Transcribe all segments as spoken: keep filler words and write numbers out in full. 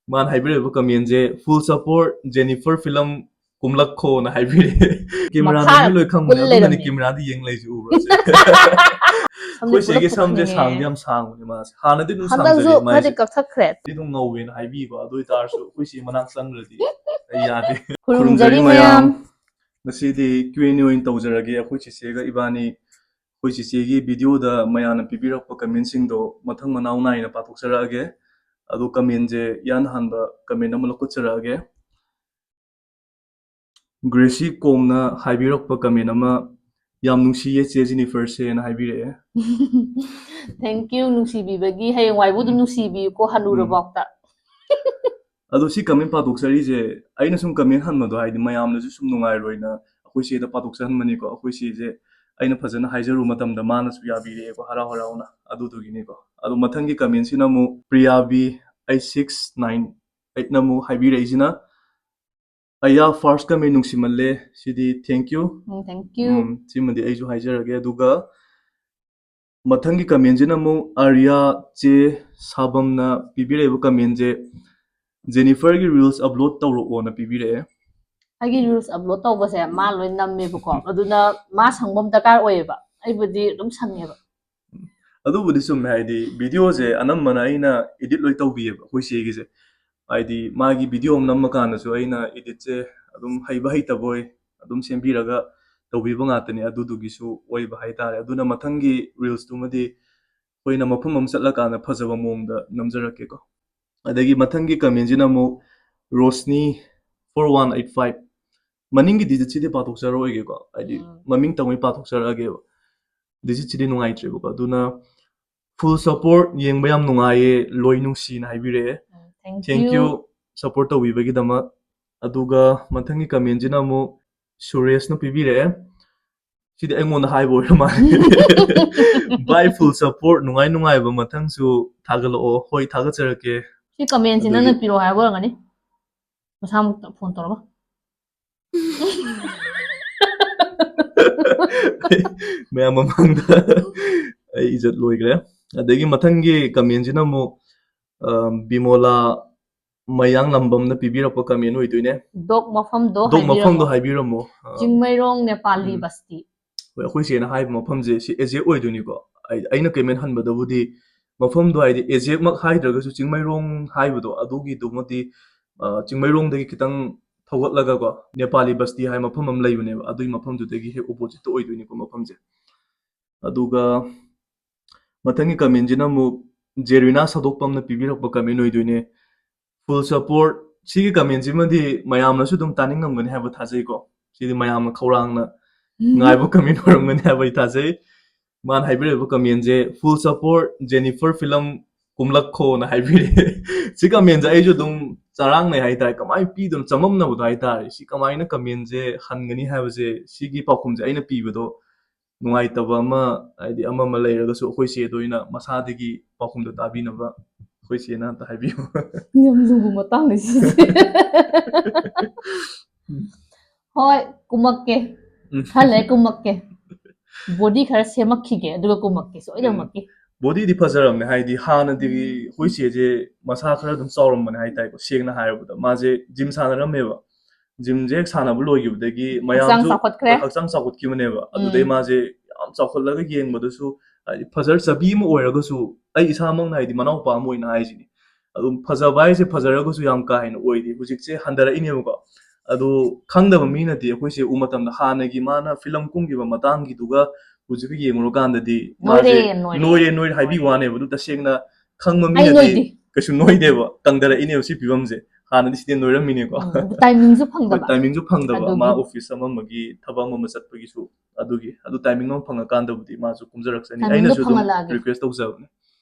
ꯃꯥꯅ ꯍꯥꯏꯕꯤꯔꯛꯏꯕ commentꯁꯦ, "Full support, Jennifer film ꯀꯨꯝꯂꯛꯈꯣꯅ" ꯍꯥꯏꯕꯤꯔꯛꯑꯦ꯫ ꯀꯦꯃꯦꯔꯥ ꯃꯈꯥ ꯅꯪꯗꯤ ꯂꯣꯏ ꯈꯪꯕꯅꯦ, ꯄꯨꯜ ꯑꯗꯨꯅꯅꯦ ꯂꯩꯔꯝꯃꯦ꯫ ꯀꯦꯃꯦꯔꯥꯗꯤ ꯌꯦꯡ ꯂꯩꯁꯦ ꯎꯕ꯭ꯔꯥ ꯁꯦ? ꯑꯩꯈꯣꯏ ꯁꯝꯁꯦ ꯁꯤꯒꯤ ꯄꯨꯔꯞ ꯁꯝꯁꯦ ꯄꯨꯞꯄꯅꯦ꯫ ꯁꯥꯡꯗꯤ ꯌꯥꯝ ꯁꯥꯡꯕꯅꯦ ꯃꯥꯁꯦ꯫ ꯍꯥꯟꯅꯗꯤ ꯑꯗꯨꯝ ꯍꯟꯗꯛꯁꯨ ꯁꯥꯡꯖꯔꯦ ꯈꯔꯗꯤ ꯃꯥꯏꯁꯦ꯫ ꯀꯛꯊꯠꯈ꯭ꯔꯦ꯫ ꯑꯗꯨꯝ ꯉꯧꯋꯦꯅ ꯍꯥꯏꯕꯤꯀꯣ꯫ ꯑꯗꯨ ꯑꯣꯏꯇꯥꯔꯁꯨ ꯑꯩꯈꯣꯏ ꯁꯤ ꯃꯅꯥꯛ ꯆꯪꯈ꯭ꯔꯗꯤ ꯑꯩ ꯌꯥꯗꯦ꯫ ꯈꯨꯔꯨꯝꯖꯔꯤ ꯈꯨꯔꯨꯝꯖꯔꯤ ꯃꯌꯥꯝ꯫ ꯃꯌꯥꯝ꯫ ꯉꯁꯤꯗꯤ Q and A ꯑꯣꯏꯅ ꯇꯧꯖꯔꯒꯦ꯫ ꯑꯩꯈꯣꯏ ꯆꯤꯆꯦꯒ ꯏꯕꯥꯅꯤ, ꯑꯩꯈꯣꯏ ꯆꯤꯆꯦꯒꯤ videoꯗ ꯃꯌꯥꯝꯅ ꯄꯤꯕꯤꯔꯛꯄ commentꯁꯤꯡꯗꯣ ꯃꯊꯪ ꯃꯅꯥꯎ ꯅꯥꯏꯅ ꯄꯥꯊꯣꯛꯆꯔꯛꯑꯒꯦ꯫ ꯑꯗꯣ commentꯁꯦ ꯏꯍꯥꯟ ꯍꯥꯟꯕ comment ꯑꯃ ꯂꯧꯈꯠꯆꯔꯛꯑꯒꯦ꯫ ꯒ꯭ꯔꯦꯁꯤ ꯀꯣꯝꯅ ꯍꯥꯏꯕꯤꯔꯛꯄ comment ꯑꯃ, "ꯌꯥꯝ ꯅꯨꯡꯁꯤꯌꯦ ꯆꯦ ꯖꯤꯅꯤꯐꯔꯁꯦꯅ" ꯍꯥꯏꯕꯤꯔꯛꯑꯦ꯫ Thank you, ꯅꯨꯡꯁꯤꯕꯤꯕꯒꯤ꯫ ꯍꯌꯦꯡꯋꯥꯏꯕꯨ ꯑꯗꯨꯝ ꯎꯝ꯫ ꯅꯨꯡꯁꯤꯕꯤꯌꯨꯀꯣ, ꯎꯝ꯫ ꯍꯅꯨꯔꯕꯥꯎꯇ꯫ ꯑꯗꯣ ꯁꯤ comment ꯄꯥꯊꯣꯛꯆꯔꯤꯁꯦ, ꯑꯩꯅ ꯁꯨꯝ comment ꯍꯟꯕꯗꯣ, ꯍꯥꯏꯗꯤ ꯃꯌꯥꯝꯅꯁꯨ ꯁꯨꯝ ꯅꯨꯡꯉꯥꯏꯔꯣꯏꯅ ꯑꯩꯈꯣꯏ ꯆꯦꯗ ꯄꯥꯊꯣꯛꯆꯍꯟꯕꯅꯤꯀꯣ꯫ ꯑꯩꯈꯣꯏ ꯆꯦꯁꯦ ꯑꯩꯅ ꯐꯖꯅ ꯍꯥꯏꯖꯔꯨ ꯃꯇꯝꯗ ꯃꯥꯅꯁꯨ ꯌꯥꯕꯤꯔꯛꯑꯦꯀꯣ, ꯍꯔꯥꯎ ꯍꯔꯥꯎꯅ꯫ ꯑꯗꯨꯗꯨꯒꯤꯅꯤꯀꯣ꯫ ꯑꯗꯣ ꯃꯊꯪꯒꯤ commentꯁꯤꯅ ꯑꯃꯨꯛ ꯄ꯭ꯔꯤꯌꯥꯕꯤ eight six nine eightꯅ ꯑꯃꯨꯛ ꯍꯥꯏꯕꯤꯔꯛꯏꯁꯤꯅ, "ꯑꯌꯥ, first comment ꯅꯨꯡꯁꯤꯃꯜꯂꯦ, CD thank you." Um, thank you꯫ ꯎꯝ, ꯁꯤꯃꯗꯤ ꯑꯩꯁꯨ ꯍꯥꯏꯖꯔꯒꯦ꯫ ꯑꯗꯨꯒ ꯃꯊꯪꯒꯤ commentꯁꯤꯅ ꯑꯃꯨꯛ ꯑꯥꯔꯌꯥ ꯆꯦ ꯁꯥꯕꯝꯅ ꯄꯤꯕꯤꯔꯛꯏꯕ commentꯁꯦ, "ꯖꯦꯅꯤꯐꯔꯒꯤ reels upload ꯇꯧꯔꯛꯑꯣꯅ" ꯄꯤꯕꯤꯔꯛꯑꯦ꯫ ꯑꯩꯒꯤ reels upload ꯇꯧꯕꯁꯦ ꯃꯥ ꯂꯣꯏ ꯅꯝꯃꯦꯕꯀꯣ, ꯑꯗꯨꯅ ꯃꯥ ꯁꯪꯕ ꯑꯃ ꯗꯔꯀꯥꯔ ꯑꯣꯏꯌꯦꯕ, ꯑꯩꯕꯨꯗꯤ ꯑꯗꯨꯝ ꯁꯪꯉꯦꯕ꯫ ꯑꯗꯨꯕꯨꯗꯤ ꯆꯨꯝꯃꯦ, ꯍꯥꯏꯗꯤ videoꯁꯦ ꯑꯅꯝꯕꯅ ꯑꯩꯅ edit ꯂꯣꯏ ꯇꯧꯕꯤꯌꯦꯕ ꯑꯩꯈꯣꯏ ꯆꯦꯒꯤꯁꯦ꯫ ꯍꯥꯏꯗꯤ ꯃꯥꯒꯤ video ꯑꯃ ꯅꯝꯃ ꯀꯥꯟꯗꯁꯨ ꯑꯩꯅ editꯁꯦ ꯑꯗꯨꯝ ꯍꯩꯕ ꯍꯩꯇꯕꯣꯏ ꯑꯗꯨꯝ ꯁꯦꯝꯕꯤꯔꯒ ꯇꯧꯕꯤꯕ ꯉꯥꯛꯇꯅꯤ, ꯑꯗꯨꯗꯨꯒꯤꯁꯨ ꯑꯣꯏꯕ ꯍꯥꯏꯇꯥꯔꯦ꯫ ꯑꯗꯨꯅ ꯃꯊꯪꯒꯤ reelsꯇꯨꯃꯗꯤ ꯑꯩꯈꯣꯏꯅ ꯃꯐꯝ ꯑꯃ ꯆꯠꯂꯀꯥꯟꯗ ꯐꯖꯕ ꯃꯑꯣꯡꯗ ꯅꯝꯖꯔꯛꯀꯦꯀꯣ꯫ ꯑꯗꯒꯤ ꯃꯊꯪꯒꯤ commentꯁꯤꯅ ꯑꯃꯨꯛ Roshni four one eight five꯫ ꯃꯅꯤꯡꯒꯤ digitꯁꯤꯗꯤ ꯄꯥꯊꯣꯛꯆꯔꯣꯏꯒꯦꯀꯣ, ꯍꯥꯏꯗꯤ ꯎꯝ꯫ ꯃꯃꯤꯡꯇꯪ ꯑꯣꯏꯅ ꯄꯥꯊꯣꯛꯆꯔꯛꯑꯒꯦꯕ꯫ Digitꯁꯤꯗꯤ ꯅꯨꯡꯉꯥꯏꯇ꯭ꯔꯦꯕꯀꯣ, ꯑꯗꯨꯅ "Full support, ꯌꯦꯡꯕ ꯌꯥꯝ ꯅꯨꯡꯉꯥꯏꯌꯦ, ꯂꯣꯏ ꯅꯨꯡꯁꯤꯅ" ꯍꯥꯏꯕꯤꯔꯛꯑꯦ꯫ ꯎꯝ, thank thank you, you꯫ Support ꯇꯧꯕꯤꯕꯒꯤꯗꯃꯛ꯫ ꯑꯗꯨꯒ ꯃꯊꯪꯒꯤ commentꯁꯤꯅ ꯑꯃꯨꯛ ꯁꯨꯔꯦꯁꯅ ꯄꯤꯕꯤꯔꯛꯑꯦ꯫ ꯁꯤꯗꯤ ꯑꯩꯉꯣꯟꯗ ꯍꯥꯏꯕ ꯑꯣꯏꯔ ꯃꯥꯜꯂꯦ꯫ "Bye, full support, ꯅꯨꯡꯉꯥꯏ ꯅꯨꯡꯉꯥꯏꯕ ꯃꯊꯪꯁꯨ ꯊꯥꯒꯠꯂꯛꯑꯣ"꯫ ꯍꯣꯏ, ꯊꯥꯒꯠꯆꯔꯛꯀꯦ꯫ ꯁꯤ commentꯁꯤ ꯑꯗꯨꯒꯤ ꯅꯪꯅ ꯄꯤꯔꯛꯑꯣ ꯍꯥꯏꯕ ꯑꯣꯏꯔꯝꯒꯅꯤ꯫ ꯃꯁꯥꯃꯛꯇ phone ꯇꯧꯔꯒ꯫ ꯃꯌꯥꯝ ꯃꯃꯥꯡꯗ ꯑꯩ ꯏꯖꯠ ꯂꯣꯏꯈ꯭ꯔꯦ꯫ ꯑꯗꯒꯤ ꯃꯊꯪꯒꯤ commentꯁꯤꯅ ꯑꯃꯨꯛ, ꯑ, ꯕꯤꯃꯣꯂꯥ ꯃꯌꯥꯡ ꯂꯝꯕꯝꯅ ꯄꯤꯕꯤꯔꯛꯄ comment ꯑꯣꯏꯗꯣꯏꯅꯦ꯫ ꯗꯣꯛ ꯃꯐꯝꯗꯣ ꯗꯣꯛ ꯃꯐꯝꯗꯣ ꯍꯥꯏꯕꯤꯔꯝꯃꯣ꯫ ꯍꯥꯏꯕꯤꯔꯝꯃꯣ꯫ ꯑꯥ, ꯆꯤꯡꯃꯩꯔꯣꯡ ꯅꯦꯄꯥꯂꯤ ꯎꯝ꯫ ꯕꯁꯇꯤ꯫ ꯍꯣꯏ, ꯑꯩꯈꯣꯏ ꯆꯦꯅ ꯍꯥꯏꯕ ꯃꯐꯝꯁꯦ ꯁꯤ exact ꯑꯣꯏꯗꯣꯏꯅꯤꯀꯣ꯫ ꯑꯩ-, ꯑꯩꯅ comment ꯍꯟꯕꯗꯕꯨꯗꯤ ꯃꯐꯝꯗꯣ ꯍꯥꯏꯗꯤ exact ꯃꯛ ꯍꯥꯏꯗ꯭ꯔꯒꯁꯨ ꯆꯤꯡꯃꯩꯔꯣꯡ ꯍꯥꯏꯕꯗꯣ ꯑꯗꯨꯒꯤꯗꯨꯃꯗꯤ, ꯑ, ꯆꯤꯡꯃꯩꯔꯣꯡꯗꯒꯤ ꯈꯤꯇꯪ ꯊꯧꯒꯠꯂꯒꯀꯣ ꯅꯦꯄꯥꯂꯤ ꯕꯁꯇꯤ ꯍꯥꯏ ꯃꯐꯝ ꯑꯃ ꯂꯩꯕꯅꯦꯕ, ꯑꯗꯨꯒꯤ ꯃꯐꯝꯗꯨꯗꯒꯤ ꯍꯦꯛ oppositeꯇ ꯑꯣꯏꯗꯣꯏꯅꯤꯀꯣ ꯃꯐꯝꯁꯦ꯫ ꯑꯗꯨꯒ ꯃꯊꯪꯒꯤ commentꯁꯤꯅ ꯑꯃꯨꯛ ꯖꯦꯔꯤꯅꯥ ꯁꯥꯗꯣꯛꯄꯝꯅ ꯄꯤꯕꯤꯔꯛꯄ comment ꯑꯣꯏꯗꯣꯏꯅꯦ꯫ Full support꯫ ꯁꯤꯒꯤ commentꯁꯤꯃꯗꯤ ꯃꯌꯥꯝꯅꯁꯨ ꯑꯗꯨꯝ ꯇꯥꯅꯤꯡꯉꯝꯒꯅꯤ ꯍꯥꯏꯕ ꯊꯥꯖꯩꯀꯣ꯫ ꯁꯤꯗꯤ ꯃꯌꯥꯝꯅ ꯈꯧꯔꯥꯡꯅ ꯉꯥꯏꯕ comment ꯑꯣꯏꯔꯝꯒꯅꯤ ꯍꯥꯏꯕ ꯑꯩ ꯊꯥꯖꯩ꯫ ꯃꯥꯅ ꯍꯥꯏꯕꯤꯔꯛꯏꯕ commentꯁꯦ, "Full support, ꯖꯦꯅꯤꯐꯔ film ꯀꯨꯝꯂꯛꯈꯣꯅ" ꯍꯥꯏꯕꯤꯔꯦ꯫ ꯁꯤ commentꯁꯦ ꯑꯩꯁꯨ ꯑꯗꯨꯝ ꯆꯔꯥꯡꯅꯩ ꯍꯥꯏꯇꯥꯔꯦ꯫ ꯀꯃꯥꯏꯅ ꯄꯤꯗꯣꯏꯅꯣ? ꯆꯃꯝꯅꯕꯗꯣ ꯍꯥꯏꯇꯥꯔꯦ꯫ ꯁꯤ ꯀꯃꯥꯏꯅ commentꯁꯦ ꯍꯟꯒꯅꯤ ꯍꯥꯏꯕꯁꯦ, ꯁꯤꯒꯤ ꯄꯥꯎꯈꯨꯝꯁꯦ ꯑꯩꯅ ꯄꯤꯕꯗꯣ ꯅꯨꯡꯉꯥꯏꯇꯕ ꯑꯃ, ꯍꯥꯏꯗꯤ ꯑꯃ ꯑꯃ ꯂꯩꯔꯒꯁꯨ ꯑꯩꯈꯣꯏ ꯆꯦꯗ ꯑꯣꯏꯅ ꯃꯁꯥꯗꯒꯤ ꯄꯥꯎꯈꯨꯝꯗꯣ ꯇꯥꯕꯤꯅꯕ ꯑꯩꯈꯣꯏ ꯆꯦꯅ ꯑꯝꯇ ꯍꯥꯏꯕꯤꯌꯨ꯫ ꯌꯥꯝ ꯂꯨꯕ ꯃꯇꯥꯡꯅꯤ ꯁꯤꯁꯦ꯫ ꯍꯣꯏ, ꯀꯨꯝꯃꯛꯀꯦ꯫ ꯎꯝ꯫ ꯈꯔ ꯂꯩꯔ ꯀꯨꯝꯃꯛꯀꯦ꯫ Body ꯈꯔ ꯁꯦꯝꯃꯛꯈꯤꯒꯦ, ꯑꯗꯨꯒ ꯀꯨꯝꯃꯛꯀꯦ, ꯁꯣꯏꯗꯅꯃꯛꯀꯤ꯫ Bodyꯗꯤ ꯐꯖꯔꯝꯅꯦ, ꯍꯥꯏꯗꯤ ꯍꯥꯟꯅꯗꯤ ꯑꯩꯈꯣꯏ ꯆꯦꯁꯦ ꯃꯁꯥ ꯈꯔ ꯑꯗꯨꯝ ꯆꯥꯎꯔꯝꯕꯅꯦ ꯍꯥꯏꯇꯥꯔꯦꯀꯣ, ꯁꯦꯡꯅ ꯍꯥꯏꯔꯕꯗ꯫ ꯃꯥꯁꯦ gym ꯁꯥꯟꯅꯔꯝꯃꯦꯕ꯫ Gymꯁꯦ ꯍꯦꯛ ꯁꯥꯟꯅꯕ ꯂꯣꯏꯈꯤꯕꯗꯒꯤ ꯍꯛꯆꯥꯡ ꯃꯌꯥꯝꯁꯨ ꯆꯥꯎꯈꯠꯈ꯭ꯔꯦ꯫ ꯍꯣꯏ, ꯍꯛꯆꯥꯡ ꯆꯥꯎꯈꯠꯈꯤꯕꯅꯦꯕ꯫ ꯑꯗꯨꯗꯩ ꯎꯝ꯫ ꯃꯥꯁꯦ ꯌꯥꯝ ꯆꯥꯎꯈꯠꯂꯒ ꯌꯦꯡꯕꯗꯁꯨ, ꯍꯥꯏꯗꯤ ꯐꯖꯔ ꯆꯕꯤ ꯑꯃ ꯑꯣꯏꯔꯒꯁꯨ, ꯑꯩ ꯏꯁꯥꯃꯛꯅ, ꯍꯥꯏꯗꯤ ꯃꯅꯥꯎꯄꯥ ꯑꯃ ꯑꯣꯏꯅ ꯍꯥꯏꯁꯤꯅꯤ, ꯑꯗꯨꯝ ꯐꯖꯕ ꯍꯥꯏꯁꯦ ꯐꯖꯔꯒꯁꯨ ꯌꯥꯝ ꯀꯥ ꯍꯦꯟꯅ ꯑꯣꯏꯗꯦ꯫ ꯍꯧꯖꯤꯛꯁꯦ ꯍꯟꯊꯔꯛꯏꯅꯦꯕꯀꯣ꯫ ꯑꯗꯣ ꯈꯪꯗꯕ ꯃꯤꯅꯗꯤ ꯑꯩꯈꯣꯏꯁꯦ ꯎꯕ ꯃꯇꯝꯗ ꯍꯥꯟꯅꯒꯤ ꯃꯥꯅ film ꯀꯨꯝꯈꯤꯕ ꯃꯇꯥꯡꯒꯤꯗꯨꯒ ꯍꯧꯖꯤꯛꯀ ꯌꯦꯡꯉꯨꯔꯀꯥꯟꯗꯗꯤ ꯃꯥꯁꯦ ꯅꯣꯏꯔꯦ, ꯅꯣꯏꯔꯦ꯫ ꯅꯣꯏꯔꯦ, ꯅꯣꯏꯔꯦ ꯍꯥꯏꯕꯤꯕ ꯋꯥꯅꯦꯕ꯫ ꯑꯗꯨ ꯇꯁꯦꯡꯅ ꯈꯪꯕ ꯑꯩ ꯃꯤꯅꯗꯤ ꯅꯣꯏꯗꯦ꯫ ꯀꯩꯁꯨ ꯅꯣꯏꯗꯦꯕ, ꯀꯪꯊꯔꯛꯏꯅꯦꯕ ꯁꯤ ꯐꯤꯕꯝꯁꯦ꯫ ꯍꯥꯟꯅꯗꯤ ꯁꯤꯗꯤ ꯅꯣꯏꯔꯝꯃꯤꯅꯦꯀꯣ꯫ ꯎꯝ, ꯑꯗꯨ timingꯁꯨ ꯍꯣꯏ, ꯐꯪꯗꯕ꯫ timingꯁꯨ ꯐꯪꯗꯕ꯫ ꯃꯥ ꯑꯗꯨꯒꯤ꯫ Office ꯑꯃ ꯑꯃꯒꯤ ꯊꯕꯛ ꯑꯃ ꯑꯃ ꯆꯠꯄꯒꯤꯁꯨ ꯑꯗꯨꯒꯤ, ꯑꯗꯨ timing ꯑꯃ ꯐꯪꯉꯀꯥꯟꯗꯕꯨꯗꯤ ꯃꯥꯁꯨ ꯀꯨꯝꯖꯔꯛꯆꯅꯤ꯫ Timingꯗꯣ ꯑꯩꯅꯁꯨ ꯑꯗꯨꯝ ꯐꯪꯍꯜꯂꯛꯑꯒꯦ꯫ Request ꯇꯧꯖꯕꯅꯦ꯫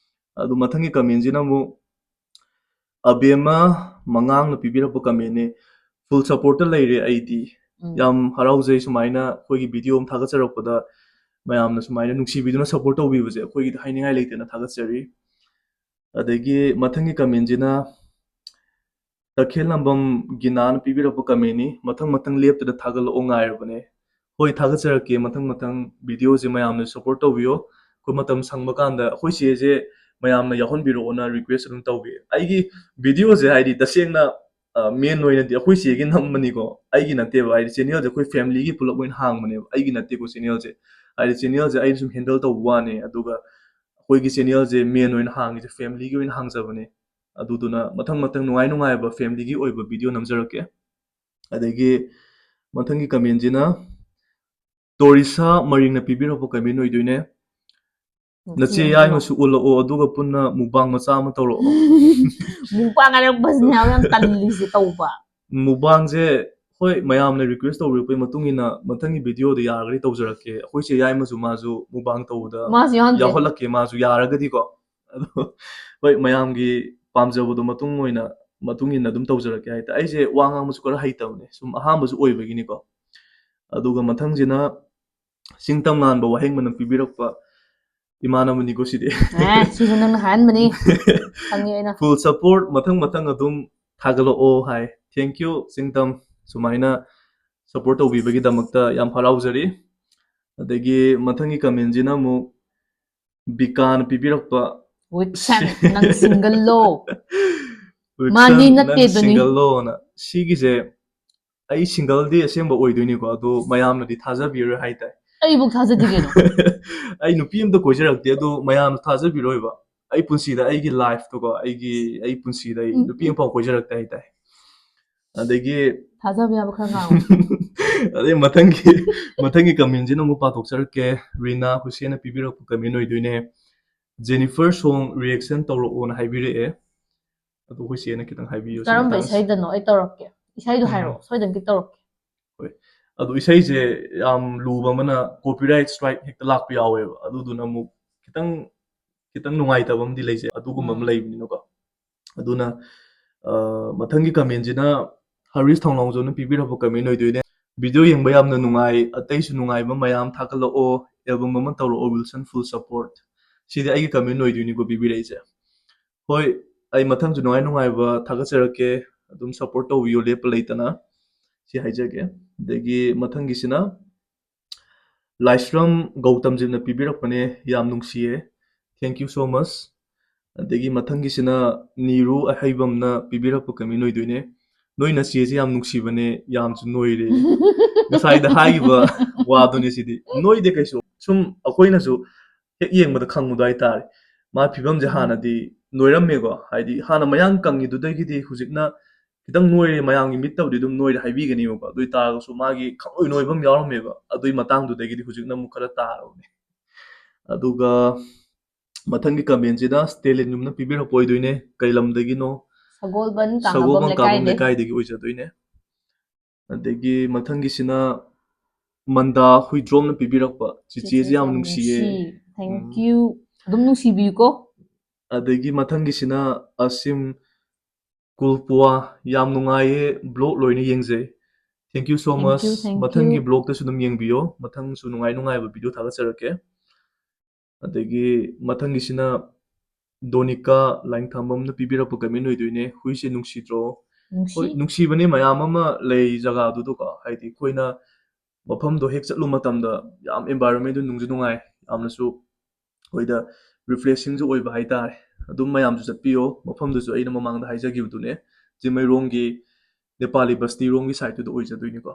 ꯑꯗꯨ ꯃꯊꯪꯒꯤ commentꯁꯤꯅ ꯑꯃꯨꯛ ꯑꯕꯦꯝꯃ ꯃꯉꯥꯡꯅ ꯄꯤꯕꯤꯔꯛꯄ commentꯅꯦ꯫ "Full supportꯇ ꯂꯩꯔꯦ ꯑꯩꯗꯤ"꯫ ꯎꯝ꯫ ꯌꯥꯝ ꯍꯔꯥꯎꯖꯩ ꯁꯨꯃꯥꯏꯅ ꯑꯩꯈꯣꯏꯒꯤ video ꯑꯃ ꯊꯥꯒꯠꯆꯔꯛꯄꯗ ꯃꯌꯥꯝꯅ ꯁꯨꯃꯥꯏꯅ ꯅꯨꯡꯁꯤꯕꯤꯗꯨꯅ support ꯇꯧꯕꯤꯕꯁꯦ ꯑꯩꯈꯣꯏꯒꯤꯗꯤ ꯍꯥꯏꯅꯤꯡꯉꯥꯏ ꯂꯩꯇꯅ ꯊꯥꯒꯠꯆꯔꯤ꯫ ꯑꯗꯒꯤ ꯃꯊꯪꯒꯤ commentꯁꯤꯅ ꯇꯈꯦꯜ ꯂꯝꯕꯝ ꯒꯤꯅꯥꯅ ꯄꯤꯕꯤꯔꯛꯄ commentꯅꯤ꯫ "ꯃꯊꯪ ꯃꯊꯪ ꯂꯦꯞꯇꯅ ꯊꯥꯒꯠꯂꯛꯑꯣ, ꯉꯥꯏꯔꯕꯅꯦ"꯫ ꯍꯣꯏ, ꯊꯥꯒꯠꯆꯔꯛꯀꯦ꯫ ꯃꯊꯪ ꯃꯊꯪ videoꯁꯦ ꯃꯌꯥꯝꯅ support ꯇꯧꯕꯤꯌꯣ꯫ ꯑꯩꯈꯣꯏ ꯃꯇꯝ ꯁꯪꯕ ꯀꯥꯟꯗ, ꯑꯩꯈꯣꯏ ꯆꯦꯁꯦ ꯃꯌꯥꯝꯅ ꯌꯥꯎꯍꯟꯕꯤꯔꯛꯑꯣꯅ request ꯑꯗꯨꯝ ꯇꯧꯕꯤ꯫ ꯑꯩꯒꯤ video ꯁꯦ ꯍꯥꯏꯗꯤ ꯇꯁꯦꯡꯅ main ꯑꯣꯏꯅꯗꯤ ꯑꯩꯈꯣꯏ ꯆꯦꯒꯤ ꯅꯝꯕꯅꯤꯀꯣ, ꯑꯩꯒꯤ ꯅꯠꯇꯦꯕ꯫ ꯍꯥꯏꯗꯤ channel ꯁꯦ ꯑꯩꯈꯣꯏ family ꯒꯤ ꯄꯨꯂꯞ ꯑꯣꯏꯅ ꯍꯥꯡꯕꯅꯦꯕ, ꯑꯩꯒꯤ ꯅꯠꯇꯦꯀꯣ channel ꯁꯦ꯫ ꯍꯥꯏꯗꯤ channel ꯁꯦ ꯑꯩꯅ ꯁꯨꯝ handle ꯇꯧꯕ ꯋꯥꯅꯦ, ꯑꯗꯨꯒ ꯑꯩꯈꯣꯏꯒꯤ channel ꯁꯦ main ꯑꯣꯏꯅ ꯍꯥꯡꯉꯤꯁꯦ family ꯒꯤ ꯑꯣꯏꯅ ꯍꯥꯡꯖꯕꯅꯦ꯫ ꯑꯗꯨꯗꯨꯅ ꯃꯊꯪ ꯃꯊꯪ ꯅꯨꯡꯉꯥꯏ ꯅꯨꯡꯉꯥꯏꯕ family ꯒꯤ ꯑꯣꯏꯕ video ꯅꯝꯖꯔꯛꯀꯦ꯫ ꯑꯗꯒꯤ ꯃꯊꯪꯒꯤ comment ꯁꯤꯅ ꯇꯣꯔꯤꯁꯥ ꯃꯔꯤꯡꯅ ꯄꯤꯕꯤꯔꯛꯄ comment ꯑꯣꯏꯗꯣꯏꯅꯦ꯫ ꯅꯆꯦ ꯌꯥꯏꯃꯁꯨ ꯎꯠꯂꯛꯑꯣ, ꯑꯗꯨꯒ ꯄꯨꯟꯅ mukbang ꯃꯆꯥ ꯑꯃ ꯇꯧꯔꯛꯑꯣ꯫ Mukbang ꯍꯥꯏꯔꯛꯄꯁꯤꯅꯦ ꯌꯥꯝ ꯇꯜꯂꯤꯁꯦ ꯇꯧꯕ꯫ Mukbang ꯁꯦ ꯍꯣꯏ, ꯃꯌꯥꯝꯅ request ꯇꯧꯕꯤꯔꯛꯄꯒꯤ ꯃꯇꯨꯡ ꯏꯟꯅ ꯃꯊꯪꯒꯤ video ꯗ ꯌꯥꯔꯒꯗꯤ ꯇꯧꯖꯔꯛꯀꯦ꯫ ꯑꯩꯈꯣꯏ ꯆꯦ ꯌꯥꯏꯃꯁꯨ ꯃꯥꯁꯨ mukbang ꯇꯧꯕꯗ ꯃꯥꯁꯨ ꯌꯥꯎꯍꯟꯁꯦ꯫ ꯌꯥꯎꯍꯜꯂꯛꯀꯦ, ꯃꯥꯁꯨ ꯌꯥꯔꯒꯗꯤꯀꯣ꯫ ꯑꯗꯣ ꯍꯣꯏ, ꯃꯌꯥꯝꯒꯤ ꯄꯥꯝꯖꯕꯗꯣ ꯃꯇꯨꯡ ꯑꯣꯏꯅ, ꯃꯇꯨꯡ ꯏꯟꯅ ꯑꯗꯨꯝ ꯇꯧꯖꯔꯛꯀꯦ ꯍꯥꯏꯇꯥꯔꯦ꯫ ꯑꯩꯁꯦ ꯋꯥ ꯉꯥꯡꯕꯁꯨ ꯈꯔ ꯍꯩꯇꯕꯅꯦ, ꯁꯨꯝ ꯑꯍꯥꯟꯕꯁꯨ ꯑꯣꯏꯕꯒꯤꯅꯤꯀꯣ꯫ ꯑꯗꯨꯒ ꯃꯊꯪꯁꯤꯅ ꯆꯤꯡꯇꯝ ꯉꯥꯟꯕ ꯋꯥꯍꯦꯡꯕꯅ ꯄꯤꯕꯤꯔꯛꯄ ꯏꯃꯥꯟꯅꯕꯅꯤꯀꯣ ꯁꯤꯗꯤ꯫ ꯑꯦ, ꯁꯤꯁꯨ ꯅꯪꯅ ꯍꯥꯏꯍꯟꯕꯅꯤ꯫ ꯈꯪꯉꯤ ꯑꯩꯅ꯫ Full support ꯃꯊꯪ ꯃꯊꯪ ꯑꯗꯨꯝ ꯊꯥꯒꯠꯂꯛꯑꯣ ꯍꯥꯏ꯫ Thank you ꯆꯤꯡꯇꯝ, ꯁꯨꯃꯥꯏꯅ support ꯇꯧꯕꯤꯕꯒꯤꯗꯃꯛꯇ ꯌꯥꯝ ꯍꯔꯥꯎꯖꯔꯤ꯫ ꯑꯗꯒꯤ ꯃꯊꯪꯒꯤ comment ꯁꯤꯅ ꯑꯃꯨꯛ ꯕꯤꯀꯥꯅ ꯄꯤꯕꯤꯔꯛꯄ꯫ ꯋꯤꯠꯁꯟ, ꯅꯪ single ꯂꯣ? ꯋꯤꯠꯁꯟ, ꯃꯥꯅꯤ ꯅꯪ ꯅꯠꯇꯦꯗꯨꯅꯤ꯫ Single ꯂꯣꯅ꯫ ꯁꯤꯒꯤꯁꯦ ꯑꯩ single ꯗꯤ ꯑꯁꯦꯡꯕ ꯑꯣꯏꯗꯣꯏꯅꯤꯀꯣ, ꯑꯗꯣ ꯃꯌꯥꯝꯅꯗꯤ ꯊꯥꯖꯕꯤꯔꯣꯏ ꯍꯥꯏꯇꯥꯏ꯫ ꯑꯩꯕꯨ ꯊꯥꯖꯗꯦ ꯀꯩꯅꯣ꯫ ꯑꯩ ꯅꯨꯄꯤ ꯑꯝꯇ ꯀꯣꯏꯖꯔꯛꯇꯦ, ꯑꯗꯣ ꯃꯌꯥꯝꯅ ꯊꯥꯖꯕꯤꯔꯣꯏꯕ꯫ ꯑꯩ ꯄꯨꯟꯁꯤꯗ ꯑꯩꯒꯤ life ꯇꯀꯣ, ꯑꯩꯒꯤ, ꯑꯩ ꯄꯨꯟꯁꯤꯗ ꯑꯩ ꯎꯝ, ꯅꯨꯄꯤ ꯎꯝ꯫ ꯑꯝꯐꯥꯎ ꯀꯣꯏꯖꯔꯛꯇꯦ ꯍꯥꯏꯇꯥꯏ꯫ ꯑꯗꯒꯤ ꯊꯥꯖꯕ ꯌꯥꯕ ꯈꯔ ꯉꯥꯡꯉꯣ꯫ ꯑꯗꯩ ꯃꯊꯪꯒꯤ, ꯃꯊꯪꯒꯤ comment ꯁꯤꯅ ꯑꯃꯨꯛ ꯄꯥꯊꯣꯛꯆꯔꯛꯀꯦ꯫ ꯔꯤꯅꯥ ꯍꯨꯁꯦꯟꯅ ꯄꯤꯕꯤꯔꯛꯄ comment ꯑꯣꯏꯗꯣꯏꯅꯦ꯫ Jennifer song reaction ꯇꯧꯔꯛꯑꯣꯅ ꯍꯥꯏꯕꯤꯔꯛꯑꯦ꯫ ꯑꯗꯣ ꯑꯩꯈꯣꯏ ꯆꯦꯅ ꯈꯤꯇꯪ ꯍꯥꯏꯕꯤꯌꯣ ꯁꯤ ꯀꯔꯝꯕ ꯃꯇꯥꯡꯁꯦ꯫ ꯏꯁꯩꯗꯅꯣ ꯑꯩ ꯇꯧꯔꯛꯀꯦ? ꯏꯁꯩꯗꯣ ꯎꯝ꯫ ꯍꯥꯏꯔꯛꯑꯣ, ꯁꯣꯏꯗꯅꯗꯤ ꯇꯧꯔꯛꯀꯦ꯫ ꯍꯣꯏ꯫ ꯑꯗꯣ ꯏꯁꯩꯁꯦ ꯌꯥꯝ ꯂꯨꯕ ꯑꯃꯅ copyright strike ꯍꯦꯛꯇ ꯂꯥꯛꯄ ꯌꯥꯎꯋꯦꯕ꯫ ꯑꯗꯨꯗꯨꯅ ꯑꯃꯨꯛ ꯈꯤꯇꯪ, ꯈꯤꯇꯪ ꯅꯨꯡꯉꯥꯏꯇꯕ ꯑꯃꯗꯤ ꯂꯩꯖꯩ꯫ ꯑꯗꯨꯒꯨꯝꯕ ꯑꯃ ꯎꯝ꯫ ꯂꯩꯕꯅꯤꯅꯀꯣ꯫ ꯑꯗꯨꯅ, ꯑ, ꯃꯊꯪꯒꯤ comment ꯁꯤꯅ ꯍꯔꯤꯁ ꯊꯧꯅꯥꯎꯖꯝꯅ ꯄꯤꯕꯤꯔꯛꯄ comment ꯑꯣꯏꯗꯣꯏꯅꯦ꯫ Video ꯌꯦꯡꯕ ꯌꯥꯝꯅ ꯅꯨꯡꯉꯥꯏ, ꯑꯇꯩꯁꯨ ꯅꯨꯡꯉꯥꯏꯕ ꯃꯌꯥꯝ ꯊꯥꯒꯠꯂꯛꯑꯣ, album ꯑꯃ ꯇꯧꯔꯛꯑꯣ, Wilson full support꯫ ꯁꯤꯗꯤ ꯑꯩꯒꯤ comment ꯑꯣꯏꯗꯣꯏꯅꯤꯀꯣ ꯄꯤꯕꯤꯔꯛꯏꯁꯦ꯫ ꯍꯣꯏ, ꯑꯩ ꯃꯊꯪꯁꯨ ꯅꯨꯡꯉꯥꯏ ꯅꯨꯡꯉꯥꯏꯕ ꯊꯥꯒꯠꯆꯔꯛꯀꯦ꯫ ꯑꯗꯨꯝ support ꯇꯧꯕꯤꯌꯨ ꯂꯦꯞꯄ ꯂꯩꯇꯅ꯫ ꯁꯤ ꯍꯥꯏꯖꯒꯦ꯫ ꯑꯗꯒꯤ ꯃꯊꯪꯒꯤꯁꯤꯅ ꯂꯥꯏꯁ꯭ꯔꯝ ꯒꯧꯇꯝꯖꯤꯠꯅ ꯄꯤꯕꯤꯔꯛꯄꯅꯦ, ꯌꯥꯝ ꯅꯨꯡꯁꯤꯌꯦ꯫ Thank you so much꯫ ꯑꯗꯒꯤ ꯃꯊꯪꯒꯤꯁꯤꯅ ꯅꯤꯔꯨ ꯑꯍꯩꯕꯝꯅ ꯄꯤꯕꯤꯔꯛꯄ comment ꯑꯣꯏꯗꯣꯏꯅꯦ꯫ "ꯅꯣꯏ ꯅꯆꯦꯁꯦ ꯌꯥꯝ ꯅꯨꯡꯁꯤꯕꯅꯦ, ꯌꯥꯝꯁꯨ ꯅꯣꯏꯔꯦ"꯫ ꯉꯁꯥꯏꯗ ꯍꯥꯏꯈꯤꯕ ꯋꯥꯗꯨꯅꯦ ꯁꯤꯗꯤ꯫ ꯅꯣꯏꯗꯦ ꯀꯩꯁꯨ꯫ ꯁꯨꯝ ꯑꯩꯈꯣꯏꯅꯁꯨ ꯍꯦꯛ ꯌꯦꯡꯕꯗ ꯈꯪꯕꯗꯣ ꯍꯥꯏꯇꯥꯔꯦ꯫ ꯃꯥ ꯐꯤꯕꯝꯁꯦ ꯎꯝ꯫ ꯍꯥꯟꯅꯗꯤ ꯅꯣꯏꯔꯝꯃꯦꯀꯣ, ꯍꯥꯏꯗꯤ ꯍꯥꯟꯅ ꯃꯌꯥꯡ ꯀꯪꯉꯤꯗꯨꯗꯒꯤꯗꯤ ꯍꯧꯖꯤꯛꯅ ꯈꯤꯇꯪ ꯅꯣꯏꯔꯦ, ꯃꯌꯥꯝꯒꯤ ꯃꯤꯠꯇꯕꯨꯗꯤ ꯑꯗꯨꯝ ꯅꯣꯏꯔꯦ ꯍꯥꯏꯕꯤꯒꯅꯦꯕꯀꯣ, ꯑꯗꯨ ꯑꯣꯏ ꯇꯥꯔꯒꯁꯨ ꯃꯥꯒꯤ ꯈꯪꯅꯣꯏ ꯅꯣꯏꯕ ꯑꯃ ꯌꯥꯎꯔꯝꯃꯦꯕ, ꯑꯗꯨꯏ ꯃꯇꯥꯡꯗꯨꯗꯒꯤꯗꯤ ꯍꯧꯖꯤꯛꯅ ꯑꯃꯨꯛ ꯈꯔ ꯇꯥꯔꯕꯅꯦ꯫ ꯑꯗꯨꯒ ꯃꯊꯪꯒꯤ commentꯁꯤꯗ ꯁ꯭ꯇꯦꯂꯤꯟ ꯌꯨꯝꯅ ꯄꯤꯕꯤꯔꯛꯄ ꯑꯣꯏꯗꯣꯏꯅꯦ꯫ ꯀꯩ ꯂꯝꯗꯒꯤꯅꯣ? ꯁꯒꯣꯜꯕꯟ ꯀꯥꯡꯉꯕꯝ ꯁꯒꯣꯜꯕꯟ ꯀꯥꯡꯉꯕꯝ ꯂꯩꯀꯥꯏꯗꯩ꯫ ꯂꯩꯀꯥꯏꯗꯒꯤ ꯑꯣꯏꯖꯗꯣꯏꯅꯦ꯫ ꯑꯗꯒꯤ ꯃꯊꯪꯒꯤꯁꯤꯅ ꯃꯟꯗꯥ ꯍꯨꯏꯗ꯭ꯔꯣꯝꯅ ꯄꯤꯕꯤꯔꯛꯄ, "ꯆꯤꯆꯦꯁꯦ ꯆꯤꯆꯦꯁꯦ ꯌꯥꯝ ꯌꯥꯝ ꯅꯨꯡꯁꯤꯌꯦ"꯫ ꯅꯨꯡꯁꯤ꯫ Thank um. You꯫ ꯑꯗꯨꯝ ꯅꯨꯡꯁꯤꯕꯤꯌꯨꯀꯣ꯫ ꯑꯗꯒꯤ ꯃꯊꯪꯒꯤꯁꯤꯅ ꯑꯁꯤꯝ ꯀꯨꯜꯄꯨꯋꯥ, "ꯌꯥꯝ ꯅꯨꯡꯉꯥꯏꯌꯦ vlog, ꯂꯣꯏꯅ ꯌꯦꯡꯖꯩ"꯫ Thank you so Thank much꯫ You, thank ꯃꯊꯪꯒꯤ you꯫ Vlogꯇꯁꯨ ꯑꯗꯨꯝ ꯌꯦꯡꯕꯤꯌꯣ, ꯃꯊꯪꯁꯨ ꯅꯨꯡꯉꯥꯏ ꯅꯨꯡꯉꯥꯏꯕ video ꯊꯥꯒꯠꯆꯔꯛꯀꯦ꯫ ꯑꯗꯒꯤ ꯃꯊꯪꯒꯤꯁꯤꯅ ꯗꯣꯅꯤꯀꯥ ꯂꯥꯏꯅꯤꯡꯊꯥꯡꯕꯝꯅ ꯄꯤꯕꯤꯔꯛꯄ comment ꯑꯣꯏꯗꯣꯏꯅꯦ, "ꯍꯨꯏꯁꯦ ꯅꯨꯡꯁꯤꯗ꯭ꯔꯣ?" ꯅꯨꯡꯁꯤ꯫ ꯍꯣꯏ, ꯅꯨꯡꯁꯤꯕꯅꯦ ꯃꯌꯥꯝ ꯑꯃ ꯂꯩ ꯖꯒꯥꯗꯨꯗꯀꯣ, ꯍꯥꯏꯗꯤ ꯑꯩꯈꯣꯏꯅ ꯃꯐꯝꯗꯣ ꯍꯦꯛ ꯆꯠꯂꯨ ꯃꯇꯝꯗ ꯌꯥꯝ environmentꯗꯨ ꯅꯨꯡꯁꯨ ꯅꯨꯡꯉꯥꯏ, ꯌꯥꯝꯅꯁꯨ ꯑꯩꯈꯣꯏꯗ refreshingꯁꯨ ꯑꯣꯏꯕ ꯍꯥꯏꯇꯥꯔꯦ꯫ ꯑꯗꯨꯝ ꯃꯌꯥꯝꯁꯨ ꯆꯠꯄꯤꯌꯣ, ꯃꯐꯝꯗꯨꯁꯨ ꯑꯩꯅ ꯃꯃꯥꯡꯗ ꯍꯥꯏꯖꯈꯤꯕꯗꯨꯅꯦ, ꯆꯤꯡꯃꯩꯔꯣꯡꯒꯤ ꯅꯦꯄꯥꯂꯤ ꯕꯁꯇꯤꯔꯣꯝꯒꯤ sideꯇꯨꯗ ꯑꯣꯏꯖꯗꯣꯏꯅꯤꯀꯣ꯫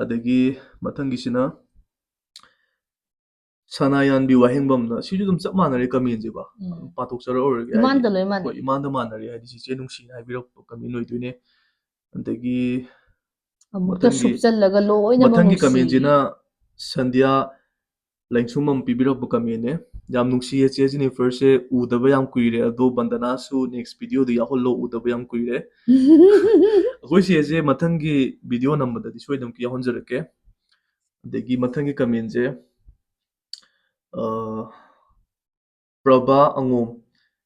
ꯑꯗꯒꯤ ꯃꯊꯪꯒꯤꯁꯤꯅ ꯁꯅꯥꯌꯥꯟꯕꯤ ꯋꯥꯍꯦꯡꯕꯝꯅ, ꯁꯤꯁꯨ ꯑꯗꯨꯝ ꯆꯞ ꯃꯥꯟꯅꯔꯦ commentꯁꯦꯀꯣ꯫ ꯎꯝ꯫ ꯄꯥꯊꯣꯛꯆꯔꯛꯑꯔꯣꯏꯒꯦ, ꯍꯥꯏꯗꯤ ꯏꯃꯥꯟꯗ ꯂꯣꯏ ꯃꯥꯟꯅꯩ꯫ ꯍꯣꯏ, ꯏꯃꯥꯟꯗ ꯃꯥꯟꯅꯔꯦ, ꯍꯥꯏꯗꯤ ꯆꯤꯆꯦ ꯅꯨꯡꯁꯤꯅ ꯍꯥꯏꯕꯤꯔꯛꯄ comment ꯑꯣꯏꯗꯣꯏꯅꯦ꯫ ꯑꯗꯒꯤ ꯑꯃꯨꯛꯇ ꯃꯊꯪꯒꯤ, ꯁꯨꯞꯆꯜꯂꯒ ꯂꯣꯏꯅꯃꯛ ꯃꯊꯪꯒꯤ ꯅꯨꯡꯁꯤ꯫ Commentꯁꯤꯅ ꯁꯟꯙ꯭ꯌꯥ ꯂꯦꯡꯁꯨꯝꯕꯝ ꯄꯤꯕꯤꯔꯛꯄ commentꯅꯦ꯫ "ꯌꯥꯝ ꯅꯨꯡꯁꯤꯌꯦ ꯆꯦ ꯖꯤꯅꯤꯐꯔꯁꯦ, ꯎꯗꯕ ꯌꯥꯝ ꯀꯨꯏꯔꯦ, ꯑꯗꯣ ꯕꯟꯗꯅꯥꯁꯨ next videoꯗ ꯌꯥꯎꯍꯜꯂꯣ, ꯎꯗꯕ ꯌꯥꯝ ꯀꯨꯏꯔꯦ"꯫ ꯑꯩꯈꯣꯏ ꯆꯦꯁꯦ ꯃꯊꯪꯒꯤ video ꯅꯝꯕꯗꯗꯤ ꯁꯣꯏꯗꯅ ꯑꯃꯨꯛ ꯌꯥꯎꯍꯟꯖꯔꯛꯀꯦ꯫ ꯑꯗꯒꯤ ꯃꯊꯪꯒꯤ commentꯁꯦ, ꯑ, ꯄ꯭ꯔꯚꯥ ꯑꯉꯣꯝ,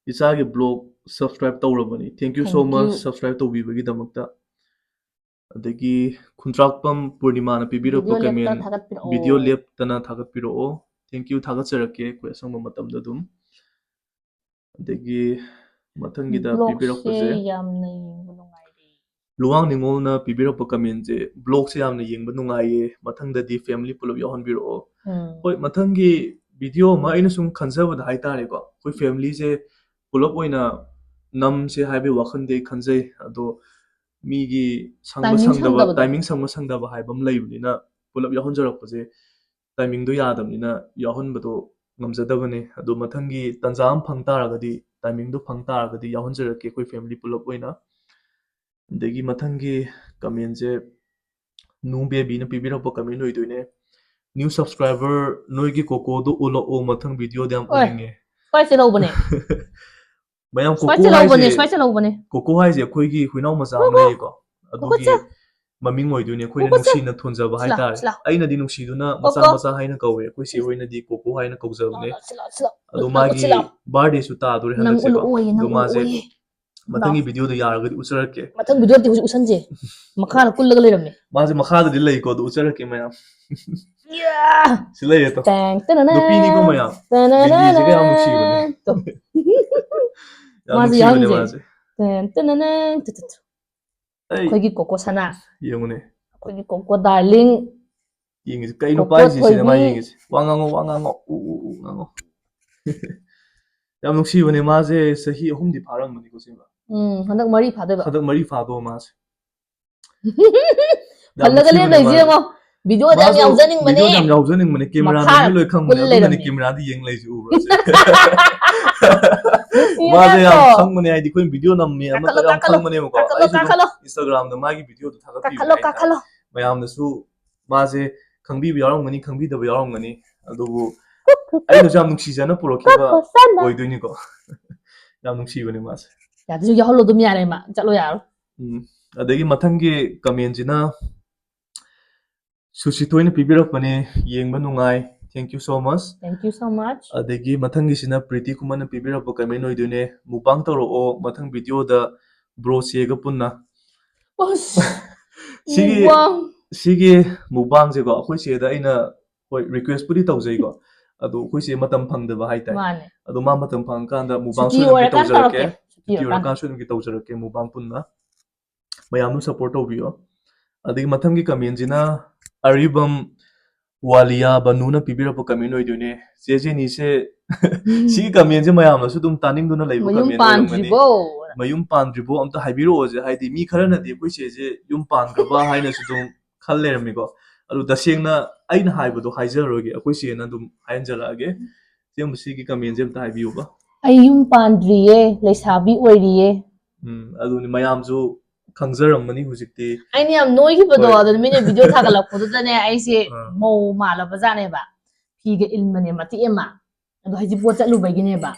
"ꯏꯆꯥꯒꯤ vlog subscribe ꯇꯧꯔꯕꯅꯤ"꯫ Thank you so Thank much, you꯫ Subscribe ꯇꯧꯕꯤꯕꯒꯤꯗꯃꯛꯇ꯫ ꯑꯗꯒꯤ ꯈꯨꯟꯗ꯭ꯔꯥꯛꯄꯝ ꯄꯨꯔꯅꯤꯃꯥꯅ ꯄꯤꯕꯤꯔꯛꯄ Video ꯂꯦꯞꯇꯅ comment, ꯊꯥꯒꯠꯄꯤꯔꯛꯑꯣ꯫ "Video ꯂꯦꯞꯇꯅ ꯊꯥꯒꯠꯄꯤꯔꯛꯑꯣ"꯫ Thank you, ꯊꯥꯒꯠꯆꯔꯛꯀꯦ ꯑꯩꯈꯣꯏ ꯑꯁꯪꯕ ꯃꯇꯝꯗ ꯑꯗꯨꯝ꯫ ꯑꯗꯒꯤ ꯃꯊꯪꯒꯤꯗ vlogꯁꯦ ꯄꯤꯕꯤꯔꯛꯄꯁꯦ, ꯌꯥꯝꯅ ꯌꯦꯡꯕ ꯅꯨꯡꯉꯥꯏꯔꯦ꯫ ꯂꯨꯋꯥꯡ ꯅꯤꯉꯣꯜꯅ ꯄꯤꯕꯤꯔꯛꯄ commentꯁꯦ, "Vlogꯁꯦ ꯌꯥꯝꯅ ꯌꯦꯡꯕ ꯅꯨꯡꯉꯥꯏꯌꯦ, ꯃꯊꯪꯗꯗꯤ family ꯄꯨꯂꯞ ꯌꯥꯎꯍꯟꯕꯤꯔꯛꯑꯣ"꯫ ꯎꯝ꯫ ꯍꯣꯏ, ꯃꯊꯪꯒꯤ ꯚꯤꯗꯤꯑꯣ ꯑꯃ ꯑꯩꯅ ꯁꯨꯝ ꯈꯟꯖꯕꯗ ꯍꯥꯏꯇꯥꯔꯦꯀꯣ, ꯑꯩꯈꯣꯏ ꯐꯦꯃꯤꯂꯤꯁꯦ ꯄꯨꯂꯞ ꯑꯣꯏꯅ ꯅꯝꯁꯦ ꯍꯥꯏꯕꯒꯤ ꯋꯥꯈꯜꯗꯤ ꯑꯩ ꯈꯟꯖꯩ꯫ ꯑꯗꯣ ꯃꯤꯒꯤ ꯁꯪꯕ Timing ꯁꯪꯗꯕ, ꯁꯪꯗꯕꯗꯣ꯫ ꯇꯥꯏꯃꯤꯡ ꯁꯪꯕ ꯁꯪꯗꯕ ꯍꯥꯏꯕ ꯑꯃ ꯂꯩꯕꯅꯤꯅ, ꯄꯨꯂꯞ ꯌꯥꯎꯍꯟꯖꯔꯛꯄꯁꯦ ꯇꯥꯏꯃꯤꯡꯗꯣ ꯌꯥꯗꯕꯅꯤꯅ ꯌꯥꯎꯍꯟꯕꯗꯣ ꯉꯝꯖꯗꯕꯅꯦ꯫ ꯑꯗꯣ ꯃꯊꯪꯒꯤ ꯇꯥꯟꯖꯥ ꯑꯃ ꯐꯪ ꯇꯥꯔꯒꯗꯤ, ꯇꯥꯏꯃꯤꯡꯗꯣ ꯐꯪ ꯇꯥꯔꯒꯗꯤ ꯌꯥꯎꯍꯟꯖꯔꯛꯀꯦ ꯑꯩꯈꯣꯏ ꯐꯦꯃꯤꯂꯤ ꯄꯨꯂꯞ ꯑꯣꯏꯅ꯫ ꯑꯗꯒꯤ ꯃꯊꯪꯒꯤ ꯀꯃꯦꯟꯁꯦ ꯅꯨꯡ ꯕꯦꯕꯤꯅ ꯄꯤꯕꯤꯔꯛꯄ ꯀꯃꯦꯟ ꯑꯣꯏꯗꯣꯏꯅꯦ꯫ "New subscriber, ꯅꯣꯏꯒꯤ ꯀꯣꯀꯣꯗꯣ ꯎꯠꯂꯛꯑꯣ, ꯃꯊꯪ ꯚꯤꯗꯤꯑꯣꯗ ꯌꯥꯝ ꯑꯣꯏ꯫ ꯎꯅꯤꯡꯉꯦ"꯫ ꯁ꯭ꯋꯥꯏꯁꯦ ꯂꯧꯕꯅꯦ꯫ ꯃꯌꯥꯝ ꯁ꯭ꯋꯥꯏꯁꯦ ꯀꯣꯀꯣ ꯂꯧꯕꯅꯦ, ꯍꯥꯏꯁꯦ, ꯁ꯭ꯋꯥꯏꯁꯦ ꯂꯧꯕꯅꯦ꯫ ꯀꯣꯀꯣ ꯍꯥꯏꯁꯦ ꯑꯩꯈꯣꯏꯒꯤ ꯍꯨꯏꯅꯥꯎ ꯃꯆꯥ ꯑꯃ ꯀꯣꯀꯣ, ꯂꯩꯌꯦꯀꯣ, ꯑꯗꯨꯒꯤ ꯀꯣꯀꯣꯆꯥ꯫ ꯃꯃꯤꯡ ꯑꯣꯏꯗꯣꯏꯅꯦ, ꯑꯩꯈꯣꯏꯅ ꯀꯣꯀꯣꯆꯥ꯫ ꯅꯨꯡꯁꯤꯅ ꯊꯣꯟꯖꯕ ꯁꯤꯂꯥ, ꯍꯥꯏꯇꯥꯔꯦ꯫ ꯁꯤꯂꯥ꯫ ꯑꯩꯅꯗꯤ ꯅꯨꯡꯁꯤꯗꯨꯅ ꯃꯆꯥ ꯀꯣꯀꯣ꯫ ꯃꯆꯥ ꯍꯥꯏꯅ ꯀꯧꯋꯦ, ꯑꯩꯈꯣꯏ ꯆꯦ ꯍꯣꯏꯅꯗꯤ ꯀꯣꯀꯣ ꯍꯥꯏꯅ ꯀꯧꯖꯕꯅꯦ꯫ ꯁꯤꯂꯥ, ꯁꯤꯂꯥ, ꯑꯗꯣ ꯁꯤꯂꯥ, ꯃꯥꯒꯤ ꯁꯤꯂꯥ꯫ ꯕꯥꯔꯗꯦꯁꯨ ꯇꯥꯗꯣꯔꯦ ꯅꯪ ꯍꯟꯗꯛꯁꯦꯀꯣ꯫ ꯎꯠꯂꯛꯑꯣꯌꯦ, ꯅꯪ ꯑꯗꯣ ꯃꯥꯁꯦ ꯎꯠꯂꯛꯑꯣꯌꯦ꯫ ꯃꯊꯪꯒꯤ ꯂꯥꯎ꯫ ꯚꯤꯗꯤꯑꯣꯗ ꯌꯥꯔꯒꯗꯤ ꯎꯠꯆꯔꯛꯀꯦ꯫ ꯃꯊꯪ ꯚꯤꯗꯤꯑꯣꯗꯤ ꯍꯧꯖꯤꯛ ꯎꯠꯁꯟꯁꯦ꯫ ꯃꯈꯥꯗ ꯀꯨꯜꯂꯒ ꯂꯩꯔꯝꯃꯦ꯫ ꯃꯥꯁꯦ ꯃꯈꯥꯗꯗꯤ ꯂꯩꯀꯣ, ꯑꯗꯨ ꯎꯠꯆꯔꯛꯀꯦ ꯃꯌꯥꯝ꯫ ꯌꯥ! ꯁꯤ ꯂꯩꯔꯦ ꯇꯣ꯫ ꯇꯦꯡ, ꯇꯅꯅ, ꯅꯨꯄꯤꯅꯤꯀꯣ ꯃꯌꯥꯝ꯫ ꯇꯅꯅ, ꯕꯤꯖꯤꯁꯦ ꯀꯌꯥꯝ ꯅꯨꯡꯁꯤꯕꯅꯦ꯫ ꯇꯣ꯫ ꯌꯥꯝ ꯃꯥꯁꯦ ꯅꯨꯡꯁꯤꯕꯅꯦ ꯌꯥꯎꯍꯟꯁꯦ꯫ ꯃꯥꯁꯦ꯫ ꯇꯦꯟ, ꯇꯅꯅ, ꯇꯨ, ꯇꯨ, ꯇꯨ꯫ ꯑꯩ ꯑꯩꯈꯣꯏꯒꯤ ꯀꯣꯀꯣ ꯁꯅꯥ꯫ ꯌꯦꯡꯉꯨꯅꯦ꯫ ꯑꯩꯈꯣꯏꯒꯤ ꯀꯣꯀꯣ ꯗꯥꯔꯂꯤꯡ꯫ ꯌꯦꯡꯉꯤꯁꯦ ꯀꯩꯅꯣ ꯀꯣꯀꯣ ꯄꯥꯏꯁꯤꯁꯤꯅ ꯃꯥ ꯊꯣꯏꯕꯤ꯫ ꯌꯦꯡꯉꯤꯁꯦ꯫ "ꯋꯥ ꯉꯥꯡꯉꯣ, ꯋꯥ ꯉꯥꯡꯉꯣ, ꯎ, ꯎ, ꯎ, ꯉꯥꯡꯉꯣ"꯫ ꯌꯥꯝ ꯅꯨꯡꯁꯤꯕꯅꯦ ꯃꯥꯁꯦ, ꯆꯍꯤ ꯑꯍꯨꯝꯗꯤ ꯐꯥꯔꯝꯃꯅꯤꯀꯣ ꯁꯤꯃ꯫ ꯎꯝ, ꯍꯟꯗꯛ ꯃꯔꯤ ꯐꯥꯗꯣꯏꯕ꯫ ꯍꯟꯗꯛ ꯃꯔꯤ ꯐꯥꯗꯣ ꯃꯥꯁꯦ꯫ ꯌꯥꯝ ꯍꯜꯂꯒ ꯅꯨꯡꯁꯤꯕꯅꯦ ꯂꯦꯞ ꯂꯩꯁꯤ ꯃꯥꯁꯦ꯫ ꯌꯦꯡꯉꯣ꯫ ꯚꯤꯗꯤꯑꯣꯗ ꯌꯥꯝ ꯃꯥꯁꯨ ꯌꯥꯎꯖꯅꯤꯡꯕꯅꯦ꯫ ꯚꯤꯗꯤꯑꯣꯗ ꯌꯥꯝ ꯌꯥꯎꯖꯅꯤꯡꯕꯅꯦ꯫ ꯀꯦꯃꯦꯔꯥꯗ ꯃꯈꯥꯗ ꯃꯤ ꯂꯣꯏ ꯈꯪꯕꯅꯦ꯫ ꯀꯨꯜꯂ ꯑꯗꯨꯒꯅꯦ ꯂꯩꯔꯝꯃꯦ꯫ ꯀꯦꯃꯦꯔꯥꯗ ꯌꯦꯡ ꯂꯩꯁꯦ ꯎꯕ꯭ꯔꯥ? ꯅꯨꯡꯁꯤꯕ ꯃꯥꯁꯦ ꯌꯥꯝ ꯌꯥꯗ꯭ꯔꯣ? ꯈꯪꯕꯅꯦ, ꯍꯥꯏꯗꯤ ꯑꯩꯈꯣꯏ ꯚꯤꯗꯤꯑꯣ ꯅꯝꯃꯦ ꯑꯃ ꯀꯥꯈꯠꯂꯣ, ꯌꯥꯝ ꯀꯥꯈꯠꯂꯣ, ꯈꯪꯕꯅꯦꯕꯀꯣ꯫ ꯀꯥꯈꯠꯂꯣ, ꯑꯩꯁꯨ ꯑꯗꯨꯝ ꯀꯥꯈꯠꯂꯣ꯫ Instagram-ꯗ ꯃꯥꯒꯤ ꯚꯤꯗꯤꯑꯣꯗꯣ ꯊꯥꯒꯠꯄꯤꯕꯅꯦ ꯀꯥꯈꯠꯂꯣ, ꯍꯥꯏꯇꯥꯔꯦ꯫ ꯀꯥꯈꯠꯂꯣ꯫ ꯃꯌꯥꯝꯅꯁꯨ ꯃꯥꯁꯦ ꯈꯪꯕꯤꯕ ꯌꯥꯎꯔꯝꯒꯅꯤ, ꯈꯪꯕꯤꯗꯕ ꯌꯥꯎꯔꯝꯒꯅꯤ꯫ ꯑꯗꯨꯕꯨ ꯑꯩꯅꯁꯨ ꯌꯥꯝ ꯅꯨꯡꯁꯤꯖꯅ ꯄꯨꯔꯛꯈꯤꯕ ꯀꯣꯀꯣ ꯁꯅꯥ꯫ ꯑꯣꯏꯗꯣꯏꯅꯤꯀꯣ꯫ ꯌꯥꯝ ꯅꯨꯡꯁꯤꯕꯅꯦ ꯃꯥꯁꯦ꯫ ꯌꯥꯗꯁꯨ ꯌꯥꯎꯍꯜꯂꯣ ꯑꯗꯨꯝ ꯌꯥꯔꯦ ꯃꯥ꯫ ꯆꯠꯂꯣ ꯌꯥꯔꯣ꯫ ꯎꯝ꯫ ꯑꯗꯒꯤ ꯃꯊꯪꯒꯤ ꯀꯃꯦꯟꯁꯤꯅ ꯁꯨꯁꯤꯊꯣꯏꯅ ꯄꯤꯕꯤꯔꯛꯄꯅꯦ, "ꯌꯦꯡꯕ ꯅꯨꯡꯉꯥꯏ, thank you so much"꯫ Thank you so much꯫ ꯑꯗꯒꯤ ꯃꯊꯪꯒꯤꯁꯤꯅ ꯄ꯭ꯔꯤꯇꯤ ꯈꯨꯃꯟꯅ ꯄꯤꯕꯤꯔꯛꯄ ꯀꯃꯦꯟ ꯑꯣꯏꯗꯣꯏꯅꯦ, "ꯃꯨꯛꯕꯥꯡ ꯇꯧꯔꯛꯑꯣ ꯃꯊꯪ ꯚꯤꯗꯤꯑꯣꯗ ꯕ꯭ꯔꯣ ꯆꯦꯒ ꯄꯨꯟꯅ"꯫ ꯑꯁ, ꯁꯤꯒꯤ ꯃꯨꯛꯕꯥꯡ꯫ ꯁꯤꯒꯤ ꯃꯨꯛꯕꯥꯡꯁꯦꯀꯣ, ꯑꯩꯈꯣꯏ ꯆꯦꯗ ꯑꯩꯅ, ꯍꯣꯏ, ꯔꯤꯀ꯭ꯋꯦꯁꯄꯨꯗꯤ ꯇꯧꯖꯩꯀꯣ, ꯑꯗꯣ ꯑꯩꯈꯣꯏ ꯆꯦ ꯃꯇꯝ ꯐꯪꯗꯕ ꯍꯥꯏꯇꯥꯔꯦ꯫ ꯃꯥꯅꯦ꯫ ꯑꯗꯣ ꯃꯥ ꯃꯇꯝ ꯐꯪꯉꯀꯥꯟꯗ ꯃꯨꯛꯕꯥꯡ ꯁꯨꯇꯤ ꯁꯣꯏꯗꯅ ꯑꯣꯏꯔꯀꯥꯟ ꯇꯧꯖꯔꯛꯀꯦ꯫ ꯇꯧꯔꯛꯀꯦ꯫ ꯁꯨꯇꯤ ꯁꯨꯇꯤ ꯑꯣꯏꯔꯀꯥꯟ꯫ ꯑꯣꯏꯔꯀꯥꯟ ꯁꯣꯏꯗꯅ ꯇꯧꯖꯔꯛꯀꯦ ꯃꯨꯛꯕꯥꯡ ꯄꯨꯟꯅ꯫ ꯃꯌꯥꯝ ꯑꯗꯨꯝ ꯁꯞꯄꯣꯔꯠ ꯇꯧꯕꯤꯌꯣ꯫ ꯑꯗꯒꯤ ꯃꯊꯪꯒꯤ ꯀꯃꯦꯟꯁꯤꯅ ꯑꯔꯤꯕꯝ ꯋꯥꯂꯤꯌꯥ ꯕꯅꯨꯅ ꯄꯤꯕꯤꯔꯛꯄ comment ꯑꯣꯏꯗꯣꯏꯅꯦ꯫ ꯆꯦ ꯖꯦꯅꯤꯁꯦ ꯁꯤꯒꯤ commentꯁꯦ ꯃꯌꯥꯝꯅꯁꯨ ꯑꯗꯨꯝ ꯇꯥꯅꯤꯡꯗꯨꯅ ꯂꯩꯕ ꯃꯌꯨꯝ comment ꯑꯣꯏꯔꯝꯒꯅꯤ꯫ ꯄꯥꯟꯗ꯭ꯔꯤꯕꯣ? ꯃꯌꯨꯝ ꯄꯥꯟꯗ꯭ꯔꯤꯕꯣ ꯑꯝꯇ ꯍꯥꯏꯕꯤꯔꯛꯑꯣꯁꯦ꯫ ꯍꯥꯏꯗꯤ ꯃꯤ ꯈꯔꯅꯗꯤ ꯑꯩꯈꯣꯏ ꯆꯦꯁꯦ ꯌꯨꯝ ꯄꯥꯟꯈ꯭ꯔꯕ ꯍꯥꯏꯅꯁꯨ ꯑꯗꯨꯝ ꯈꯜ ꯂꯩꯔꯝꯃꯤꯀꯣ꯫ ꯑꯗꯨ ꯇꯁꯦꯡꯅ ꯑꯩꯅ ꯍꯥꯏꯕꯗꯣ ꯍꯥꯏꯖꯔꯔꯣꯏꯒꯦ, ꯑꯩꯈꯣꯏ ꯆꯦꯅ ꯑꯗꯨꯝ ꯍꯥꯏꯍꯟꯖꯔꯛꯑꯒꯦ꯫ ꯏꯆꯦ, ꯃꯁꯤꯒꯤ commentꯁꯦ ꯑꯝꯇ ꯍꯥꯏꯕꯤꯌꯨꯕ꯫ ꯑꯩ ꯌꯨꯝ ꯄꯥꯟꯗ꯭ꯔꯤꯌꯦ, ꯂꯩꯁꯥꯕꯤ ꯑꯣꯏꯔꯤꯌꯦ꯫ ꯎꯝ, ꯑꯗꯨꯅꯤ ꯃꯌꯥꯝꯁꯨ ꯈꯪꯖꯔꯝꯃꯅꯤ ꯍꯧꯖꯤꯛꯇꯤ꯫ ꯑꯩꯅ ꯌꯥꯝ ꯅꯣꯏꯈꯤꯕꯗꯣ ꯍꯣꯏ꯫ ꯑꯗꯨꯅ ꯃꯤꯅ video ꯊꯥꯒꯠꯂꯛꯄꯗꯨꯗꯅꯦ ꯑꯩꯁꯦ ꯑꯥ꯫ ꯃꯧ ꯃꯥꯜꯂꯕꯖꯥꯠꯅꯦꯕ꯫ ꯐꯤꯒ ꯏꯟꯕꯅꯦ ꯃꯇꯦꯛ ꯑꯃ꯫ ꯑꯗꯣ ꯍꯩꯖꯤꯡꯄꯣꯠ ꯆꯠꯂꯨꯕꯒꯤꯅꯦꯕ꯫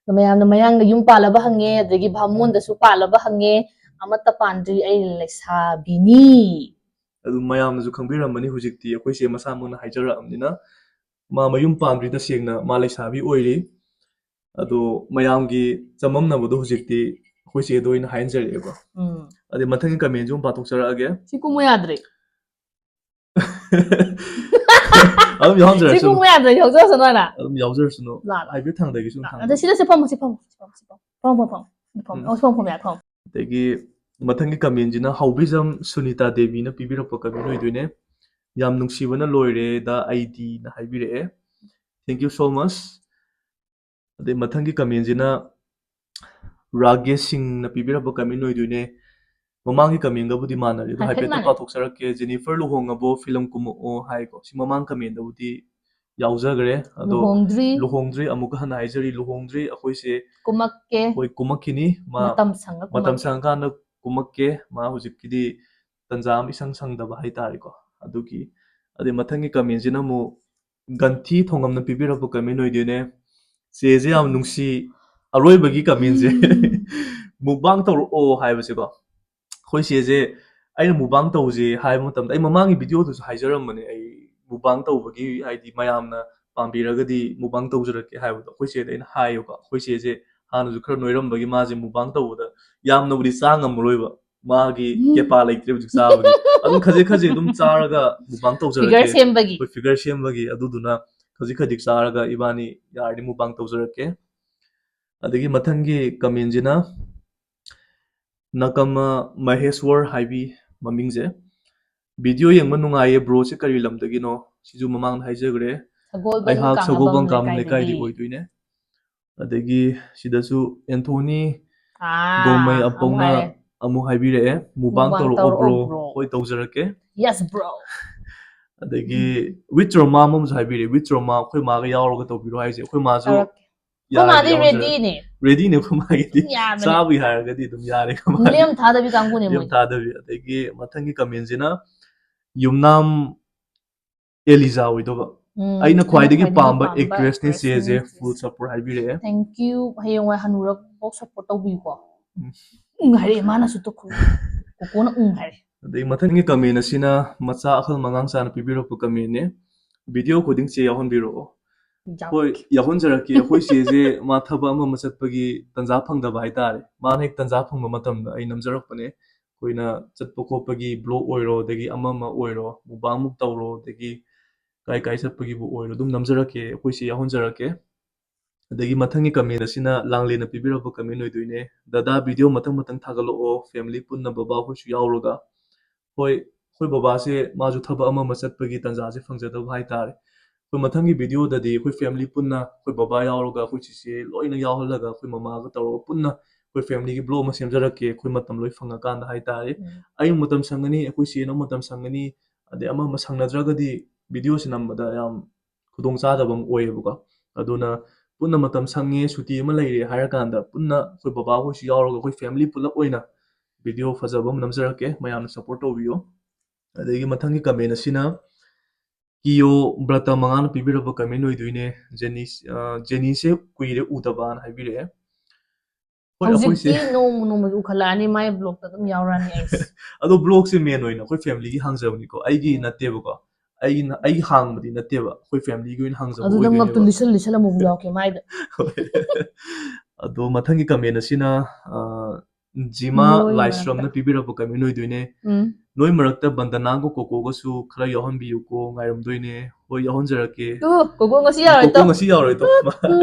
ꯑꯗꯣ ꯃꯌꯥꯝꯅ ꯃꯌꯥꯡꯗ ꯌꯨꯝ ꯄꯥꯜꯂꯕ ꯍꯪꯉꯦ, ꯑꯗꯒꯤ ꯚꯥꯃꯣꯟꯗꯁꯨ ꯄꯥꯜꯂꯕ ꯍꯪꯉꯦ, ꯑꯃꯠꯇ ꯄꯥꯟꯗ꯭ꯔꯤ, ꯑꯩ ꯂꯩꯁꯥꯕꯤꯅꯤ꯫ ꯑꯗꯨ ꯃꯌꯥꯝꯅꯁꯨ ꯈꯪꯕꯤꯔꯝꯃꯅꯤ ꯍꯧꯖꯤꯛꯇꯤ, ꯑꯩꯈꯣꯏ ꯆꯦ ꯃꯁꯥꯃꯛꯅ ꯍꯥꯏꯖꯔꯛꯑꯕꯅꯤꯅ꯫ ꯃꯥ ꯃꯌꯨꯝ ꯄꯥꯟꯗ꯭ꯔꯤ, ꯇꯁꯦꯡꯅ ꯃꯥ ꯂꯩꯁꯥꯕꯤ ꯑꯣꯏꯔꯤ꯫ ꯑꯗꯣ ꯃꯌꯥꯝꯒꯤ ꯆꯃꯝꯅꯕꯗꯣ ꯍꯧꯖꯤꯛꯇꯤ ꯑꯩꯈꯣꯏ ꯆꯦꯗ ꯑꯣꯏꯅ ꯍꯥꯏꯍꯟꯖꯔꯛꯑꯦꯕ꯫ ꯎꯝ꯫ ꯑꯗꯩ ꯃꯊꯪꯒꯤ commentꯁꯨ ꯑꯃꯨꯛ ꯄꯥꯊꯣꯛꯆꯔꯛꯑꯒꯦ꯫ ꯁꯤ ꯀꯨꯝꯃꯨ ꯌꯥꯗ꯭ꯔꯦ꯫ ꯑꯗꯨꯝ ꯁꯤ ꯌꯥꯎꯍꯟꯖꯔꯛꯁꯅꯨ꯫ ꯀꯨꯝꯃꯨ ꯌꯥꯗ꯭ꯔꯦ, ꯌꯥꯎꯖꯔꯁꯅꯨ ꯍꯥꯏꯅ꯫ ꯑꯗꯨꯝ ꯌꯥꯎꯖꯔꯁꯅꯨ꯫ ꯂꯥꯛꯑꯣ꯫ ꯍꯥꯏꯐꯦꯠ ꯊꯥꯡꯗꯒꯦ, ꯁꯨꯝ ꯑꯗ ꯊꯥꯡꯗꯒꯦ꯫ ꯁꯤꯗ ꯁꯤ ꯐꯝꯃꯣ, ꯁꯤ ꯐꯝꯃꯣ, ꯁꯤ ꯐꯝꯃꯣ, ꯁꯤ ꯐꯝꯃꯣ, ꯐꯝꯃꯣ, ꯐꯝꯃꯣ, ꯐꯝꯃꯣ, ꯐꯝꯃꯣ, ꯐꯝꯃꯣ꯫ ꯑꯗꯒꯤ ꯃꯊꯪꯒꯤ commentꯁꯤꯅ ꯍꯥꯎꯕꯤꯖꯝ ꯁꯨꯅꯤꯇꯥ ꯗꯦꯕꯤꯅ ꯄꯤꯕꯤꯔꯛꯄ comment ꯑꯣꯏꯗꯣꯏꯅꯦ꯫ "ꯌꯥꯝ ꯅꯨꯡꯁꯤꯕꯅ ꯂꯣꯏꯔꯦꯗ ꯑꯩꯗꯤꯅ" ꯍꯥꯏꯕꯤꯔꯛꯑꯦ꯫ Thank you so much꯫ ꯑꯗꯩ ꯃꯊꯪꯒꯤ commentꯁꯤꯅ ꯔꯥꯒꯦꯁ ꯁꯤꯡꯅ ꯄꯤꯕꯤꯔꯛꯄ comment ꯑꯣꯏꯗꯣꯏꯅꯦ꯫ ꯃꯃꯥꯡꯒꯤ commentꯒꯕꯨꯗꯤ ꯃꯥꯟꯅꯔꯦ, ꯑꯗꯣ ꯍꯥꯏꯐꯦꯠ ꯍꯥꯏꯐꯦꯠꯇ ꯃꯥꯟꯅꯩ꯫ ꯄꯥꯊꯣꯛꯆꯔꯛꯀꯦ꯫ "ꯖꯦꯅꯤꯐꯔ ꯂꯨꯍꯣꯡꯉꯕꯣ? ꯐꯤꯂꯝ ꯀꯨꯝꯃꯛꯑꯣ" ꯍꯥꯏꯀꯣ꯫ ꯁꯤ ꯃꯃꯥꯡ commentꯗꯕꯨꯗꯤ ꯌꯥꯎꯖꯈ꯭ꯔꯦ꯫ ꯑꯗꯣ ꯂꯨꯍꯣꯡꯗ꯭ꯔꯤ꯫ ꯂꯨꯍꯣꯡꯗ꯭ꯔꯤ, ꯑꯃꯨꯛꯀ ꯍꯟꯅ ꯍꯥꯏꯖꯔꯤ, ꯂꯨꯍꯣꯡꯗ꯭ꯔꯤ꯫ ꯑꯩꯈꯣꯏꯁꯦ ꯀꯨꯝꯃꯛꯀꯦ꯫ ꯍꯣꯏ, ꯀꯨꯝꯃꯛꯈꯤꯅꯤ꯫ ꯃꯥ ꯃꯇꯝ ꯁꯪꯉ ꯃꯇꯝ ꯀꯨꯝꯃꯛꯀꯦ꯫ ꯁꯪꯉꯀꯥꯟꯗ ꯀꯨꯝꯃꯛꯀꯦ꯫ ꯃꯥ ꯍꯧꯖꯤꯛꯀꯤꯗꯤ ꯇꯟꯖꯥ ꯑꯃ ꯏꯁꯪ ꯁꯪꯗꯕ ꯍꯥꯏꯇꯥꯔꯦꯀꯣ꯫ ꯑꯗꯨꯒꯤ, ꯑꯗꯩ ꯃꯊꯪꯒꯤ commentꯁꯤꯅ ꯑꯃꯨꯛ ꯒꯟꯊꯤ ꯊꯣꯡꯉꯝꯅ ꯄꯤꯕꯤꯔꯛꯄ comment ꯑꯣꯏꯗꯣꯏꯅꯦ꯫ "ꯆꯦꯁꯦ ꯌꯥꯝ ꯅꯨꯡꯁꯤ"꯫ ꯑꯔꯣꯏꯕꯒꯤ commentꯁꯦ "mukbang ꯇꯧꯔꯛꯑꯣ" ꯍꯥꯏꯕꯁꯦꯀꯣ꯫ ꯑꯩꯈꯣꯏ ꯆꯦꯁꯦ ꯑꯩꯅ mukbang ꯇꯧꯁꯦ ꯍꯥꯏꯕ ꯃꯇꯝꯗ, ꯑꯩ ꯃꯃꯥꯡꯒꯤ videoꯗꯨꯁꯨ ꯍꯥꯏꯖꯔꯝꯕꯅꯦ, ꯑꯩ mukbang ꯇꯧꯕꯒꯤ, ꯍꯥꯏꯗꯤ ꯃꯌꯥꯝꯅ ꯄꯥꯝꯕꯤꯔꯒꯗꯤ mukbang ꯇꯧꯖꯔꯛꯀꯦ ꯍꯥꯏꯕꯗꯣ ꯑꯩꯈꯣꯏ ꯆꯦꯗ ꯑꯩꯅ ꯍꯥꯏꯌꯦꯕꯀꯣ꯫ ꯑꯩꯈꯣꯏ ꯆꯦꯁꯦ ꯍꯥꯟꯅꯁꯨ ꯈꯔ ꯅꯣꯏꯔꯝꯕꯒꯤ ꯃꯥꯁꯦ mukbang ꯇꯧꯕꯗ ꯌꯥꯝꯅꯕꯨꯗꯤ ꯆꯥ ꯉꯝꯃꯔꯣꯏꯕ, ꯃꯥꯒꯤ ꯀꯦꯄꯥ ꯂꯩꯇ꯭ꯔꯦ ꯍꯧꯖꯤꯛ ꯆꯥꯕꯒꯤ꯫ ꯑꯗꯨꯝ ꯈꯖꯤꯛ ꯈꯖꯤꯛ ꯑꯗꯨꯝ ꯆꯥꯔꯒ mukbang ꯇꯧꯖꯔꯛꯀꯦ꯫ Figure ꯁꯦꯝꯕꯒꯤ꯫ ꯍꯣꯏ, figure ꯁꯦꯝꯕꯒꯤ꯫ ꯑꯗꯨꯗꯨꯅ ꯈꯖꯤꯛ ꯈꯖꯤꯛ ꯆꯥꯔꯒ ꯏꯕꯥꯅꯤ ꯌꯥꯔꯗꯤ mukbang ꯇꯧꯖꯔꯛꯀꯦ꯫ ꯑꯗꯒꯤ ꯃꯊꯪꯒꯤ commentꯁꯤꯅ ꯅꯀꯃ ꯃꯍꯦꯁꯋꯔ ꯍꯥꯏꯕꯤ ꯃꯃꯤꯡꯁꯦ꯫ "Video ꯌꯦꯡꯕ ꯅꯨꯡꯉꯥꯏꯌꯦ, broꯁꯦ ꯀꯔꯤ ꯂꯝꯗꯒꯤꯅꯣ?" ꯁꯤꯁꯨ ꯃꯃꯥꯡꯗ ꯍꯥꯏꯖꯈ꯭ꯔꯦ꯫ ꯁꯒꯣꯜꯕꯟ ꯑꯩꯍꯥꯛ ꯀꯥꯡꯉꯕꯝ ꯁꯒꯣꯜꯕꯟ ꯀꯥꯡꯉꯕꯝ ꯂꯩꯀꯥꯏꯗꯒꯤ꯫ ꯂꯩꯀꯥꯏꯗꯤ ꯑꯣꯏꯗꯣꯏꯅꯦ꯫ ꯑꯗꯒꯤ ꯁꯤꯗꯁꯨ ꯑꯦꯟꯊꯣꯅꯤ ꯑꯥ, ꯒꯣꯃꯩ ꯑꯃꯨꯛ ꯑꯄꯧꯅ ꯍꯥꯏꯔꯦ꯫ ꯑꯃꯨꯛ ꯍꯥꯏꯕꯤꯔꯛꯑꯦ, "ꯃꯨꯛꯕꯥꯡ "ꯃꯨꯛꯕꯥꯡ ꯇꯧꯔꯛꯑꯣ, ꯇꯧꯔꯛꯑꯣ, ꯕ꯭ꯔꯣ"꯫ ꯕ꯭ꯔꯣ꯫ "ꯍꯣꯏ, ꯇꯧꯖꯔꯛꯀꯦ"꯫ Yes, bro. ꯑꯗꯒꯤ ꯋꯤꯠ ꯔꯣꯃꯥ ꯑꯃꯁꯨ ꯍꯥꯏꯕꯤꯔꯦ, "ꯋꯤꯠ ꯔꯣꯃꯥ ꯑꯩꯈꯣꯏ ꯃꯥꯒ ꯌꯥꯎꯔꯒ ꯇꯧꯕꯤꯔꯣ" ꯍꯥꯏꯁꯦ, ꯑꯩꯈꯣꯏ ꯃꯥꯁꯨ ꯇꯧꯔꯛꯀꯦ꯫ ꯑꯩꯈꯣꯏ ꯌꯥꯔꯦ, ꯃꯥꯗꯤ ꯌꯥꯎꯖꯔꯛꯀꯦ꯫ ꯔꯦꯗꯤꯅꯦ꯫ ꯔꯦꯗꯤꯅꯦ ꯑꯩꯈꯣꯏ ꯃꯥꯒꯤꯗꯤ꯫ ꯌꯥꯕꯅꯦ꯫ ꯆꯥꯕꯒꯤ ꯍꯥꯏꯔꯒꯗꯤ ꯑꯗꯨꯝ ꯌꯥꯔꯦ ꯑꯩꯈꯣꯏ ꯃꯥꯒꯤ꯫ ꯂꯦꯝ ꯊꯥꯗꯕꯤ ꯀꯥꯡꯕꯨꯅꯦ ꯂꯦꯝ ꯃꯣꯏꯗꯤ꯫ ꯊꯥꯗꯕꯤ꯫ ꯑꯗꯒꯤ ꯃꯊꯪꯒꯤ ꯀꯃꯦꯟꯁꯤꯅ ꯌꯨꯝꯅꯥꯝ ꯑꯦꯂꯤꯖꯥ ꯑꯣꯏꯗꯣꯏꯕ꯫ ꯎꯝ, "ꯑꯩꯅ ꯈ꯭ꯋꯥꯏꯗꯒꯤ ꯄꯥꯝꯕ actressꯅꯦ ꯆꯦꯁꯦ", full support ꯍꯥꯏꯕꯤꯔꯛꯑꯦ꯫ Thank you. ꯍꯌꯦꯡꯋꯥꯏ ꯍꯅꯨꯔꯐꯥꯎ support ꯇꯧꯕꯤꯌꯨꯀꯣ꯫ ꯎꯝ꯫ ꯎꯝ ꯍꯥꯏꯔꯛꯑꯦ ꯃꯥꯅꯁꯨ, ꯇꯨ ꯀꯣꯀꯣꯅ ꯎꯝ ꯍꯥꯏꯔꯦ꯫ ꯑꯗꯩ ꯃꯊꯪꯒꯤ ꯀꯃꯦꯟ ꯑꯁꯤꯅ ꯃꯆꯥ ꯑꯈꯜ ꯃꯉꯥꯡ ꯆꯥꯅ ꯄꯤꯕꯤꯔꯛꯄ ꯀꯃꯦꯟꯅꯦ꯫ "ꯚꯤꯗꯤꯑꯣ ꯈꯨꯗꯤꯡ ꯆꯦ ꯌꯥꯎꯍꯟꯕꯤꯔꯛꯑꯣ"꯫ ꯌꯥꯎ-, ꯍꯣꯏ, ꯌꯥꯎꯍꯟꯖꯔꯛꯀꯦ꯫ ꯑꯩꯈꯣꯏ ꯆꯦꯁꯦ ꯃꯥ ꯊꯕꯛ ꯑꯃ ꯑꯃ ꯆꯠꯄꯒꯤ ꯇꯟꯖꯥ ꯐꯪꯗꯕ ꯍꯥꯏꯇꯥꯔꯦ꯫ ꯃꯥꯅ ꯍꯦꯛ ꯇꯟꯖꯥ ꯐꯪꯕ ꯃꯇꯝꯗ ꯑꯩ ꯅꯝꯖꯔꯛꯄꯅꯦ꯫ ꯑꯩꯈꯣꯏꯅ ꯆꯠꯄ ꯈꯣꯠꯄꯒꯤ vlog ꯑꯣꯏꯔꯣ, ꯑꯗꯒꯤ ꯑꯃ ꯑꯃ ꯑꯣꯏꯔꯣ, ꯃꯨꯛꯕꯥꯡꯃꯨꯛ ꯇꯧꯔꯣ, ꯑꯗꯒꯤ ꯀꯥꯏ ꯀꯥꯏ ꯆꯠꯄꯒꯤꯕꯨ ꯑꯣꯏꯔꯣ, ꯑꯗꯨꯝ ꯅꯝꯖꯔꯛꯀꯦ, ꯑꯩꯈꯣꯏ ꯆꯦ ꯌꯥꯎꯍꯟꯖꯔꯛꯀꯦ꯫ ꯑꯗꯒꯤ ꯃꯊꯪꯒꯤ ꯀꯃꯦꯟ ꯑꯁꯤꯅ ꯂꯥꯡꯂꯦꯟꯅ ꯄꯤꯕꯤꯔꯛꯄ ꯀꯃꯦꯟ ꯑꯣꯏꯗꯣꯏꯅꯦ꯫ "ꯗꯗꯥ, ꯚꯤꯗꯤꯑꯣ ꯃꯊꯪ ꯃꯊꯪ ꯊꯥꯒꯠꯂꯛꯑꯣ, ꯐꯦꯃꯤꯂꯤ ꯄꯨꯟꯅ ꯕꯕꯥ ꯍꯣꯏꯁꯨ ꯌꯥꯎꯔꯒ"꯫ ꯍꯣꯏ, ꯑꯩꯈꯣꯏ ꯕꯕꯥꯁꯦ ꯃꯥꯁꯨ ꯊꯕꯛ ꯑꯃ ꯑꯃ ꯆꯠꯄꯒꯤ ꯇꯥꯟꯖꯥꯁꯦ ꯐꯪꯖꯗꯕ ꯍꯥꯏꯇꯥꯔꯦ꯫ ꯑꯩꯈꯣꯏ ꯃꯊꯪꯒꯤ ꯚꯤꯗꯤꯑꯣꯗꯗꯤ ꯑꯩꯈꯣꯏ ꯐꯦꯃꯤꯂꯤ ꯄꯨꯟꯅ, ꯑꯩꯈꯣꯏ ꯕꯕꯥ ꯌꯥꯎꯔꯒ, ꯑꯩꯈꯣꯏ ꯆꯤꯆꯦ ꯂꯣꯏꯅ ꯌꯥꯎꯍꯜꯂꯒ, ꯑꯩꯈꯣꯏ ꯃꯃꯥꯒ ꯇꯧꯔꯒ ꯄꯨꯟꯅ ꯑꯩꯈꯣꯏ ꯐꯦꯃꯤꯂꯤꯒꯤ vlog ꯑꯃ ꯁꯦꯝꯖꯔꯛꯀꯦ, ꯑꯩꯈꯣꯏ ꯃꯇꯝ ꯂꯣꯏ ꯐꯪꯉꯀꯥꯟꯗ ꯍꯥꯏꯇꯥꯔꯦ꯫ ꯎꯝ꯫ ꯑꯩ ꯑꯃꯨꯛ ꯃꯇꯝ ꯁꯪꯒꯅꯤ, ꯑꯩꯈꯣꯏ ꯆꯦꯅ ꯑꯃꯨꯛ ꯃꯇꯝ ꯁꯪꯒꯅꯤ, ꯑꯗꯩ ꯑꯃ ꯑꯃ ꯁꯪꯅꯗ꯭ꯔꯒꯗꯤ ꯚꯤꯗꯤꯑꯣꯁꯦ ꯅꯝꯕꯗ ꯌꯥꯝ ꯈꯨꯗꯣꯡꯆꯥꯗꯕ ꯑꯃ ꯑꯣꯏꯌꯦꯕꯀꯣ꯫ ꯑꯗꯨꯅ ꯄꯨꯟꯅ ꯃꯇꯝ ꯁꯪꯉꯦ, ꯁꯨꯇꯤ ꯑꯃ ꯂꯩꯔꯦ ꯍꯥꯏꯔꯀꯥꯟꯗ ꯄꯨꯟꯅ ꯑꯩꯈꯣꯏ ꯕꯕꯥꯍꯣꯏꯁꯨ ꯌꯥꯎꯔꯒ ꯑꯩꯈꯣꯏ ꯐꯦꯃꯤꯂꯤ ꯄꯨꯂꯞ ꯑꯣꯏꯅ ꯚꯤꯗꯤꯑꯣ ꯐꯖꯕ ꯑꯃ ꯅꯝꯖꯔꯛꯀꯦ, ꯃꯌꯥꯝꯅ support ꯇꯧꯕꯤꯌꯣ꯫ ꯑꯗꯒꯤ ꯃꯊꯪꯒꯤ ꯀꯃꯦꯟ ꯑꯁꯤꯅ ꯀꯤꯌꯣ ꯕ꯭ꯔꯇ ꯃꯉꯥꯅ ꯄꯤꯕꯤꯔꯛꯄ ꯀꯃꯦꯟ ꯑꯣꯏꯗꯣꯏꯅꯦ꯫ "ꯖꯦꯅꯤ-, ꯑ, ꯖꯦꯅꯤꯁꯦ ꯀꯨꯏꯔꯦ ꯎꯗꯕꯅ" ꯍꯥꯏꯕꯤꯔꯛꯑꯦ꯫ ꯍꯣꯏ, ꯑꯩꯈꯣꯏꯁꯦ ꯍꯧꯖꯤꯛꯇꯤ ꯅꯣꯡꯃ ꯅꯣꯡꯃꯒꯤ ꯎꯈꯠꯂꯛꯑꯅꯤ, ꯃꯥꯏ vlogꯇ ꯑꯗꯨꯝ ꯌꯥꯎꯔꯛꯑꯅꯤ ꯑꯩꯁꯦ꯫ ꯑꯗꯣ vlogꯁꯦ main ꯑꯣꯏꯅ ꯑꯩꯈꯣꯏ familyꯒꯤ ꯍꯥꯡꯖꯕꯅꯤꯀꯣ, ꯑꯩꯒꯤ ꯎꯝ꯫ ꯅꯠꯇꯦꯕꯀꯣ꯫ ꯑꯩꯒꯤ, ꯑꯩꯒꯤ ꯍꯥꯡꯕꯗꯤ ꯅꯠꯇꯦꯕ, ꯑꯩꯈꯣꯏ familyꯒꯤ ꯑꯣꯏꯅ ꯍꯥꯡꯖꯕ ꯑꯗꯨꯗ ꯉꯛꯇ ꯑꯣꯏꯗꯣꯏꯅꯦꯕ꯫ ꯂꯤꯁꯜ ꯂꯤꯁꯜ ꯑꯃꯨꯛ ꯌꯥꯎꯔꯛꯀꯦ ꯃꯥꯏꯗ꯫ ꯍꯣꯏ꯫ ꯑꯗꯣ ꯃꯊꯪꯒꯤ comment ꯑꯁꯤꯅ, ꯑ, ꯖꯤꯃꯥ ꯃꯣꯏ ꯂꯥꯏꯁ꯭ꯔꯝꯅ ꯃꯔꯛꯇ꯫ ꯄꯤꯕꯤꯔꯛꯄ comment ꯑꯣꯏꯗꯣꯏꯅꯦ꯫ ꯎꯝ꯫ "ꯅꯣꯏ ꯃꯔꯛꯇ ꯕꯟꯗꯅꯥꯒ ꯀꯣꯀꯣꯒꯁꯨ ꯈꯔ ꯌꯥꯎꯍꯟꯕꯤꯌꯨꯀꯣ, ꯉꯥꯏꯔꯝꯗꯣꯏꯅꯦ"꯫ ꯍꯣꯏ, ꯌꯥꯎꯍꯟꯖꯔꯛꯀꯦ꯫ ꯇꯨ, ꯀꯣꯀꯣ ꯉꯁꯤ ꯌꯥꯎꯔꯣꯏ ꯀꯣꯀꯣ ꯇꯣ꯫ ꯉꯁꯤ ꯌꯥꯎꯔꯣꯏ ꯇꯣ꯫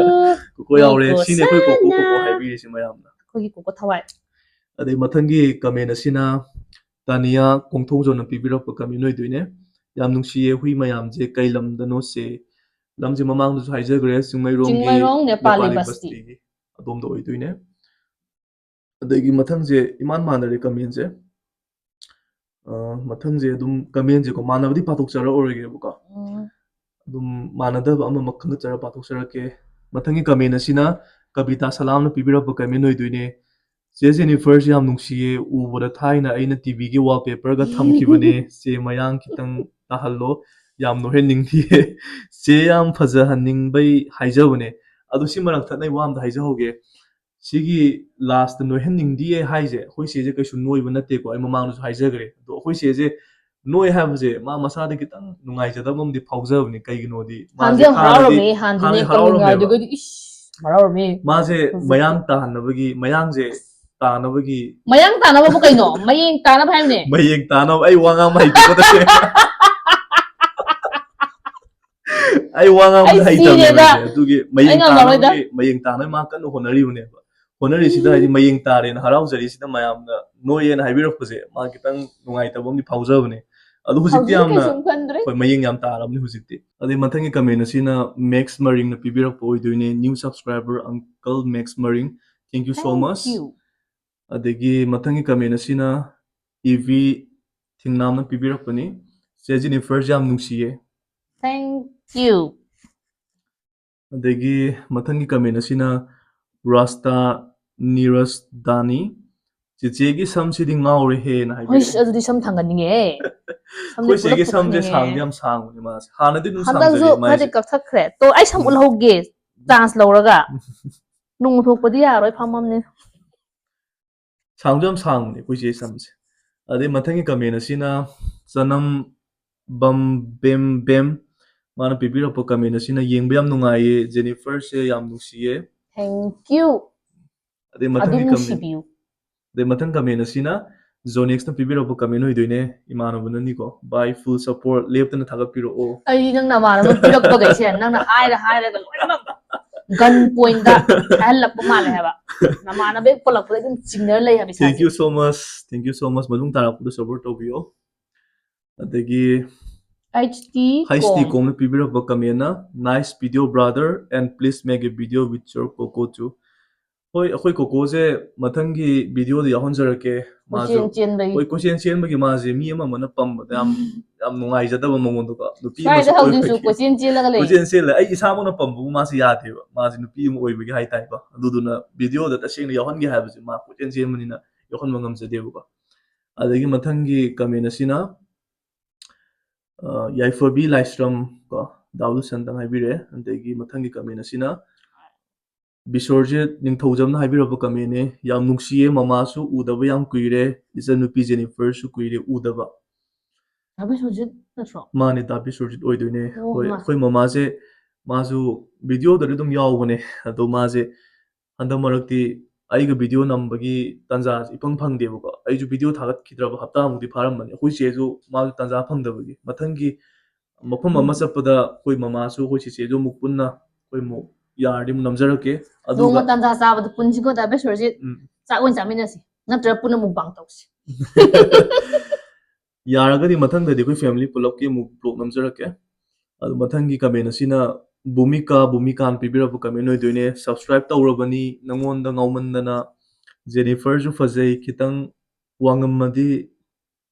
ꯀꯣꯀꯣ ꯌꯥꯎꯔꯦ꯫ ꯀꯣꯀꯣ ꯁꯤꯅꯦ ꯑꯩꯈꯣꯏ ꯀꯣꯀꯣ, ꯀꯣꯀꯣ ꯁꯅꯥ꯫ ꯍꯥꯏꯕꯤꯔꯤꯁꯦ ꯃꯌꯥꯝꯅ꯫ ꯑꯩꯈꯣꯏꯒꯤ ꯀꯣꯀꯣ ꯊꯋꯥꯏ꯫ ꯑꯗꯩ ꯃꯊꯪꯒꯤ comment ꯑꯁꯤꯅ ꯇꯥꯅꯤꯌꯥ ꯀꯣꯡꯊꯣꯡꯖꯣꯝꯅ ꯄꯤꯕꯤꯔꯛꯄ comment ꯑꯣꯏꯗꯣꯏꯅꯦ꯫ ꯌꯥꯝ ꯅꯨꯡꯁꯤꯌꯦ ꯍꯨꯏ ꯃꯌꯥꯝꯁꯦ꯫ ꯀꯩ ꯂꯝꯗꯅꯣ ꯁꯦ? ꯂꯝꯁꯦ ꯃꯃꯥꯡꯗꯁꯨ ꯍꯥꯏꯖꯈ꯭ꯔꯦ, ꯆꯤꯡꯃꯩꯔꯣꯡꯒꯤ ꯆꯤꯡꯃꯩꯔꯣꯡ ꯅꯦꯄꯥꯂꯤ ꯅꯦꯄꯥꯂꯤ ꯕꯁꯇꯤ꯫ ꯕꯁꯇꯤꯒꯤ ꯑꯗꯣꯝꯗ ꯑꯣꯏꯗꯣꯏꯅꯦ꯫ ꯑꯗꯒꯤ ꯃꯊꯪꯁꯦ ꯏꯃꯥꯟ ꯃꯥꯟꯅꯔꯦ ꯀꯃꯦꯟꯁꯦ꯫ ꯑ, ꯃꯊꯪꯁꯦ ꯑꯗꯨꯝ ꯀꯃꯦꯟꯁꯦꯀꯣ ꯃꯥꯟꯅꯕꯗꯤ ꯄꯥꯊꯣꯛꯆꯔꯛꯑꯔꯣꯏꯒꯦꯕꯀꯣ꯫ ꯎꯝ꯫ ꯑꯗꯨꯝ ꯃꯥꯟꯅꯗꯕ ꯑꯃꯃꯛ ꯈꯟꯒꯠꯆꯔ ꯄꯥꯊꯣꯛꯆꯔꯛꯀꯦ꯫ ꯃꯊꯪꯒꯤ ꯀꯃꯦꯟ ꯑꯁꯤꯅ ꯀꯕꯤꯇꯥ ꯁꯂꯥꯝꯅ ꯄꯤꯕꯤꯔꯛꯄ ꯀꯃꯦꯟ ꯑꯣꯏꯗꯣꯏꯅꯦ꯫ "ꯆꯦ ꯖꯦꯅꯤꯐꯔꯁꯦ ꯌꯥꯝ ꯅꯨꯡꯁꯤꯌꯦ, ꯎꯕꯗ ꯊꯥꯏꯅ ꯑꯩꯅ ꯇꯤꯚꯤꯒꯤ ꯋꯥꯜꯄꯦꯄꯔꯒ ꯊꯝꯈꯤꯕꯅꯦ꯫ ꯆꯦ ꯃꯌꯥꯡ ꯈꯤꯇꯪ ꯇꯥꯍꯜꯂꯣ, ꯌꯥꯝ ꯅꯣꯏꯍꯟꯅꯤꯡꯗꯤꯌꯦ꯫ ꯆꯦ ꯌꯥꯝ ꯐꯖꯍꯟꯅꯤꯡꯕꯩ ꯍꯥꯏꯖꯕꯅꯦ꯫ ꯑꯗꯣ ꯁꯤ ꯃꯔꯛ ꯊꯠꯅ ꯑꯩ ꯋꯥ ꯑꯝꯇ ꯍꯥꯏꯖꯍꯧꯒꯦ꯫ ꯁꯤꯒꯤ ꯂꯥꯁꯇ ꯅꯣꯏꯍꯟꯅꯤꯡꯗꯤꯌꯦ ꯍꯥꯏꯁꯦ ꯑꯩꯈꯣꯏ ꯆꯦꯁꯦ ꯀꯩꯁꯨ ꯅꯣꯏꯕ ꯅꯠꯇꯦꯀꯣ꯫ ꯑꯩ ꯃꯃꯥꯡꯗꯁꯨ ꯍꯥꯏꯖꯈ꯭ꯔꯦ꯫ ꯑꯗꯣ ꯑꯩꯈꯣꯏ ꯆꯦꯁꯦ ꯅꯣꯏ ꯍꯥꯏꯕꯁꯦ ꯃꯥ ꯃꯁꯥꯗ ꯈꯤꯇꯪ ꯅꯨꯡꯉꯥꯏꯖꯗꯕ ꯑꯃꯗꯤ ꯐꯥꯎꯖꯕꯅꯤ꯫ ꯀꯩꯒꯤꯅꯣꯗꯤ ꯍꯥꯟꯅꯗꯤ ꯃꯥꯁꯦ ꯌꯥꯝ ꯍꯥꯟꯅꯗꯤ ꯍꯔꯥꯎꯔꯝꯃꯦ, ꯍꯥꯟꯅꯗꯤꯅꯦ ꯍꯥꯟꯅꯗꯤ ꯀꯧꯔꯤ ꯍꯔꯥꯎꯔꯝꯃꯦꯕ꯫ ꯉꯥꯏꯗꯨꯒꯗꯤ ꯏꯁ ꯍꯔꯥꯎꯔꯝꯃꯦ꯫ ꯃꯥꯁꯦ ꯍꯧꯖꯤꯛꯇꯤ꯫ ꯃꯌꯥꯡ ꯇꯥꯍꯟꯅꯕꯒꯤ, ꯃꯌꯥꯡꯁꯦ ꯇꯥꯅꯕꯒꯤ ꯃꯌꯥꯡ ꯇꯥꯅꯕꯕꯨ ꯀꯩꯅꯣ? ꯃꯌꯦꯡ ꯇꯥꯅꯕ ꯍꯥꯏꯕꯅꯦ꯫ ꯃꯌꯦꯡ ꯇꯥꯅꯕ꯫ ꯑꯩ ꯋꯥ ꯉꯥꯡꯕ ꯍꯩꯇꯦꯀꯣ ꯇꯁꯦꯡꯅ꯫ ꯑꯩ ꯋꯥ ꯉꯥꯡꯕꯗ ꯑꯩ ꯍꯩꯇꯕꯅꯦꯕ ꯁꯤꯔꯦꯗ꯫ ꯑꯩꯁꯦ꯫ ꯑꯗꯨꯒꯤ ꯃꯌꯦꯡ ꯉꯝꯃꯔꯣꯏꯗ꯫ ꯇꯥꯅꯕꯒꯤ, ꯃꯌꯦꯡ ꯇꯥꯅꯕꯒꯤ ꯃꯥ ꯀꯟꯅ ꯍꯣꯠꯅꯔꯤꯕꯅꯦꯕ꯫ ꯍꯣꯠꯅꯔꯤꯁꯤꯗ ꯍꯥꯏꯗꯤ ꯃꯌꯦꯡ ꯇꯥꯔꯦꯅ ꯍꯔꯥꯎꯖꯔꯤꯁꯤꯗ ꯃꯌꯥꯝꯅ ꯅꯣꯏꯌꯦꯅ ꯍꯥꯏꯕꯤꯔꯛꯄꯁꯦ ꯃꯥ ꯈꯤꯇꯪ ꯅꯨꯡꯉꯥꯏꯇꯕ ꯑꯃꯗꯤ ꯐꯥꯎꯖꯕꯅꯦ꯫ ꯑꯗꯣ ꯍꯧꯖꯤꯛꯇꯤ ꯍꯧꯖꯤꯛꯇꯤ ꯌꯥꯝꯅ ꯀꯩꯁꯨꯝ ꯈꯟꯗ꯭ꯔꯦ꯫ ꯍꯣꯏ, ꯃꯌꯦꯡ ꯌꯥꯝ ꯇꯥꯔꯕꯅꯤ ꯍꯧꯖꯤꯛꯇꯤ꯫ ꯑꯗꯩ ꯃꯊꯪꯒꯤ ꯀꯃꯦꯟ ꯑꯁꯤꯅ ꯃꯦꯛꯁ ꯃꯔꯤꯡꯅ ꯄꯤꯕꯤꯔꯛꯄ ꯑꯣꯏꯗꯣꯏꯅꯦ꯫ New subscriber uncle Max Maring, thank you so Thank much꯫ you. ꯑꯗꯒꯤ ꯃꯊꯪꯒꯤ ꯀꯃꯦꯟ ꯑꯁꯤꯅ ꯏ ꯚꯤ ꯊꯤꯡꯅꯥꯝꯅ ꯄꯤꯕꯤꯔꯛꯄꯅꯤ꯫ "ꯆꯦ ꯖꯤꯅꯤꯐꯔꯁꯦ ꯌꯥꯝ ꯅꯨꯡꯁꯤꯌꯦ"꯫ Thank you. ꯑꯗꯒꯤ ꯃꯊꯪꯒꯤ ꯀꯃꯦꯟ ꯑꯁꯤꯅ ꯔꯥꯁꯇꯥ ꯅꯤꯔꯁ ꯗꯥꯅꯤ, "ꯆꯦꯆꯦꯒꯤ ꯁꯝꯁꯤꯗꯤ ꯉꯥꯎꯔꯦꯍꯦꯅ" ꯍꯥꯏꯕꯤꯔꯛꯑꯦ꯫ ꯍꯣꯏꯁ, ꯑꯗꯨꯗꯤ ꯁꯝ ꯊꯥꯡꯒꯠꯅꯤꯡꯉꯦ꯫ ꯁꯝꯁꯦ ꯑꯩꯈꯣꯏ ꯆꯦꯒꯤ ꯄꯨꯂꯞ ꯁꯝꯁꯦ ꯄꯨꯊꯣꯛꯅꯤꯡꯉꯦ꯫ ꯁꯥꯡꯗꯤ ꯌꯥꯝ ꯁꯥꯡꯕꯅꯦ ꯃꯥꯁꯦ꯫ ꯍꯥꯟꯅꯗꯤ ꯑꯗꯨꯝ ꯍꯟꯗꯛꯁꯨ ꯁꯥꯡꯖꯔꯦ ꯈꯔꯗꯤ ꯃꯥꯏꯁꯦ꯫ ꯀꯛꯊꯠꯈ꯭ꯔꯦ꯫ ꯇꯣ, ꯑꯩ ꯁꯝ ꯎꯝ꯫ ꯎꯠꯍꯧꯒꯦ꯫ ꯆꯥꯟꯁ ꯂꯧꯔꯒ꯫ ꯅꯣꯡ ꯊꯣꯛꯄꯗꯤ ꯌꯥꯔꯣꯏ, ꯐꯝꯃꯝꯅꯤ꯫ ꯁꯥꯡꯁꯨ ꯌꯥꯝ ꯁꯥꯡꯕꯅꯦ ꯑꯩꯈꯣꯏ ꯆꯦ ꯁꯝꯁꯦ꯫ ꯑꯗꯩ ꯃꯊꯪꯒꯤ ꯀꯃꯦꯟ ꯑꯁꯤꯅ ꯆꯅꯝ ꯕꯝ ꯕꯦꯝ ꯕꯦꯝ꯫ ꯃꯥꯅ ꯄꯤꯕꯤꯔꯛꯄ ꯀꯃꯦꯟ ꯑꯁꯤꯅ, "ꯌꯦꯡꯕ ꯌꯥꯝ ꯅꯨꯡꯉꯥꯏꯌꯦ, ꯖꯦꯅꯤꯐꯔꯁꯦ ꯌꯥꯝ ꯅꯨꯡꯁꯤꯌꯦ"꯫ Thank you. ꯑꯗꯩ ꯑꯗꯨꯝ ꯃꯊꯪꯒꯤ ꯀꯃꯦꯟ ꯅꯨꯡꯁꯤꯕꯤꯌꯨ꯫ ꯑꯗꯩ ꯃꯊꯪ ꯀꯃꯦꯟ ꯑꯁꯤꯅ ꯖꯣꯅꯦꯛꯁꯅ ꯄꯤꯕꯤꯔꯛꯄ ꯀꯃꯦꯟ ꯑꯣꯏꯗꯣꯏꯅꯦ, ꯏꯃꯥꯟꯅꯕꯅꯅꯤꯀꯣ꯫ "Bye, full support, ꯂꯦꯞꯇꯅ ꯊꯥꯒꯠꯄꯤꯔꯛꯑꯣ"꯫ ꯑꯩꯗꯤ ꯅꯪ ꯅꯃꯥꯟꯅꯕ ꯄꯤꯔꯛꯄꯈꯩꯁꯦ ꯅꯪꯅ ꯍꯥꯏꯔ ꯍꯥꯏꯔꯒ ꯂꯣꯏꯅꯃꯛ gun pointꯇ ꯍꯥꯏꯍꯜꯂꯛꯄ ꯃꯥꯜꯂꯦ ꯍꯥꯏꯕ꯫ ꯅꯃꯥꯟꯅꯕ ꯍꯦꯛ ꯄꯜꯂꯛꯄꯗ ꯑꯗꯨꯝ ꯆꯤꯡꯅꯔ ꯂꯩ ꯍꯥꯏꯕ Thank ꯏꯁꯥꯁꯦ꯫ you so much, thank you so much꯫ ꯃꯇꯨꯡ ꯇꯥꯔꯛꯄꯗ support ꯇꯧꯕꯤꯌꯣ꯫ ꯑꯗꯒꯤ H T H T Kong꯫ Kongꯅ ꯄꯤꯕꯤꯔꯛꯄ comment ꯅ, "Nice video, brother, and please make a video with your Coco too." ꯍꯣꯏ, ꯑꯩꯈꯣꯏ ꯀꯣꯀꯣꯁꯦ ꯃꯊꯪꯒꯤ video ꯗ ꯌꯥꯎꯍꯟꯖꯔꯛꯀꯦ꯫ ꯃꯥꯁꯨ ꯀꯣꯏꯆꯦꯟ ꯆꯦꯟꯕꯒꯤ꯫ ꯍꯣꯏ, ꯀꯣꯏꯆꯦꯟ ꯆꯦꯟꯕꯒꯤ ꯃꯥꯁꯦ ꯃꯤ ꯑꯃ ꯑꯃꯅ ꯄꯝꯕꯗ ꯌꯥꯝ, ꯌꯥꯝ ꯅꯨꯡꯉꯥꯏꯖꯗꯕ ꯃꯉꯣꯟꯗꯀꯣ꯫ ꯅꯨꯄꯤ ꯁ꯭ꯋꯥꯏꯗ ꯑꯃꯁꯨ ꯍꯧꯖꯤꯛꯁꯨ ꯑꯣꯏꯕꯒꯤ꯫ ꯀꯣꯏꯆꯦꯟ ꯆꯦꯜꯂꯒ ꯂꯩ꯫ ꯀꯣꯏꯆꯦꯟ ꯆꯦꯜꯂꯦ꯫ ꯑꯩ ꯏꯁꯥꯃꯛꯅ ꯄꯝꯕꯕꯨ ꯃꯥꯁꯦ ꯌꯥꯗꯦꯕ꯫ ꯃꯥꯁꯦ ꯅꯨꯄꯤ ꯑꯃ ꯑꯣꯏꯕꯒꯤ ꯍꯥꯏꯇꯥꯔꯦꯀꯣ꯫ ꯑꯗꯨꯗꯨꯅ video ꯗ ꯇꯁꯦꯡꯅ ꯌꯥꯎꯍꯟꯒꯦ ꯍꯥꯏꯕꯁꯦ ꯃꯥ ꯀꯣꯏꯆꯦꯟ ꯆꯦꯟꯕꯅꯤꯅ ꯌꯥꯎꯍꯟꯕ ꯉꯝꯖꯗꯦꯕꯀꯣ꯫ ꯑꯗꯒꯤ ꯃꯊꯪꯒꯤ comment ꯑꯁꯤꯅ, ꯑ, ꯌꯥꯏꯐꯕꯤ ꯂꯥꯏꯁ꯭ꯔꯝ ꯀꯣ, ꯗꯥꯎ ꯂꯨꯁꯟꯗꯪ ꯍꯥꯏꯕꯤꯔꯛꯑꯦ꯫ ꯑꯗꯒꯤ ꯃꯊꯪꯒꯤ comment ꯑꯁꯤꯅ ꯕꯤꯁ꯭ꯋꯔꯖꯤꯠ ꯅꯤꯡꯊꯧꯖꯝꯅ ꯍꯥꯏꯕꯤꯔꯛꯄ comment ꯅꯦ, "ꯌꯥꯝ ꯅꯨꯡꯁꯤꯌꯦ, ꯃꯃꯥꯁꯨ ꯎꯗꯕ ꯌꯥꯝ ꯀꯨꯏꯔꯦ, ꯏꯆꯟꯅꯨꯄꯤ ꯖꯦꯅꯤꯐꯔꯁꯨ ꯀꯨꯏꯔꯦ ꯎꯗꯕ"꯫ ꯗꯥ ꯕꯤꯁ꯭ꯋꯔꯖꯤꯠ ꯅꯠꯇ꯭ꯔꯣ? ꯃꯥꯅꯦ, ꯗꯥ ꯕꯤꯁ꯭ꯋꯔꯖꯤꯠ ꯑꯣꯏꯗꯣꯏꯅꯦ꯫ ꯑꯣ, ꯍꯣꯏ, ꯃꯥ꯫ ꯑꯩꯈꯣꯏ ꯃꯃꯥꯁꯦ, ꯃꯥꯁꯨ video ꯗꯗꯤ ꯑꯗꯨꯝ ꯌꯥꯎꯕꯅꯦ, ꯑꯗꯣ ꯃꯥꯁꯦ ꯍꯟꯗꯛ ꯃꯔꯛꯇꯤ ꯑꯩꯒ video ꯅꯝꯕꯒꯤ ꯇꯥꯟꯖꯥꯁꯦ ꯏꯐꯪ ꯐꯪꯗꯦꯕꯀꯣ꯫ ꯑꯩꯁꯨ video ꯊꯥꯒꯠꯈꯤꯗ꯭ꯔꯕ ꯍꯞꯇꯥꯃꯨꯛꯇꯤ ꯐꯥꯔꯝꯃꯅꯤ꯫ ꯑꯩꯈꯣꯏ ꯆꯦꯁꯨ ꯃꯥꯁꯨ ꯇꯥꯟꯖꯥ ꯐꯪꯗꯕꯒꯤ꯫ ꯃꯊꯪꯒꯤ ꯃꯐꯝ ꯑꯃ ꯎꯝ꯫ ꯆꯠꯄꯗ ꯑꯩꯈꯣꯏ ꯃꯃꯥꯁꯨ ꯑꯩꯈꯣꯏ ꯆꯦꯆꯦꯁꯨ ꯑꯃꯨꯛ ꯄꯨꯟꯅ ꯑꯩꯈꯣꯏ ꯑꯃꯨꯛ ꯌꯥꯔꯗꯤ ꯑꯃꯨꯛ ꯅꯝꯖꯔꯛꯀꯦ꯫ ꯑꯗꯨꯒ ꯅꯣꯡꯃ ꯇꯥꯟꯖꯥ ꯆꯥꯕꯗ ꯄꯨꯟꯁꯤꯀꯣ, ꯗꯥ ꯕꯤꯁ꯭ꯋꯔꯖꯤꯠ꯫ ꯎꯝ꯫ ꯆꯥꯛ ꯑꯣꯏꯅ ꯆꯥꯃꯤꯟꯅꯁꯤ꯫ ꯅꯠꯇ꯭ꯔꯒ ꯄꯨꯟꯅ mukbang ꯇꯧꯁꯤ꯫ ꯌꯥꯔꯒꯗꯤ ꯃꯊꯪꯗꯗꯤ ꯑꯩꯈꯣꯏ family ꯄꯨꯂꯞꯀꯤ ꯑꯃꯨꯛ vlog ꯅꯝꯖꯔꯛꯀꯦ꯫ ꯑꯗꯨ ꯃꯊꯪꯒꯤ comment ꯑꯁꯤꯅ ꯚꯨꯃꯤꯀꯥ, ꯚꯨꯃꯤꯀꯥꯅ ꯄꯤꯕꯤꯔꯛꯄ comment ꯑꯣꯏꯗꯣꯏꯅꯦ꯫ "Subscribe ꯇꯧꯔꯕꯅꯤ, ꯅꯪꯉꯣꯟꯗ ꯉꯥꯎꯃꯟꯗꯅ꯫ ꯖꯦꯅꯤꯐꯔꯁꯨ ꯐꯖꯩ, ꯈꯤꯇꯪ ꯋꯥꯡꯉꯝꯃꯗꯤ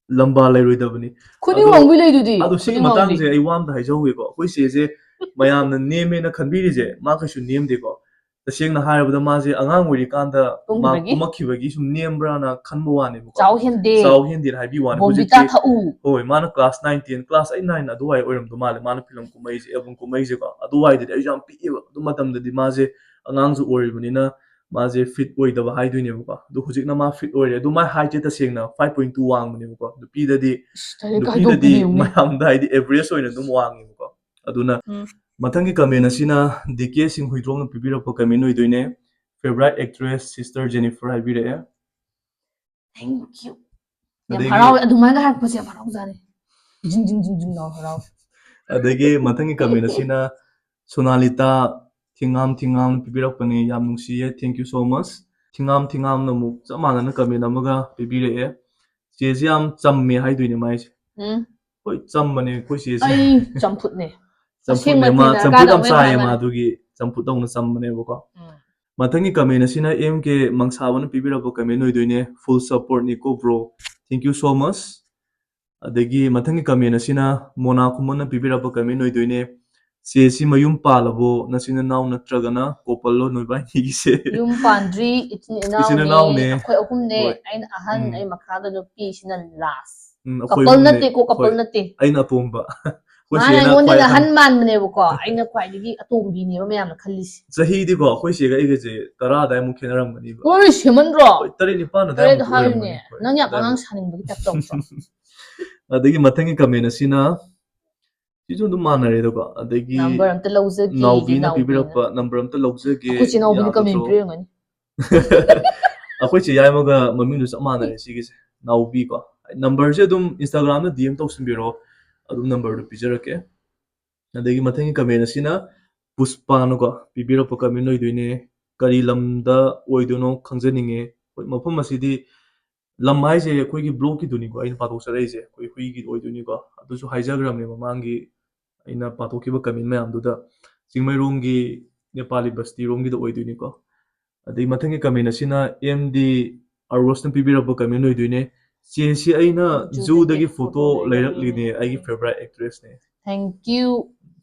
ꯂꯝꯕꯥ ꯂꯩꯔꯣꯏꯗꯕꯅꯤ"꯫ ꯈꯨꯅꯤꯡ ꯑꯗꯣ, ꯋꯥꯡꯕꯤ ꯂꯩꯗꯨꯗꯤ, ꯑꯗꯣ ꯁꯤꯒꯤ ꯈꯨꯅꯤꯡ ꯋꯥꯡꯕꯤ꯫ ꯃꯇꯥꯡꯁꯦ ꯑꯩ ꯋꯥ ꯑꯝꯇ ꯍꯥꯏꯖꯍꯧꯒꯦꯀꯣ꯫ ꯑꯩꯈꯣꯏ ꯆꯦꯁꯦ ꯃꯌꯥꯝꯅ ꯅꯦꯝꯃꯦꯅ ꯈꯟꯕꯤꯔꯤꯁꯦ, ꯃꯥ ꯀꯩꯁꯨ ꯅꯦꯝꯗꯦꯀꯣ꯫ ꯇꯁꯦꯡꯅ ꯍꯥꯏꯔꯕꯗ ꯃꯥꯁꯦ ꯑꯉꯥꯡ ꯑꯣꯏꯔꯤꯀꯥꯟꯗ ꯃꯥ ꯀꯨꯝꯈꯤꯕꯒꯤ? ꯀꯨꯝꯃꯛꯈꯤꯕꯒꯤ ꯁꯨꯝ ꯅꯦꯝꯕ꯭ꯔꯥꯅ ꯈꯟꯕ ꯋꯥꯅꯦꯕꯀꯣ꯫ ꯆꯥꯎ ꯍꯦꯟꯗꯦ꯫ ꯆꯥꯎ ꯍꯦꯟꯗꯦꯅ ꯍꯥꯏꯕꯤ ꯋꯥꯅꯤ꯫ ꯕꯣꯟꯕꯤꯇꯥ ꯍꯧꯖꯤꯛꯁꯦ ꯊꯛꯎ꯫ ꯍꯣꯏ, ꯃꯥꯅ class nine, ten, class eight, nine ꯑꯗꯨꯋꯥꯏ ꯑꯣꯏꯔꯝꯗꯧ ꯃꯥꯜꯂꯦ ꯃꯥꯅ film ꯀꯨꯝꯃꯛꯏꯁꯦ, album ꯀꯨꯝꯃꯛꯏꯁꯦꯀꯣ꯫ ꯑꯗꯨꯋꯥꯏꯗꯗꯤ ꯑꯩꯁꯨ ꯌꯥꯝ ꯄꯤꯛꯑꯦꯕ꯫ ꯑꯗꯨ ꯃꯇꯝꯗꯗꯤ ꯃꯥꯁꯦ ꯑꯉꯥꯡꯁꯨ ꯑꯣꯏꯔꯤꯕꯅꯤꯅ ꯃꯥꯁꯦ fit ꯑꯣꯏꯗꯕ ꯍꯥꯏꯗꯣꯏꯅꯦꯕꯀꯣ꯫ ꯑꯗꯣ ꯍꯧꯖꯤꯛꯅ ꯃꯥ fit ꯑꯣꯏꯔꯦ꯫ ꯑꯗꯣ ꯃꯥꯏ height ꯁꯦ ꯇꯁꯦꯡꯅ five point two ꯋꯥꯡꯕꯅꯦꯕꯀꯣ꯫ ꯅꯨꯄꯤꯗꯗꯤ, ꯑꯁ, ꯇꯜꯂꯦ, ꯅꯨꯄꯤꯗꯗꯤ ꯀꯥꯏꯗꯧꯕꯅꯦ ꯌꯦꯡꯉꯨꯅꯦ꯫ ꯃꯌꯥꯝꯗ ꯍꯥꯏꯗꯤ average ꯑꯣꯏꯅ ꯑꯗꯨꯝ ꯋꯥꯡꯉꯦꯕꯀꯣ꯫ ꯑꯗꯨꯅ ꯎꯝ꯫ ꯃꯊꯪꯒꯤ comment ꯑꯁꯤꯅ ꯗꯤ ꯀꯦ ꯁꯤꯡꯍꯨꯏꯗ꯭ꯔꯣꯡꯅ ꯄꯤꯕꯤꯔꯛꯄ comment ꯑꯣꯏꯗꯣꯏꯅꯦ꯫ "Favorite actress sister Jennifer" ꯍꯥꯏꯕꯤꯔꯛꯑꯦ꯫ Thank you꯫ ꯌꯥꯝ ꯑꯗꯒꯤ ꯍꯔꯥꯎꯋꯦ, ꯑꯗꯨꯃꯥꯏꯅ ꯍꯥꯏꯔꯛꯄꯁꯦ ꯌꯥꯝ ꯍꯔꯥꯎꯖꯥꯠꯅꯤ꯫ ꯖꯤꯡ ꯖꯤꯡ ꯖꯤꯡ ꯖꯤꯡ ꯂꯥꯎ ꯍꯔꯥꯎꯋꯦ꯫ ꯑꯗꯒꯤ ꯃꯊꯪꯒꯤ comment ꯑꯁꯤꯅ ꯁꯣꯅꯥꯂꯤꯇꯥ ꯊꯤꯉꯥꯝ ꯊꯤꯉꯥꯝ ꯄꯤꯕꯤꯔꯛꯄꯅꯤ, ꯌꯥꯝ ꯅꯨꯡꯁꯤꯌꯦ, thank you so much꯫ ꯊꯤꯉꯥꯝ ꯊꯤꯉꯥꯝꯅ ꯑꯃꯨꯛ ꯆꯞ ꯃꯥꯟꯅꯅ comment ꯑꯃꯒ ꯄꯤꯕꯤꯔꯛꯑꯦ꯫ ꯆꯦꯁꯦ ꯌꯥꯝ ꯆꯝꯃꯦ ꯍꯥꯏꯗꯣꯏꯅꯦ ꯃꯥꯏꯁꯦ꯫ ꯎꯝ꯫ ꯍꯣꯏ, ꯆꯝꯕꯅꯦ ꯑꯩꯈꯣꯏ ꯆꯦꯁꯦ꯫ ꯑꯩ ꯆꯝꯐꯨꯠꯅꯦ꯫ ꯆꯝꯐꯨꯠꯅꯦ ꯑꯁꯦꯡꯕ ꯃꯥ, ꯊꯦꯡꯅꯔꯀꯥꯟꯗ ꯆꯝꯐꯨꯠ ꯌꯥꯝ ꯑꯃꯨꯛ ꯆꯥꯏꯌꯦ ꯍꯥꯏꯔꯛꯀꯅꯤ꯫ ꯃꯥ, ꯑꯗꯨꯒꯤ ꯆꯝꯐꯨꯠ ꯇꯧꯅ ꯆꯝꯕꯅꯦꯕꯀꯣ꯫ ꯎꯝ꯫ ꯃꯊꯪꯒꯤ comment ꯑꯁꯤꯅ ꯑꯦꯝ ꯀꯦ ꯃꯪꯁꯥꯕꯅ ꯄꯤꯕꯤꯔꯛꯄ comment ꯑꯣꯏꯗꯣꯏꯅꯦ꯫ Full supportꯅꯤꯀꯣ bro, thank you so much꯫ ꯑꯗꯒꯤ ꯃꯊꯪꯒꯤ comment ꯑꯁꯤꯅ ꯃꯣꯅꯥ ꯈꯨꯃꯟꯅ ꯄꯤꯕꯤꯔꯛꯄ comment ꯑꯣꯏꯗꯣꯏꯅꯦ꯫ "ꯆꯦꯁꯤ ꯃꯌꯨꯝ ꯄꯥꯜꯂꯕꯣ? ꯅꯆꯤꯟ ꯅꯅꯥꯎ ꯅꯠꯇ꯭ꯔꯒꯅ coupleꯂꯣ ꯅꯣꯏꯕꯥꯏꯅꯤꯒꯤꯁꯦ?" ꯌꯨꯝ ꯄꯥꯟꯗ꯭ꯔꯤ, ꯏꯆꯤꯟ ꯏꯅꯥꯎꯅꯦ꯫ ꯏꯅꯥꯎꯅꯦ꯫ ꯑꯩꯈꯣꯏ ꯑꯍꯨꯝꯅꯦ꯫ ꯍꯣꯏ꯫ ꯑꯩꯅ ꯑꯍꯟ, ꯎꯝ꯫ ꯑꯩ ꯃꯈꯥꯗ ꯅꯨꯄꯤꯁꯤꯅ last꯫ ꯎꯝ, ꯑꯩꯈꯣꯏ Couple ꯑꯍꯨꯝꯅꯦ꯫ ꯅꯠꯇꯦꯀꯣ, couple ꯍꯣꯏ꯫ ꯅꯠꯇꯦ꯫ ꯑꯩꯅ ꯑꯇꯣꯝꯕ꯫ ꯑꯩꯈꯣꯏ ꯃꯥꯅ ꯆꯦꯅ ꯑꯩꯉꯣꯟꯗ ꯈ꯭ꯋꯥꯏ ꯑꯍꯟ ꯑꯍꯟ꯫ ꯃꯥꯟꯕꯅꯦꯕꯀꯣ, ꯑꯩꯅ ꯈ꯭ꯋꯥꯏꯗꯒꯤ ꯑꯇꯣꯝꯕꯤꯅꯦꯕ ꯃꯌꯥꯝꯅ ꯈꯜꯂꯤꯁꯦ꯫ ꯆꯍꯤꯗꯤꯀꯣ ꯑꯩꯈꯣꯏ ꯆꯦꯒ ꯑꯩꯒꯁꯦ ꯇꯔꯥ ꯑꯗꯥꯏꯃꯨꯛ ꯈꯦꯠꯅꯔꯝꯒꯅꯤꯕ꯫ ꯍꯣꯏ, ꯁꯦꯝꯃꯟꯗ꯭ꯔꯣ? ꯍꯣꯏ, ꯇꯔꯦꯠ ꯅꯤꯄꯥꯟ ꯇꯔꯦꯠ ꯑꯗꯥꯏꯃꯨꯛ ꯍꯥꯏꯌꯨꯅꯦ꯫ ꯑꯣꯏꯔꯝꯒꯅꯤ꯫ ꯍꯣꯏ, ꯅꯪ ꯌꯥꯝ ꯑꯗꯥꯏꯃꯨꯛ꯫ ꯑꯉꯥꯡ ꯁꯥꯅꯤꯡꯕꯒꯤ type ꯇꯧꯗ꯭ꯔꯣ? ꯑꯗꯒꯤ ꯃꯊꯪꯒꯤ comment ꯑꯁꯤꯅ, ꯁꯤꯁꯨ ꯑꯗꯨꯝ ꯃꯥꯟꯅꯔꯦꯗꯀꯣ꯫ ꯑꯗꯒꯤ Number ꯑꯝꯇ ꯂꯧꯖꯒꯦ, ꯅꯥꯎꯕꯤꯅ ꯅꯥꯎꯕꯤꯅ꯫ ꯄꯤꯕꯤꯔꯛꯄ number ꯑꯝꯇ ꯂꯧꯖꯒꯦ, ꯑꯩꯈꯣꯏ ꯆꯦ ꯅꯥꯎꯕꯤꯅ comment ꯌꯥꯒꯗ꯭ꯔꯣ? ꯄꯤꯔꯝꯒꯅꯤ꯫ ꯑꯩꯈꯣꯏ ꯆꯦ ꯌꯥꯏꯃꯒ ꯃꯃꯤꯡꯗꯨ ꯆꯞ ꯃꯥꯟꯅꯔꯦ ꯁꯤꯒꯤꯁꯦ, ꯅꯥꯎꯕꯤꯀꯣ꯫ Numberꯁꯦ ꯑꯗꯨꯝ Instagramꯗ D M ꯇꯧꯁꯤꯟꯕꯤꯔꯛꯑꯣ, ꯑꯗꯨꯝ numberꯗꯨ ꯄꯤꯖꯔꯛꯀꯦ꯫ ꯑꯗꯒꯤ ꯃꯊꯪꯒꯤ comment ꯑꯁꯤꯅ ꯄꯨꯁꯄꯥꯅꯀꯣ ꯄꯤꯕꯤꯔꯛꯄ comment ꯑꯣꯏꯗꯣꯏꯅꯦ꯫ "ꯀꯔꯤ ꯂꯝꯗ ꯑꯣꯏꯗꯣꯏꯅꯣ ꯈꯪꯖꯅꯤꯡꯉꯦ"꯫ ꯍꯣꯏ, ꯃꯐꯝ ꯑꯁꯤꯗꯤ, ꯂꯝ ꯍꯥꯏꯁꯦ ꯑꯩꯈꯣꯏꯒꯤ blockꯀꯤꯗꯨꯅꯤꯀꯣ ꯑꯩꯅ ꯄꯥꯊꯣꯛꯆꯔꯛꯏꯁꯦ, ꯑꯩꯈꯣꯏ ꯍꯨꯏꯒꯤ ꯑꯣꯏꯗꯣꯏꯅꯤꯀꯣ꯫ ꯑꯗꯨꯁꯨ ꯍꯥꯏꯖꯈ꯭ꯔꯕꯅꯦ ꯃꯃꯥꯡꯒꯤ ꯑꯩꯅ ꯄꯥꯊꯣꯛꯈꯤꯕ comment ꯃꯌꯥꯝꯗꯨꯗ꯫ ꯆꯤꯡꯃꯩꯔꯣꯡꯒꯤ ꯅꯦꯄꯥꯂꯤ ꯕꯁꯇꯤꯔꯣꯝꯒꯤꯗ ꯑꯣꯏꯗꯣꯏꯅꯤꯀꯣ꯫ ꯑꯗꯩ ꯃꯊꯪꯒꯤ comment ꯑꯁꯤꯅ ꯑꯦꯝ ꯗꯤ ꯑꯔꯣꯁꯅ ꯄꯤꯕꯤꯔꯛꯄ comment ꯑꯣꯏꯗꯣꯏꯅꯦ꯫ "ꯆꯦꯁꯤ ꯑꯩꯅ Zooꯗꯒꯤ zooꯗꯒꯤ photo photo ꯂꯩꯔꯛꯂꯤꯅꯦ, ꯑꯩꯒꯤ favourite actressꯅꯦ"꯫ Thank you꯫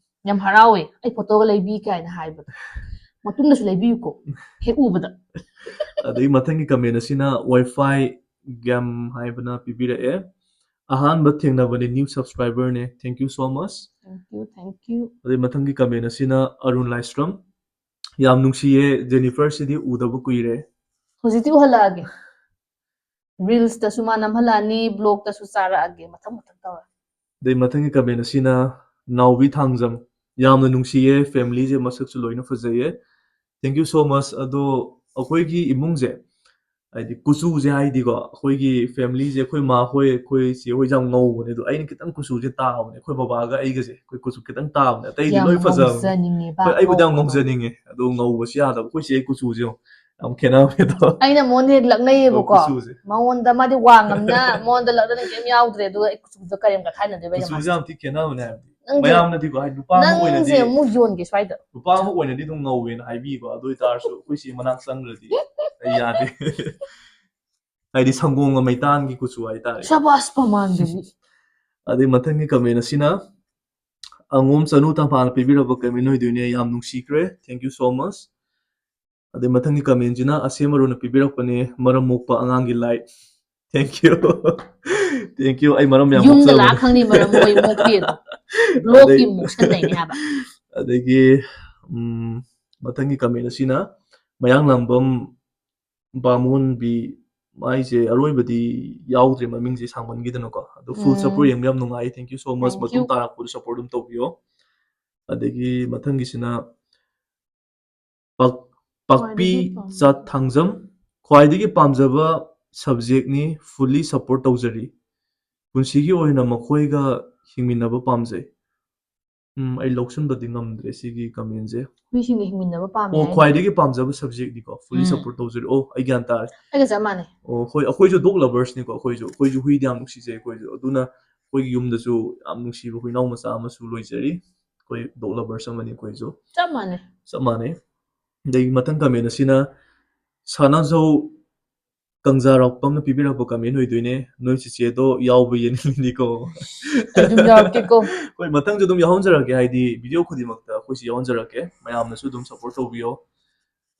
ꯌꯥꯝ ꯍꯔꯥꯎꯋꯦ, "ꯑꯩ photoꯒ ꯂꯩꯕꯤ" ꯀꯥꯏꯅ ꯍꯥꯏꯕꯗꯣ꯫ ꯃꯇꯨꯡꯗꯁꯨ ꯂꯩꯕꯤꯌꯨꯀꯣ, ꯍꯦꯛ ꯎꯕꯗ꯫ ꯑꯗꯩ ꯃꯊꯪꯒꯤ comment ꯑꯁꯤꯅ Wi-Fi Game ꯍꯥꯏꯕꯅ ꯄꯤꯕꯤꯔꯛꯑꯦ꯫ "ꯑꯍꯥꯟꯕ ꯊꯦꯡꯅꯕꯅꯦ, new subscriberꯅꯦ, thank you so much"꯫ Thank you, thank you꯫ ꯑꯗꯩ ꯃꯊꯪꯒꯤ comment ꯑꯁꯤꯅ ꯑꯔꯨꯟ ꯂꯥꯏꯁ꯭ꯔꯝ, "ꯌꯥꯝ ꯅꯨꯡꯁꯤꯌꯦ, ꯖꯦꯅꯤꯐꯔꯁꯤꯗꯤ ꯎꯗꯕ ꯀꯨꯏꯔꯦ"꯫ ꯍꯧꯖꯤꯛꯇꯤ ꯎꯍꯜꯂꯛꯑꯒꯦ꯫ Reelsꯇꯁꯨ ꯃꯥ ꯅꯝꯍꯜꯂꯛꯑꯅꯤ, blogꯇꯁꯨ ꯆꯥꯔꯛꯑꯒꯦ, ꯃꯊꯪ ꯃꯊꯪ ꯇꯧꯔ꯫ ꯑꯗꯩ ꯃꯊꯪꯒꯤ comment ꯑꯁꯤꯅ ꯅꯥꯎꯕꯤ ꯊꯥꯡꯖꯝ, "ꯌꯥꯝꯅ ꯅꯨꯡꯁꯤꯌꯦ, familyꯁꯦ ꯃꯁꯛꯁꯨ ꯂꯣꯏꯅ ꯐꯖꯩꯌꯦ"꯫ Thank you so much꯫ ꯑꯗꯣ ꯑꯩꯈꯣꯏꯒꯤ ꯏꯃꯨꯡꯁꯦ ꯍꯥꯏꯗꯤ ꯀꯨꯆꯨꯁꯦ ꯍꯥꯏꯗꯤꯀꯣ, ꯑꯩꯈꯣꯏꯒꯤ familyꯁꯦ, ꯑꯩꯈꯣꯏ ꯃꯥ ꯍꯣꯏ, ꯑꯩꯈꯣꯏ ꯆꯦ ꯍꯣꯏꯁꯦ ꯌꯥꯝ ꯉꯧꯕꯅꯦ, ꯑꯗꯣ ꯑꯩꯅ ꯈꯤꯇꯪ ꯀꯨꯆꯨꯁꯦ ꯇꯥꯕꯅꯦ꯫ ꯑꯩꯈꯣꯏ ꯕꯕꯥꯒ ꯑꯩꯒꯁꯦ ꯑꯩꯈꯣꯏ ꯀꯨꯆꯨ ꯈꯤꯇꯪ ꯇꯥꯕꯅꯦ, ꯑꯇꯩꯗꯤ ꯌꯥꯝ ꯂꯣꯏ ꯐꯖꯕꯅꯦ꯫ ꯉꯧꯖꯅꯤꯡꯉꯦꯕ, ꯍꯣꯏ, ꯑꯩꯕꯨꯗꯤ ꯌꯥꯝ ꯉꯧꯕꯗꯣ꯫ ꯉꯧꯖꯅꯤꯡꯉꯦ, ꯑꯗꯣ ꯉꯧꯕꯁꯤ ꯌꯥꯗꯕ꯫ ꯑꯩꯈꯣꯏ ꯆꯦ ꯀꯨꯆꯨꯁꯦ ꯌꯦꯡꯉꯣ, ꯌꯥꯝ ꯈꯦꯠꯅꯕꯗꯣ꯫ ꯑꯩꯅ ꯃꯉꯣꯟꯗ ꯍꯦꯛ ꯂꯛꯅꯩꯌꯦꯕꯀꯣ꯫ ꯀꯨꯆꯨꯁꯦ꯫ ꯃꯉꯣꯟꯗ ꯃꯥꯗꯤ ꯋꯥꯡꯉꯝꯅ ꯃꯉꯣꯟꯗ ꯂꯛꯅꯅ ꯀꯩꯝ ꯌꯥꯎꯗ꯭ꯔꯦ, ꯑꯗꯨꯒ ꯑꯩ ꯀꯨꯆꯨꯗ ꯀꯔꯦꯝ ꯀꯊꯥꯏꯅꯗꯣꯏꯕ ꯑꯩꯅ ꯀꯨꯆꯨꯁꯦ ꯃꯥꯁꯦ꯫ ꯌꯥꯝ ꯊꯤ ꯈꯦꯠꯅꯕꯅꯦ ꯍꯥꯏꯕꯗꯤ꯫ ꯅꯪꯗꯤ ꯃꯌꯥꯝꯅꯗꯤꯀꯣ ꯍꯥꯏꯗꯤ ꯅꯨꯄꯥ ꯑꯃ ꯑꯣꯏꯅꯗꯤ ꯅꯪꯁꯦ ꯑꯃꯨꯛ ꯌꯣꯟꯒꯦ ꯁ꯭ꯋꯥꯏꯗ꯫ ꯅꯨꯄꯥ ꯑꯃ ꯑꯣꯏꯅꯗꯤ ꯑꯗꯨꯝ ꯉꯧꯋꯦꯅ ꯍꯥꯏꯕꯤꯕ, ꯑꯗꯨ ꯑꯣꯏꯇꯥꯔꯁꯨ ꯑꯩꯈꯣꯏ ꯁꯤ ꯃꯅꯥꯛ ꯆꯪꯈ꯭ꯔꯗꯤ ꯑꯩ ꯌꯥꯗꯦ꯫ ꯍꯥꯏꯗꯤ ꯁꯪꯒꯣꯝꯒ ꯃꯩꯇꯥꯟꯒꯤ ꯀꯨꯆꯨ ꯍꯥꯏꯇꯥꯔꯦ꯫ ꯁꯕꯥꯁ ꯄꯃꯥꯟꯗꯨꯗꯤ꯫ ꯑꯗꯩ ꯃꯊꯪꯒꯤ comment ꯑꯁꯤꯅ ꯑꯉꯣꯝ ꯆꯅꯨ ꯇꯝꯐꯥꯅ ꯄꯤꯕꯤꯔꯛꯄ comment ꯑꯣꯏꯗꯣꯏꯅꯦ꯫ ꯌꯥꯝ ꯅꯨꯡꯁꯤꯈ꯭ꯔꯦ, thank you so much꯫ ꯑꯗꯩ ꯃꯊꯪꯒꯤ commentꯁꯤꯅ ꯑꯁꯦꯝ ꯑꯔꯨꯅ ꯄꯤꯕꯤꯔꯛꯄꯅꯦ, ꯃꯔꯝ ꯃꯣꯛꯄ ꯑꯉꯥꯡꯒꯤ light꯫ Thank you꯫ Thank you꯫ ꯑꯩ ꯃꯔꯝ ꯌꯥꯝ ꯌꯨꯝꯗ ꯃꯣꯛꯆꯕꯅꯦ꯫ ꯂꯥꯛ ꯈꯪꯅꯤ ꯃꯔꯝ ꯃꯣꯏ ꯃꯣꯛꯄꯤ ꯑꯗꯣ꯫ ꯕ꯭ꯂꯣꯛꯀꯤ ꯑꯗꯩ- ꯃꯣꯛꯁꯟꯗꯩꯅꯦ ꯍꯥꯏꯕ꯫ ꯑꯗꯒꯤ ꯎꯝ, ꯃꯊꯪꯒꯤ comment ꯑꯁꯤꯅ ꯃꯌꯥꯡꯂꯥꯡꯕꯝ ꯕꯥꯃꯣꯟꯕꯤ, ꯃꯥꯏꯁꯦ ꯑꯔꯣꯏꯕꯗꯤ ꯌꯥꯎꯗ꯭ꯔꯦ, ꯃꯃꯤꯡꯁꯦ ꯁꯥꯡꯃꯟꯈꯤꯗꯅꯀꯣ꯫ ꯑꯗꯣ full ꯎꯝ꯫ support ꯌꯦꯡꯕ ꯌꯥꯝ ꯅꯨꯡꯉꯥꯏ, thank you so much꯫ Thank ꯃꯇꯨꯡ you꯫ ꯇꯥꯔꯛꯄꯗ support ꯑꯗꯨꯝ ꯇꯧꯕꯤꯌꯣ꯫ ꯑꯗꯒꯤ ꯃꯊꯪꯒꯤꯁꯤꯅ ꯄꯥꯛ- ꯄꯥꯛꯄꯤ ꯈ꯭ꯋꯥꯏꯗꯒꯤ ꯄꯥꯝ- ꯆꯥꯠ ꯊꯥꯡꯖꯝ, ꯈ꯭ꯋꯥꯏꯗꯒꯤ ꯄꯥꯝꯖꯕ subjectꯅꯤ, fully support ꯇꯧꯖꯔꯤ꯫ ꯄꯨꯟꯁꯤꯒꯤ ꯑꯣꯏꯅ ꯃꯈꯣꯏꯒ ꯍꯤꯡꯃꯤꯟꯅꯕ ꯄꯥꯝꯖꯩ꯫ ꯎꯝ, ꯑꯩ ꯂꯧꯁꯤꯟꯕꯗꯤ ꯉꯝꯗ꯭ꯔꯦ ꯁꯤꯒꯤ commentꯁꯦ꯫ ꯍꯨꯏꯁꯤꯡꯒ ꯍꯤꯡꯃꯤꯟꯅꯕ ꯄꯥꯝꯃꯦ ꯑꯣ, ꯍꯥꯏꯅ꯫ ꯈ꯭ꯋꯥꯏꯗꯒꯤ ꯄꯥꯝꯖꯕ subjectꯅꯤꯀꯣ, fully ꯎꯝ꯫ support ꯇꯧꯖꯔꯤ꯫ ꯑꯣ, ꯑꯩ ꯒ꯭ꯌꯥꯟ ꯇꯥꯔꯦ꯫ ꯑꯩꯒ ꯆꯞ ꯃꯥꯟꯅꯩ꯫ ꯑꯣ, ꯍꯣꯏ, ꯑꯩꯈꯣꯏꯁꯨ dog loversꯅꯤꯀꯣ, ꯑꯩꯈꯣꯏꯁꯨ ꯑꯩꯈꯣꯏꯁꯨ ꯍꯨꯏꯗꯤ ꯌꯥꯝ ꯅꯨꯡꯁꯤꯖꯩ ꯑꯩꯈꯣꯏꯁꯨ, ꯑꯗꯨꯅ ꯑꯩꯈꯣꯏꯒꯤ ꯌꯨꯝꯗꯁꯨ ꯌꯥꯝ ꯅꯨꯡꯁꯤꯕ ꯍꯨꯏꯅꯥꯎ ꯃꯆꯥ ꯑꯃꯁꯨ ꯂꯣꯏꯖꯔꯤ꯫ ꯑꯩꯈꯣꯏ dog lovers ꯑꯃꯅꯤ ꯑꯩꯈꯣꯏꯁꯨ꯫ ꯆꯞ ꯃꯥꯟꯅꯩ꯫ ꯆꯞ ꯃꯥꯟꯅꯩ꯫ ꯑꯗꯒꯤ ꯃꯊꯪ comment ꯑꯁꯤꯅ ꯁꯅꯥꯖꯧ ꯀꯪꯖꯥꯔꯥꯎꯄꯝꯅ ꯄꯤꯕꯤꯔꯛꯄ comment ꯑꯣꯏꯗꯣꯏꯅꯦ꯫ "ꯅꯣꯏ ꯆꯤꯆꯦꯗꯣ ꯌꯥꯎꯕ ꯌꯦꯡꯅꯤꯡꯉꯤꯀꯣ꯫" ꯑꯩ ꯑꯗꯨꯝ ꯌꯥꯎꯔꯛꯀꯦꯀꯣ꯫ ꯍꯣꯏ, ꯃꯊꯪꯁꯨ ꯑꯗꯨꯝ ꯌꯥꯎꯍꯟꯖꯔꯛꯀꯦ, ꯍꯥꯏꯗꯤ video ꯈꯨꯗꯤꯡꯃꯛꯇ ꯑꯩꯈꯣꯏꯁꯨ ꯌꯥꯎꯍꯟꯖꯔꯛꯀꯦ, ꯃꯌꯥꯝꯅꯁꯨ ꯑꯗꯨꯝ support ꯇꯧꯕꯤꯌꯣ꯫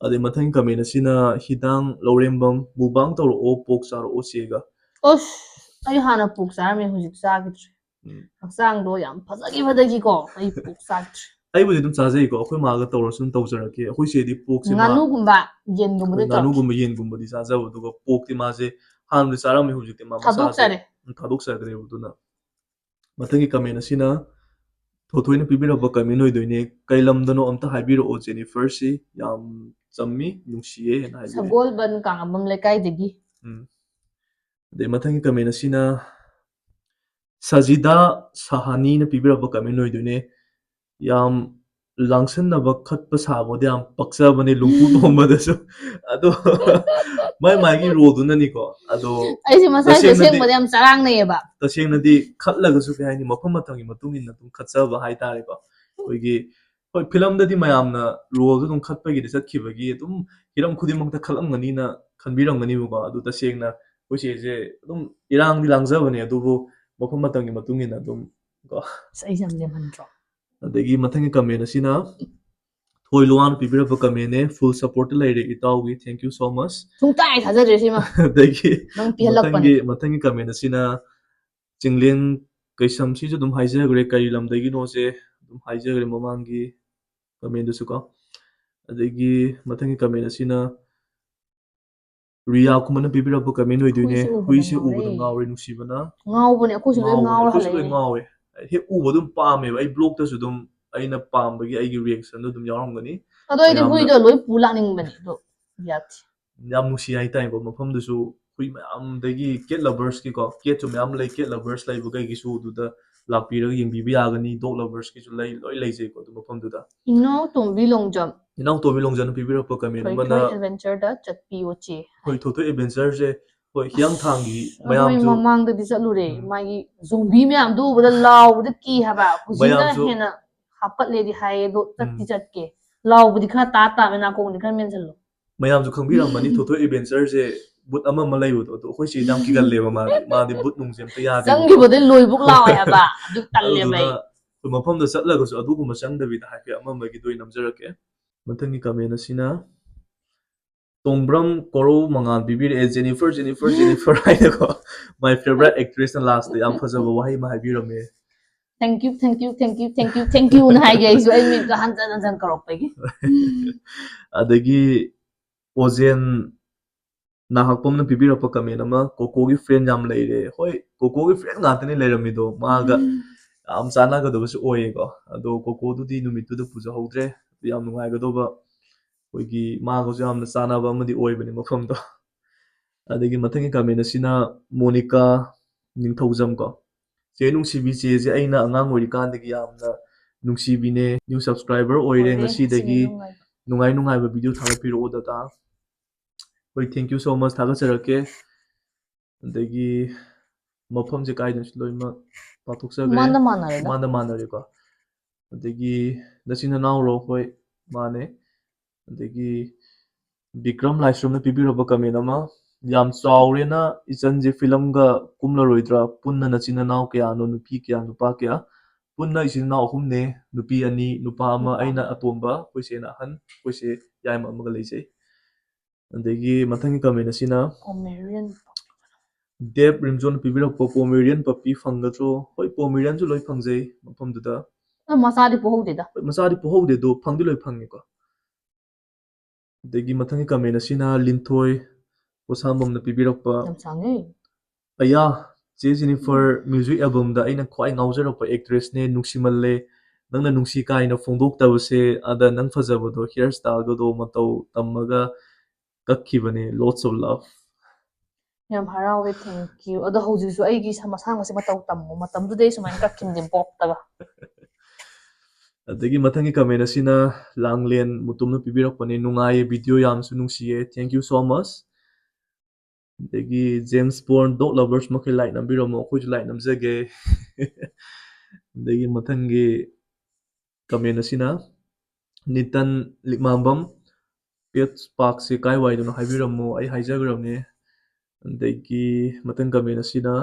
ꯑꯗꯩ ꯃꯊꯪꯒꯤ comment ꯑꯁꯤꯅ ꯍꯤꯗꯥꯡ ꯂꯧꯔꯦꯝꯕꯝ, "ꯃꯨꯛꯕꯥꯡ ꯇꯧꯔꯛꯑꯣ, pork ꯆꯥꯔꯛꯑꯣ ꯆꯦꯒ꯫" ꯑꯁ, ꯑꯩ ꯍꯥꯟꯅ pork ꯆꯥꯔꯝꯃꯦ, ꯍꯧꯖꯤꯛ ꯆꯥꯈꯤꯗ꯭ꯔꯦ꯫ ꯎꯝ꯫ ꯍꯛꯆꯥꯡꯗꯣ ꯌꯥꯝ ꯐꯖꯈꯤꯕꯗꯒꯤꯀꯣ ꯑꯩ pork ꯆꯥꯈꯤꯗ꯭ꯔꯦ꯫ ꯑꯩꯕꯨꯗꯤ ꯑꯗꯨꯝ ꯆꯥꯖꯩꯀꯣ, ꯑꯩꯈꯣꯏ ꯃꯥꯒ ꯇꯧꯔꯁꯨ ꯑꯗꯨꯝ ꯇꯧꯖꯔꯛꯀꯦ꯫ ꯑꯩꯈꯣꯏ ꯆꯦꯗꯤ porkꯁꯦ ꯃꯥ- ꯉꯥꯅꯨꯒꯨꯝꯕ, ꯌꯦꯟꯒꯨꯝꯕꯗꯤ ꯍꯣꯏ, ꯉꯥꯅꯨꯒꯨꯝꯕ, ꯌꯦꯟꯒꯨꯝꯕꯗꯤ ꯆꯥꯖꯕ, ꯑꯗꯨꯒ porkꯇꯤ ꯃꯥꯁꯦ ꯍꯥꯟꯅꯗꯤ ꯆꯥꯔꯝꯃꯦ, ꯍꯧꯖꯤꯛꯇꯤ ꯃꯥ ꯃꯁꯥꯁꯦ ꯊꯥꯗꯣꯛꯆꯔꯦ꯫ ꯎꯝ, ꯊꯥꯗꯣꯛꯆꯈ꯭ꯔꯦꯕ꯫ ꯑꯗꯨꯅ ꯃꯊꯪꯒꯤ comment ꯑꯁꯤꯅ ꯊꯣꯏꯊꯣꯏꯅ ꯄꯤꯕꯤꯔꯛꯄ comment ꯑꯣꯏꯗꯣꯏꯅꯦ꯫ "ꯀꯩ ꯂꯝꯗꯅꯣ ꯑꯝꯇ ꯍꯥꯏꯕꯤꯔꯛꯑꯣ, ꯖꯦꯅꯤꯐꯔꯁꯤ ꯌꯥꯝ ꯆꯝꯃꯤ, ꯅꯨꯡꯁꯤꯌꯦ" ꯍꯥꯏꯅ ꯍꯥꯏꯕꯤꯔꯛꯑꯦ꯫ ꯁꯒꯣꯜꯕꯟ ꯀꯥꯡꯉꯝꯕꯝ ꯂꯩꯀꯥꯏꯗꯒꯤ꯫ ꯎꯝ꯫ ꯑꯗꯩ ꯃꯊꯪꯒꯤ comment ꯑꯁꯤꯅ ꯁꯖꯤꯗꯥ ꯁꯍꯥꯅꯤꯅ ꯄꯤꯕꯤꯔꯛꯄ comment ꯑꯣꯏꯗꯣꯏꯅꯦ꯫ "ꯌꯥꯝ ꯂꯥꯡꯁꯟꯅꯕ ꯈꯠꯄ ꯁꯥꯕꯗꯤ ꯌꯥꯝ ꯄꯛꯆꯕꯅꯦ ꯂꯨꯝꯐꯨ ꯇꯣꯝꯕꯗꯁꯨ꯫ ꯑꯗꯣ ꯃꯥꯏ ꯃꯥꯒꯤ ꯔꯣꯜꯗꯨꯅꯅꯤꯀꯣ꯫ ꯑꯗꯣ ꯑꯩꯁꯦ ꯃꯁꯥꯁꯦ ꯇꯁꯦꯡꯅꯗꯤ- ꯑꯁꯦꯡꯕꯗ ꯌꯥꯝ ꯆꯔꯥꯡꯅꯩꯌꯦꯕ꯫ ꯇꯁꯦꯡꯅꯗꯤ ꯈꯠꯂꯒꯁꯨ, ꯀꯩ ꯍꯥꯏꯅꯤ, ꯃꯐꯝ ꯃꯇꯝꯒꯤ ꯃꯇꯨꯡ ꯏꯟꯅ ꯑꯗꯨꯝ ꯈꯠꯆꯕ ꯍꯥꯏꯇꯥꯔꯦꯀꯣ꯫ ꯑꯩꯈꯣꯏꯒꯤ, ꯍꯣꯏ, ꯐꯤꯂꯝꯗꯗꯤ ꯃꯌꯥꯝꯅ ꯔꯣꯜꯗꯣ ꯑꯗꯨꯝ ꯈꯠꯄꯒꯤꯗꯤ ꯆꯠꯈꯤꯕꯒꯤ ꯑꯗꯨꯝ ꯍꯤꯔꯝ ꯈꯨꯗꯤꯡꯃꯛꯇ ꯈꯠꯂꯝꯒꯅꯤꯅ ꯈꯟꯕꯤꯔꯝꯒꯅꯤꯕꯀꯣ꯫ ꯑꯗꯨ ꯇꯁꯦꯡꯅ ꯑꯩꯈꯣꯏ ꯆꯦꯁꯦ ꯑꯗꯨꯝ ꯏꯔꯥꯡꯗꯤ ꯂꯥꯡꯖꯕꯅꯦ, ꯑꯗꯨꯕꯨ ꯃꯐꯝ ꯃꯇꯝꯒꯤ ꯃꯇꯨꯡ ꯏꯟꯅ ꯑꯗꯨꯝ ꯀꯣ꯫ ꯑꯁ, ꯑꯩꯁꯦ ꯌꯥꯝ ꯂꯦꯝꯍꯟꯗ꯭ꯔꯣ? ꯑꯗꯒꯤ ꯃꯊꯪꯒꯤ ꯀꯃꯦꯟ ꯑꯁꯤꯅ ꯊꯣꯏ ꯂꯨꯋꯥꯟ ꯄꯤꯕꯤꯔꯛꯄ ꯀꯃꯦꯟꯅꯦ꯫ Full support ꯇ ꯂꯩꯔꯦ ꯏꯇꯥꯎꯒꯤ, thank you so much꯫ ꯁꯨꯡꯇꯥꯏ ꯊꯥꯖꯗ꯭ꯔꯦ ꯁꯤꯃ꯫ ꯑꯗꯒꯤ ꯅꯪ ꯄꯤꯍꯜꯂꯛꯄꯅꯦ꯫ ꯃꯊꯪꯒꯤ ꯃꯊꯪꯒꯤ ꯀꯃꯦꯟ ꯑꯁꯤꯅ ꯆꯤꯡꯂꯦꯟ ꯀꯩꯁꯝꯁꯤꯁꯨ ꯑꯗꯨꯝ ꯍꯥꯏꯖꯈ꯭ꯔꯦ, ꯀꯔꯤ ꯂꯝꯗꯒꯤꯅꯣꯁꯦ ꯑꯗꯨꯝ ꯍꯥꯏꯖꯈ꯭ꯔꯦ ꯃꯃꯥꯡꯒꯤ ꯀꯃꯦꯟꯗꯨꯁꯨ ꯀꯣ꯫ ꯑꯗꯒꯤ ꯃꯊꯪꯒꯤ ꯀꯃꯦꯟ ꯑꯁꯤꯅ ꯔꯤꯌꯥ ꯈꯨꯃꯟꯅ ꯄꯤꯕꯤꯔꯛꯄ ꯀꯃꯦꯟ ꯑꯣꯏꯗꯣꯏꯅꯦ꯫ "ꯍꯨꯏꯁꯦ ꯎꯕꯗ "ꯍꯨꯏꯁꯦ ꯉꯥꯎꯔꯦ꯫ ꯎꯕꯗ ꯉꯥꯎꯔꯦ ꯅꯨꯡꯁꯤꯕꯅ"꯫ ꯉꯥꯎꯕꯅꯦ, ꯑꯩꯈꯣꯏꯁꯨ ꯂꯣꯏ ꯉꯥꯎꯕꯅꯦ꯫ ꯉꯥꯎꯔ ꯑꯩꯈꯣꯏꯁꯨ ꯂꯣꯏ ꯍꯜꯂꯛꯏꯅꯦ꯫ ꯉꯥꯎꯋꯦ꯫ ꯍꯦꯛ ꯎꯕ ꯑꯗꯨꯝ ꯄꯥꯝꯃꯦꯕ꯫ ꯑꯩ ꯕ꯭ꯂꯣꯛꯇꯁꯨ ꯑꯗꯨꯝ ꯑꯩꯅ ꯄꯥꯝꯕꯒꯤ ꯑꯩꯒꯤ ꯔꯤꯌꯦꯛꯁꯟꯗꯣ ꯑꯗꯨꯝ ꯌꯥꯎꯔꯝꯒꯅꯤ꯫ ꯑꯗꯣ ꯑꯩꯗꯤ ꯃꯌꯥꯝꯅ- ꯍꯨꯏꯗꯣ ꯂꯣꯏ ꯄꯨ ꯂꯥꯛꯅꯤꯡꯕꯅꯦ ꯑꯗꯣ ꯌꯥꯗꯦ꯫ ꯌꯥꯝ ꯅꯨꯡꯁꯤ ꯍꯥꯏꯇꯥꯔꯦꯀꯣ꯫ ꯃꯐꯝꯗꯨꯁꯨ ꯍꯨꯏ ꯃꯌꯥꯝꯗꯒꯤ, ꯀꯦꯠ ꯂꯚꯔꯁꯀꯤꯀꯣ, ꯀꯦꯠꯁꯨ ꯃꯌꯥꯝ ꯂꯩ, ꯀꯦꯠ ꯂꯚꯔꯁ ꯂꯩꯕꯈꯩꯒꯤꯁꯨ ꯑꯗꯨꯗ ꯂꯥꯛꯄꯤꯔꯒ ꯌꯦꯡꯕꯤꯕ ꯌꯥꯒꯅꯤ꯫ ꯗꯣꯛ ꯂꯚꯔꯁꯀꯤꯁꯨ ꯂꯩ, ꯂꯣꯏ ꯂꯩꯖꯩꯀꯣ ꯑꯗꯨ ꯃꯐꯝꯗꯨꯗ꯫ ꯏꯅꯥꯎꯇꯣꯝꯕꯤ ꯂꯣꯡꯖꯝ, ꯏꯅꯥꯎꯇꯣꯝꯕꯤ ꯂꯣꯡꯖꯝꯅ ꯄꯤꯕꯤꯔꯛꯄ ꯀꯃꯦꯟ ꯑꯃꯅ "ꯊꯣꯏꯊꯣꯏ ꯑꯦꯗꯚꯦꯟꯆꯔꯗ ꯆꯠꯄꯤꯌꯣ ꯆꯦ"꯫ ꯍꯣꯏ, ꯊꯣꯏꯊꯣꯏ ꯑꯦꯗꯚꯦꯟꯆꯔꯁꯦ, ꯍꯣꯏ, ꯍꯤꯌꯥꯡꯊꯥꯡꯒꯤ ꯑꯩꯈꯣꯏ ꯃꯌꯥꯝꯁꯨ ꯃꯃꯥꯡꯗꯗꯤ ꯆꯠꯂꯨꯔꯦ꯫ ꯎꯝ꯫ ꯃꯥꯒꯤ ꯖꯣꯝꯕꯤ ꯃꯌꯥꯝꯗꯨ ꯎꯕꯗ ꯂꯥꯎꯕꯗ ꯀꯤ ꯍꯥꯏꯕ꯫ ꯍꯧꯖꯤꯛꯅ ꯃꯌꯥꯝꯁꯨ- ꯍꯦꯟꯅ ꯍꯥꯞꯀꯠꯂꯦꯗꯤ ꯍꯥꯏꯌꯦ, ꯑꯗꯣ ꯆꯠꯇꯤ ꯎꯝ꯫ ꯆꯠꯀꯦ꯫ ꯂꯥꯎꯕꯗꯤ ꯈꯔ ꯇꯥ ꯇꯥꯕ, ꯅꯥꯀꯣꯡꯗꯤ ꯈꯔ ꯃꯦꯟꯁꯤꯜꯂꯣ꯫ ꯃꯌꯥꯝꯁꯨ ꯈꯪꯕꯤꯔꯝꯃꯅꯤ, ꯊꯣꯏꯊꯣꯏ ꯑꯦꯗꯚꯦꯟꯆꯔꯁꯦ ꯕꯨꯠ ꯑꯃ ꯑꯃ ꯂꯩꯕꯗꯣ, ꯑꯗꯣ ꯑꯩꯈꯣꯏ ꯆꯦꯗꯤ ꯌꯥꯝ ꯀꯤꯒꯜꯂꯦꯕ꯫ ꯃꯥꯗꯤ, ꯃꯥꯗꯤ ꯕꯨꯠ ꯅꯨꯡꯁꯦ ꯑꯝꯇ ꯌꯥꯗꯦꯕꯀꯣ꯫ ꯆꯪꯈꯤꯕꯗꯩ ꯂꯣꯏꯕꯨꯛ ꯂꯥꯎꯋꯦ ꯍꯥꯏꯕ꯫ ꯑꯗꯨ ꯇꯜꯂꯦꯕ ꯑꯗꯨꯗꯨꯅ ꯑꯩ꯫ ꯑꯩꯈꯣꯏ ꯃꯐꯝꯗ ꯆꯠꯂꯒꯁꯨ ꯑꯗꯨꯒꯨꯝꯕ ꯆꯪꯗꯕꯤꯗ ꯍꯥꯏꯐꯦꯠ ꯑꯃ ꯑꯃꯒꯤꯗ ꯑꯣꯏꯅ ꯅꯝꯖꯔꯛꯀꯦ꯫ ꯃꯊꯪꯒꯤ ꯀꯃꯦꯟ ꯑꯁꯤꯅ ꯇꯣꯡꯕ꯭ꯔꯝ ꯀꯣꯔꯧ ꯃꯉꯥꯜ ꯄꯤꯕꯤꯔꯛꯑꯦ, "Jennifer, Jennifer, Jennifer" ꯍꯥꯏꯅꯀꯣ꯫ My favourite actress ꯅ ꯂꯥꯁꯇ ꯌꯥꯝ ꯐꯖꯕ ꯋꯥꯍꯩ ꯑꯃ ꯍꯥꯏꯕꯤꯔꯝꯃꯦ꯫ "Thank you, thank you, thank you, thank you, thank you" ꯅ ꯍꯥꯏꯒꯦ ꯑꯩꯁꯨ꯫ ꯑꯩ ꯃꯤꯠꯇꯣ ꯍꯟꯖꯟ ꯍꯟꯖꯟ ꯀꯧꯔꯛꯄꯒꯤ꯫ ꯑꯗꯒꯤ ꯑꯣꯖꯦꯟ ꯅꯥꯍꯛꯄꯝꯅ ꯄꯤꯕꯤꯔꯛꯄ ꯀꯃꯦꯟ ꯑꯃ, "ꯀꯣꯀꯣꯒꯤ ꯐꯦꯟ ꯌꯥꯝ ꯂꯩꯔꯦ"꯫ ꯍꯣꯏ, ꯀꯣꯀꯣꯒꯤ ꯐꯦꯟ ꯉꯥꯛꯇꯅꯤ ꯂꯩꯔꯝꯃꯤꯗꯣ꯫ ꯃꯥꯒ ꯌꯥꯝ ꯆꯥꯟꯅꯒꯗꯕꯁꯨ ꯑꯣꯏꯌꯦꯀꯣ꯫ ꯑꯗꯣ ꯀꯣꯀꯣꯗꯨꯗꯤ ꯅꯨꯃꯤꯠꯇꯨꯗ ꯄꯨꯖꯍꯧꯗ꯭ꯔꯦ꯫ ꯑꯗꯨ ꯌꯥꯝ ꯅꯨꯡꯉꯥꯏꯒꯗꯧꯕ, ꯑꯩꯈꯣꯏꯒꯤ ꯃꯥꯒꯁꯨ ꯌꯥꯝꯅ ꯆꯥꯟꯅꯕ ꯑꯃꯗꯤ ꯑꯣꯏꯕꯅꯦ ꯃꯐꯝꯗꯣ꯫ ꯑꯗꯒꯤ ꯃꯊꯪꯒꯤ ꯀꯃꯦꯟ ꯑꯁꯤꯅ ꯃꯣꯅꯤꯀꯥ ꯅꯤꯡꯊꯧꯖꯝ ꯀꯣ꯫ "ꯆꯦ ꯅꯨꯡꯁꯤꯕꯤ, ꯆꯦꯁꯦ ꯑꯩꯅ ꯑꯉꯥꯡ ꯑꯣꯏꯔꯤꯀꯥꯟꯗꯒꯤ ꯌꯥꯝꯅ ꯅꯨꯡꯁꯤꯕꯤꯅꯦ, new subscriber ꯑꯣꯏꯔꯦ꯫ ꯑꯣꯏꯔꯦ꯫ ꯉꯁꯤꯗꯒꯤ ꯁꯤꯅ ꯅꯨꯡꯉꯥꯏꯕ꯫ ꯅꯨꯡꯉꯥꯏ ꯅꯨꯡꯉꯥꯏꯕ video ꯊꯥꯒꯠꯄꯤꯔꯛꯑꯣ ꯗꯗꯥ꯫ ꯍꯣꯏ, thank you so much, ꯊꯥꯒꯠꯆꯔꯛꯀꯦ꯫ ꯑꯗꯒꯤ ꯃꯐꯝꯁꯦ ꯀꯥꯏꯗꯅꯣꯁꯨ ꯂꯣꯏꯅꯃꯛ ꯄꯥꯊꯣꯛꯆꯈ꯭ꯔꯦ꯫ ꯃꯥꯟꯗ ꯃꯥꯟꯅꯔꯦꯗ꯫ ꯃꯥꯟꯗ ꯃꯥꯟꯅꯔꯦꯀꯣ꯫ ꯑꯗꯒꯤ ꯅꯆꯤꯟ ꯅꯅꯥꯎꯔꯣ? ꯍꯣꯏ, ꯃꯥꯅꯦ꯫ ꯑꯗꯒꯤ ꯕꯤꯀ꯭ꯔꯝ ꯂꯥꯏꯁ꯭ꯔꯝꯅ ꯄꯤꯕꯤꯔꯛꯄ comment ꯑꯃ, "ꯌꯥꯝ ꯆꯥꯎꯔꯦꯅ ꯏꯆꯟꯁꯦ ꯐꯤꯂꯝꯒ ꯀꯨꯝꯂꯔꯣꯏꯗ꯭ꯔꯥ? ꯄꯨꯟꯅ ꯅꯆꯤꯟ ꯅꯅꯥꯎ ꯀꯌꯥꯅꯣ, ꯅꯨꯄꯤ ꯀꯌꯥ, ꯅꯨꯄꯥ ꯀꯌꯥ?" ꯄꯨꯟꯅ ꯏꯆꯤꯟ ꯏꯅꯥꯎ ꯑꯍꯨꯝꯅꯦ, ꯅꯨꯄꯤ ꯑꯅꯤ, ꯅꯨꯄꯥ ꯑꯃ, ꯅꯨꯄꯥ ꯑꯩꯅ ꯑꯃ꯫ ꯑꯇꯣꯝꯕ, ꯑꯩꯈꯣꯏ ꯆꯦꯅ ꯑꯍꯟ, ꯑꯩꯈꯣꯏ ꯆꯦ ꯌꯥꯏꯃ ꯑꯃꯒ ꯂꯩꯖꯩ꯫ ꯑꯗꯒꯤ ꯃꯊꯪꯒꯤ comment ꯑꯁꯤꯅ ꯄꯣꯃꯦꯔꯤꯌꯟ꯫ ꯗꯦꯕ ꯔꯤꯝꯖꯣꯟ ꯄꯤꯕꯤꯔꯛꯄ, "ꯄꯣꯃꯦꯔꯤꯌꯟ puppy ꯐꯪꯒꯗ꯭ꯔꯣ?" ꯍꯣꯏ, ꯄꯣꯃꯦꯔꯤꯌꯟꯁꯨ ꯂꯣꯏ ꯐꯪꯖꯩ ꯃꯐꯝꯗꯨꯗ꯫ ꯑ, ꯃꯆꯥꯗꯤ ꯄꯣꯍꯧꯗꯦꯗ꯫ ꯍꯣꯏ, ꯃꯆꯥꯗꯤ ꯄꯣꯍꯧꯗꯦ, ꯑꯗꯣ ꯐꯪꯗꯤ ꯂꯣꯏ ꯐꯪꯉꯤꯀꯣ꯫ ꯑꯗꯒꯤ ꯃꯊꯪꯒꯤ comment ꯑꯁꯤꯅ ꯂꯤꯟꯊꯣꯏ ꯄꯣꯁꯥꯝꯕꯝꯅ ꯄꯤꯕꯤꯔꯛꯄ꯫ ꯌꯥꯝ ꯁꯥꯡꯉꯦ꯫ "ꯑꯌꯥ, ꯆꯦ ꯖꯦꯅꯤꯐꯔ music albumꯗ ꯑꯩꯅ ꯈ꯭ꯋꯥꯏ ꯉꯥꯎꯖꯔꯛꯄ actressꯅꯦ, ꯅꯨꯡꯁꯤꯃꯜꯂꯦ꯫ ꯅꯪꯅ ꯅꯨꯡꯁꯤ ꯀꯥꯏꯅ ꯐꯣꯡꯗꯣꯛꯇꯕꯁꯦ, ꯑꯗ ꯅꯪ ꯐꯖꯕꯗꯣ, hair styleꯒꯗꯣ ꯃꯇꯧ ꯇꯝꯃꯒ ꯀꯛꯈꯤꯕꯅꯦ, lots of love." ꯌꯥꯝ ꯍꯔꯥꯎꯋꯦ, thank you꯫ ꯑꯗꯣ ꯍꯧꯖꯤꯛꯁꯨ ꯑꯩꯒꯤ ꯁꯝ ꯑꯁꯥꯡꯕꯁꯦ ꯃꯇꯧ ꯇꯝꯃꯣ, ꯃꯇꯝꯗꯨꯗ ꯑꯩ ꯁꯨꯃꯥꯏꯅ ꯀꯛꯈꯤꯕꯅꯦ ꯕꯣꯛꯇꯒ꯫ ꯑꯗꯒꯤ ꯃꯊꯪꯒꯤ comment ꯑꯁꯤꯅ ꯂꯥꯡꯂꯦꯟ ꯃꯨꯇꯨꯝꯅ ꯄꯤꯕꯤꯔꯛꯄꯅꯦ, "ꯅꯨꯡꯉꯥꯏꯌꯦ, video ꯌꯥꯝꯁꯨ ꯅꯨꯡꯁꯤꯌꯦ, thank you so much." ꯑꯗꯒꯤ ꯖꯦꯝꯁ ꯕꯣꯟ, "Dog lovers ꯃꯈꯩ like ꯅꯝꯕꯤꯔꯝꯃꯣ, ꯑꯩꯈꯣꯏꯁꯨ like ꯅꯝꯖꯒꯦ꯫" ꯑꯗꯒꯤ ꯃꯊꯪꯒꯤ comment ꯑꯁꯤꯅ ꯅꯤꯇꯟ ꯂꯤꯛꯃꯥꯝꯕꯝ, "Pet Parkꯁꯦ ꯀꯥꯏꯋꯥꯏꯗꯅꯣ ꯍꯥꯏꯕꯤꯔꯝꯃꯣ, ꯑꯩ ꯍꯥꯏꯖꯈ꯭ꯔꯕꯅꯦ꯫" ꯑꯗꯒꯤ ꯃꯊꯪ comment ꯑꯁꯤꯅ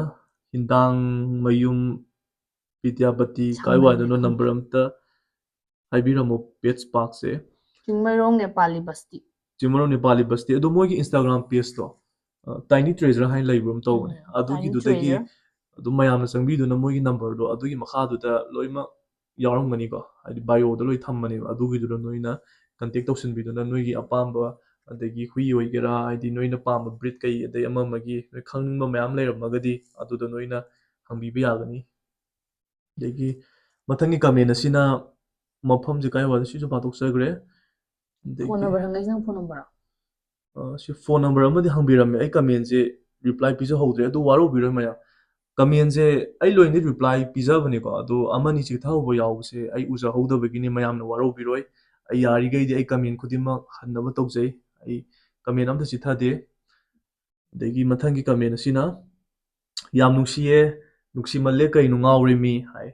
ꯍꯤꯟꯗꯥꯡꯃꯌꯨꯝ ꯕꯤꯗ꯭ꯌꯥꯄꯇꯤ, ꯁꯥꯡꯃꯟꯕꯤ ꯀꯥꯏꯋꯥꯏꯗꯅꯣ ꯈꯪꯗꯦ꯫ Number ꯑꯝꯇ ꯍꯥꯏꯕꯤꯔꯝꯃꯣ, Pet Parkꯁꯦ꯫ ꯆꯤꯡꯃꯩꯔꯣꯡ ꯅꯦꯄꯥꯂꯤ ꯕꯁꯇꯤ꯫ ꯆꯤꯡꯃꯩꯔꯣꯡ ꯅꯦꯄꯥꯂꯤ ꯕꯁꯇꯤ꯫ ꯑꯗꯣ ꯃꯣꯏꯒꯤ Instagram pageꯇꯣ, ꯑ, Tiny Treasure ꯍꯥꯏꯅ ꯂꯩꯕ ꯑꯃ ꯇꯧꯕꯅꯦ꯫ ꯎꯝ, ꯑꯗꯨꯒꯤꯗꯨꯗꯒꯤ Tiny Treasure꯫ ꯑꯗꯨꯝ ꯃꯌꯥꯝꯅ ꯆꯪꯕꯤꯗꯨꯅ ꯃꯣꯏꯒꯤ numberꯗꯣ ꯑꯗꯨꯒꯤ ꯃꯈꯥꯗꯨꯗ ꯂꯣꯏꯅꯃꯛ ꯌꯥꯎꯔꯝꯒꯅꯤꯀꯣ, ꯍꯥꯏꯗꯤ bioꯗ ꯂꯣꯏ ꯊꯝꯕꯅꯦꯕ꯫ ꯑꯗꯨꯒꯤꯗꯨꯗ ꯅꯣꯏꯅ contact ꯇꯧꯁꯤꯟꯕꯤꯗꯨꯅ ꯅꯣꯏꯒꯤ ꯑꯄꯥꯝꯕ, ꯑꯗꯒꯤ ꯍꯨꯏ ꯑꯣꯏꯒꯦꯔꯥ, ꯍꯥꯏꯗꯤ ꯅꯣꯏꯅ ꯄꯥꯝꯕ breed ꯀꯩ, ꯑꯗꯩ ꯑꯃ ꯑꯃꯒꯤ ꯅꯣꯏ ꯈꯪꯅꯤꯡꯕ ꯃꯌꯥꯝ ꯂꯩꯔꯝꯃꯒꯗꯤ ꯑꯗꯨꯗ ꯅꯣꯏꯅ ꯍꯪꯕꯤꯕ ꯌꯥꯒꯅꯤ꯫ ꯑꯗꯒꯤ ꯃꯊꯪꯒꯤ comment ꯑꯁꯤꯅ ꯃꯐꯝꯁꯦ ꯀꯥꯏ ꯋꯥꯏꯗ, ꯁꯤꯁꯨ ꯄꯥꯊꯣꯛꯆꯈ꯭ꯔꯦ꯫ ꯑꯗꯒꯤ phone number ꯍꯪꯉꯛꯏꯁꯦ ꯅꯪ phone numberꯔꯣ? ꯑ, ꯁꯤ phone number ꯑꯃꯗꯤ ꯍꯪꯕꯤꯔꯝꯃꯦ, ꯑꯩ commentꯁꯦ reply ꯄꯤꯖꯍꯧꯗ꯭ꯔꯦ, ꯑꯗꯨ ꯋꯥꯔꯧꯕꯤꯔꯣꯏ ꯃꯌꯥꯝ꯫ ꯀꯃꯦꯟꯁꯦ ꯑꯩ ꯂꯣꯏꯅꯗꯤ ꯔꯤꯄ꯭ꯂꯥꯏ ꯄꯤꯖꯕꯅꯦꯀꯣ, ꯑꯗꯣ ꯑꯃꯅꯤ ꯆꯤꯊꯍꯧꯕ ꯌꯥꯎꯕꯁꯦ ꯑꯩ ꯎꯖꯍꯧꯗꯕꯒꯤꯅꯤ, ꯃꯌꯥꯝꯅ ꯋꯥꯔꯧꯕꯤꯔꯣꯏ꯫ ꯑꯩ ꯌꯥꯔꯤꯈꯩꯗꯤ ꯑꯩ ꯀꯃꯦꯟ ꯈꯨꯗꯤꯡꯃꯛ ꯍꯟꯅꯕ ꯇꯧꯖꯩ꯫ ꯑꯩ ꯀꯃꯦꯟ ꯑꯝꯇ ꯆꯤꯊꯗꯦ꯫ ꯑꯗꯒꯤ ꯃꯊꯪꯒꯤ ꯀꯃꯦꯟ ꯑꯁꯤꯅ, "ꯌꯥꯝ ꯅꯨꯡꯁꯤꯌꯦ, ꯅꯨꯡꯁꯤꯃꯜꯂꯦ, ꯀꯩꯅꯣ ꯉꯥꯎꯔꯦ ꯃꯤ" ꯍꯥꯏ꯫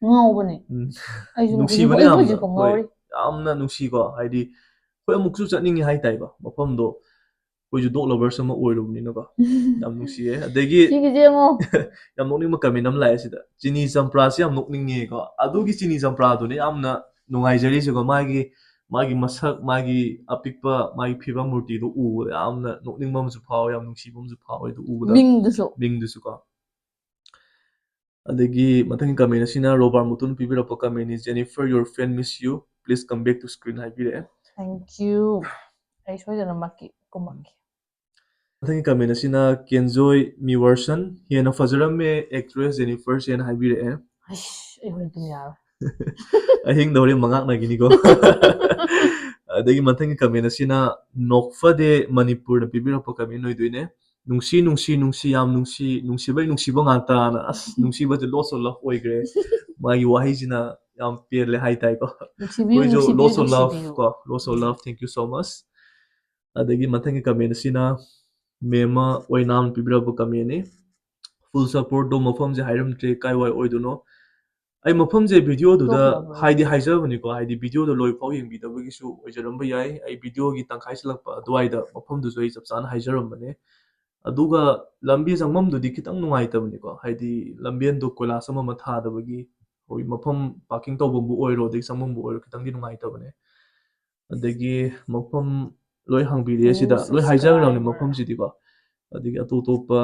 ꯉꯥꯎꯕꯅꯦ꯫ ꯎꯝ, ꯑꯩꯁꯨ ꯅꯨꯡꯁꯤꯕꯅ ꯑꯩ ꯌꯥꯝꯅ, ꯍꯧꯖꯤꯛꯐꯥꯎ ꯍꯣꯏ, ꯉꯥꯎꯔꯤ꯫ ꯌꯥꯝꯅ ꯅꯨꯡꯁꯤꯀꯣ, ꯍꯥꯏꯗꯤ ꯑꯩꯈꯣꯏ ꯑꯃꯨꯛꯁꯨ ꯆꯠꯅꯤꯡꯉꯤ ꯍꯥꯏꯇꯥꯏꯀꯣ ꯃꯐꯝꯗꯣ꯫ ꯑꯩꯈꯣꯏꯁꯨ ꯗꯣꯛ ꯂꯚꯔꯁ ꯑꯃ ꯑꯣꯏꯔꯨꯕꯅꯤꯅꯀꯣ, ꯌꯥꯝ ꯅꯨꯡꯁꯤꯌꯦ꯫ ꯑꯗꯒꯤ ꯁꯤꯒꯤꯁꯦ ꯌꯦꯡꯉꯣ꯫ ꯌꯥꯝ ꯅꯣꯛꯅꯤꯡꯕ ꯀꯃꯦꯟ ꯑꯃ ꯂꯥꯛꯑꯦ ꯁꯤꯗ, "ꯆꯤꯅꯤ ꯆꯝꯄ꯭ꯔꯥꯁꯤ ꯌꯥꯝ ꯅꯣꯛꯅꯤꯡꯉꯦꯀꯣ"꯫ ꯑꯗꯨꯒꯤ ꯆꯤꯅꯤ ꯆꯝꯄ꯭ꯔꯥꯗꯨꯅꯦ ꯌꯥꯝꯅ ꯅꯨꯡꯉꯥꯏꯖꯔꯤꯁꯦꯀꯣ, ꯃꯥꯒꯤ, ꯃꯥꯒꯤ ꯃꯁꯛ, ꯃꯥꯒꯤ ꯑꯄꯤꯛꯄ, ꯃꯥꯒꯤ ꯐꯤꯕꯝ ꯃꯨꯔꯇꯤꯗꯣ ꯎꯕꯗ ꯌꯥꯝꯅ ꯅꯣꯛꯅꯤꯡꯕ ꯑꯃꯁꯨ ꯐꯥꯎꯋꯦ, ꯌꯥꯝ ꯅꯨꯡꯁꯤꯕ ꯑꯃꯁꯨ ꯐꯥꯎꯋꯦ ꯑꯗꯨ ꯎꯕꯗ꯫ ꯃꯤꯡꯗꯨꯁꯨ꯫ ꯃꯤꯡꯗꯨꯁꯨꯀꯣ꯫ ꯑꯗꯒꯤ ꯃꯊꯪꯒꯤ ꯀꯃꯦꯟ ꯑꯁꯤꯅ ꯔꯣꯕꯥꯔꯠ ꯃꯨꯇꯨꯅ ꯄꯤꯕꯤꯔꯛꯄ ꯀꯃꯦꯟꯅꯤ, "Jennifer, your fan miss you, please come back to screen" ꯍꯥꯏꯕꯤꯔꯛꯑꯦ꯫ Thank you. ꯑꯩ ꯁꯣꯏꯗꯅꯃꯛꯀꯤ ꯀꯨꯝꯃꯛꯀꯦ꯫ ꯃꯊꯪꯒꯤ ꯀꯃꯦꯟ ꯑꯁꯤꯅ ꯀꯦꯟꯖꯣꯏ ꯃꯤꯋꯔꯁꯟ, "ꯍꯦꯟꯅ ꯐꯖꯔꯝꯃꯦ ꯑꯦꯛꯇ꯭ꯔꯦꯁ ꯖꯦꯅꯤꯐꯔꯁꯦꯅ" ꯍꯥꯏꯕꯤꯔꯛꯑꯦ꯫ ꯑꯁ, ꯑꯩ ꯍꯣꯔꯦꯟ ꯇꯨꯝ ꯌꯥꯔꯣꯏ꯫ ꯑꯍꯤꯡꯗ ꯍꯣꯔꯦꯟ ꯃꯉꯥꯛꯅꯈꯤꯅꯤꯀꯣ꯫ ꯑꯗꯒꯤ ꯃꯊꯪꯒꯤ ꯀꯃꯦꯟ ꯑꯁꯤꯅ, "ꯅꯣꯛꯐꯗꯦ ꯃꯅꯤꯄꯨꯔꯅ" ꯄꯤꯕꯤꯔꯛꯄ ꯀꯃꯦꯟ ꯑꯣꯏꯗꯣꯏꯅꯦ꯫ "ꯅꯨꯡꯁꯤ, ꯅꯨꯡꯁꯤ, ꯅꯨꯡꯁꯤ, ꯌꯥꯝ ꯅꯨꯡꯁꯤ, ꯅꯨꯡꯁꯤꯕꯩ ꯅꯨꯡꯁꯤꯕ ꯉꯥꯛꯇꯅ"꯫ ꯑꯁ, ꯅꯨꯡꯁꯤꯕꯁꯦ lots of love ꯑꯣꯏꯈ꯭ꯔꯦ꯫ ꯃꯥꯒꯤ ꯋꯥꯍꯩꯁꯤꯅ ꯌꯥꯝ ꯄꯦꯜꯂꯦ ꯍꯥꯏꯇꯥꯏꯀꯣ꯫ ꯅꯨꯡꯁꯤꯕꯤꯌꯨ, ꯑꯩꯈꯣꯏꯁꯨ ꯅꯨꯡꯁꯤꯕꯤꯌꯨ, lots of love ꯅꯨꯡꯁꯤꯕꯤꯌꯨ꯫ ꯀꯣ, lots of love, thank you so much꯫ ꯑꯗꯒꯤ ꯃꯊꯪꯒꯤ ꯀꯃꯦꯟ ꯑꯁꯤꯅ ꯃꯦꯝꯃ ꯑꯣꯏꯅꯥꯝ ꯄꯤꯕꯤꯔꯛꯄ ꯀꯃꯦꯟꯅꯤ꯫ "Full supportꯗꯣ ꯃꯐꯝꯁꯦ ꯍꯥꯏꯔꯝꯗ꯭ꯔꯦ, ꯀꯥꯏꯋꯥꯏ ꯑꯣꯏꯗꯣꯏꯅꯣ?" ꯑꯩ ꯃꯐꯝꯁꯦ ꯚꯤꯗꯤꯑꯣꯗꯨꯗ ꯇꯣꯛꯈ꯭ꯔꯕ꯭ꯔꯣ? ꯍꯥꯏꯗꯤ ꯍꯥꯏꯖꯕꯅꯤꯀꯣ, ꯍꯥꯏꯗꯤ ꯚꯤꯗꯤꯑꯣꯗꯣ ꯂꯣꯏꯐꯥꯎ ꯌꯦꯡꯕꯤꯗꯕꯒꯤꯁꯨ ꯑꯣꯏꯖꯔꯝꯕ ꯌꯥꯏ꯫ ꯑꯩ ꯚꯤꯗꯤꯑꯣꯒꯤ ꯇꯪꯈꯥꯏ ꯆꯜꯂꯛꯄ ꯑꯗꯨꯋꯥꯏꯗ ꯃꯐꯝꯗꯨꯁꯨ ꯑꯩ ꯆꯞ ꯆꯥꯅ ꯍꯥꯏꯖꯔꯝꯕꯅꯦ꯫ ꯑꯗꯨꯒ ꯂꯝꯕꯤ ꯆꯪꯐꯝꯗꯨꯗꯤ ꯈꯤꯇꯪ ꯅꯨꯡꯉꯥꯏꯇꯕꯅꯤꯀꯣ, ꯍꯥꯏꯗꯤ ꯂꯝꯕꯦꯟꯗꯣ ꯀꯣꯏꯂꯥꯁ ꯑꯃ ꯑꯃ ꯊꯥꯗꯕꯒꯤ, ꯍꯧꯖꯤꯛ ꯃꯐꯝ ꯄꯥꯔꯀꯤꯡ ꯇꯧꯐꯝꯕꯨ ꯑꯣꯏꯔꯣ, ꯑꯗꯩ ꯆꯪꯐꯝꯕꯨ ꯑꯣꯏꯔꯣ, ꯈꯤꯇꯪꯗꯤ ꯅꯨꯡꯉꯥꯏꯇꯕꯅꯦ꯫ ꯑꯗꯒꯤ ꯃꯐꯝ ꯂꯣꯏ ꯍꯪꯕꯤꯔꯦ ꯁꯤꯗ, New ꯂꯣꯏ ꯍꯥꯏꯖꯈ꯭ꯔꯕꯅꯦ subscriber. ꯃꯐꯝꯁꯤꯗꯤꯀꯣ꯫ ꯑꯗꯒꯤ ꯑꯇꯣꯞ ꯑꯇꯣꯞꯄ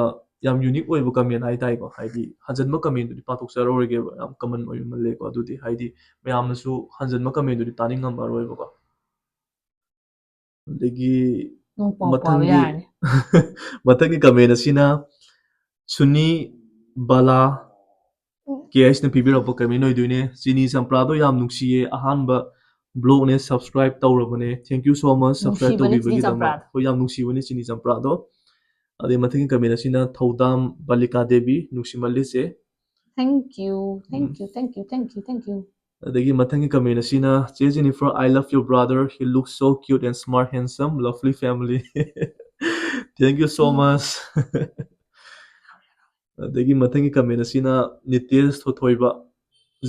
ꯌꯥꯝ ꯌꯨꯅꯤꯛ ꯑꯣꯏꯕ ꯀꯃꯦꯟ ꯍꯥꯏꯇꯥꯔꯦꯀꯣ, ꯍꯥꯏꯗꯤ ꯍꯟꯖꯟꯕ ꯀꯃꯦꯟꯗꯨꯗꯤ ꯄꯥꯊꯣꯛꯆꯔꯔꯣꯏꯒꯦꯕ, ꯌꯥꯝ ꯀꯃꯟ ꯑꯣꯏꯃꯜꯂꯦꯀꯣ꯫ ꯑꯗꯨꯗꯤ ꯍꯥꯏꯗꯤ ꯃꯌꯥꯝꯅꯁꯨ ꯍꯟꯖꯟꯕ ꯀꯃꯦꯟꯗꯨꯗꯤ ꯇꯥꯅꯤꯡꯉꯝꯃꯔꯣꯏꯕꯀꯣ꯫ ꯑꯗꯒꯤ ꯅꯣꯡ ꯄꯥꯎ ꯄꯥꯕ ꯃꯊꯪꯒꯤ ꯌꯥꯔꯅꯤ꯫ ꯃꯊꯪꯒꯤ ꯀꯃꯦꯟ ꯑꯁꯤꯅ ꯁꯨꯅꯤ ꯕꯥꯂꯥ ꯀꯦ ꯑꯩꯁꯅ ꯄꯤꯕꯤꯔꯛꯄ ꯀꯃꯦꯟ ꯑꯣꯏꯗꯣꯏꯅꯦ꯫ "ꯆꯤꯅꯤ ꯆꯝꯄ꯭ꯔꯥꯗꯣ ꯌꯥꯝ ꯅꯨꯡꯁꯤꯌꯦ, ꯑꯍꯥꯟꯕ ꯕ꯭ꯂꯣꯒꯅꯦ, subscribe ꯇꯧꯔꯕꯅꯦ, thank you so much subscribe ꯅꯨꯡꯁꯤꯕꯅꯦ ꯆꯤꯅꯤ ꯇꯧꯕꯤꯕꯒꯤꯗꯃꯛ"꯫ ꯆꯝꯄ꯭ꯔꯥꯗꯣ꯫ ꯍꯣꯏ, ꯌꯥꯝ ꯅꯨꯡꯁꯤꯕꯅꯦ ꯆꯤꯅꯤ ꯆꯝꯄ꯭ꯔꯥꯗꯣ꯫ ꯑꯗꯩ ꯃꯊꯪꯒꯤ comment ꯑꯁꯤꯅ ꯊꯧꯗꯥꯝ ꯕꯂꯤꯀꯥ ꯗꯦꯕꯤ, ꯅꯨꯡꯁꯤꯃꯜꯂꯤ ꯆꯦ꯫ Thank you, thank you, thank you, thank you, thank you. ꯑꯗꯒꯤ ꯃꯊꯪꯒꯤ comment ꯑꯁꯤꯅ, "ꯆꯦ Jennifer, I love your brother. He looks so cute and smart, handsome, lovely family." Thank you so much. ꯑꯗꯒꯤ ꯃꯊꯪꯒꯤ comment ꯑꯁꯤꯅ ꯅꯤꯇꯦꯁ ꯊꯣꯊꯣꯏꯕ,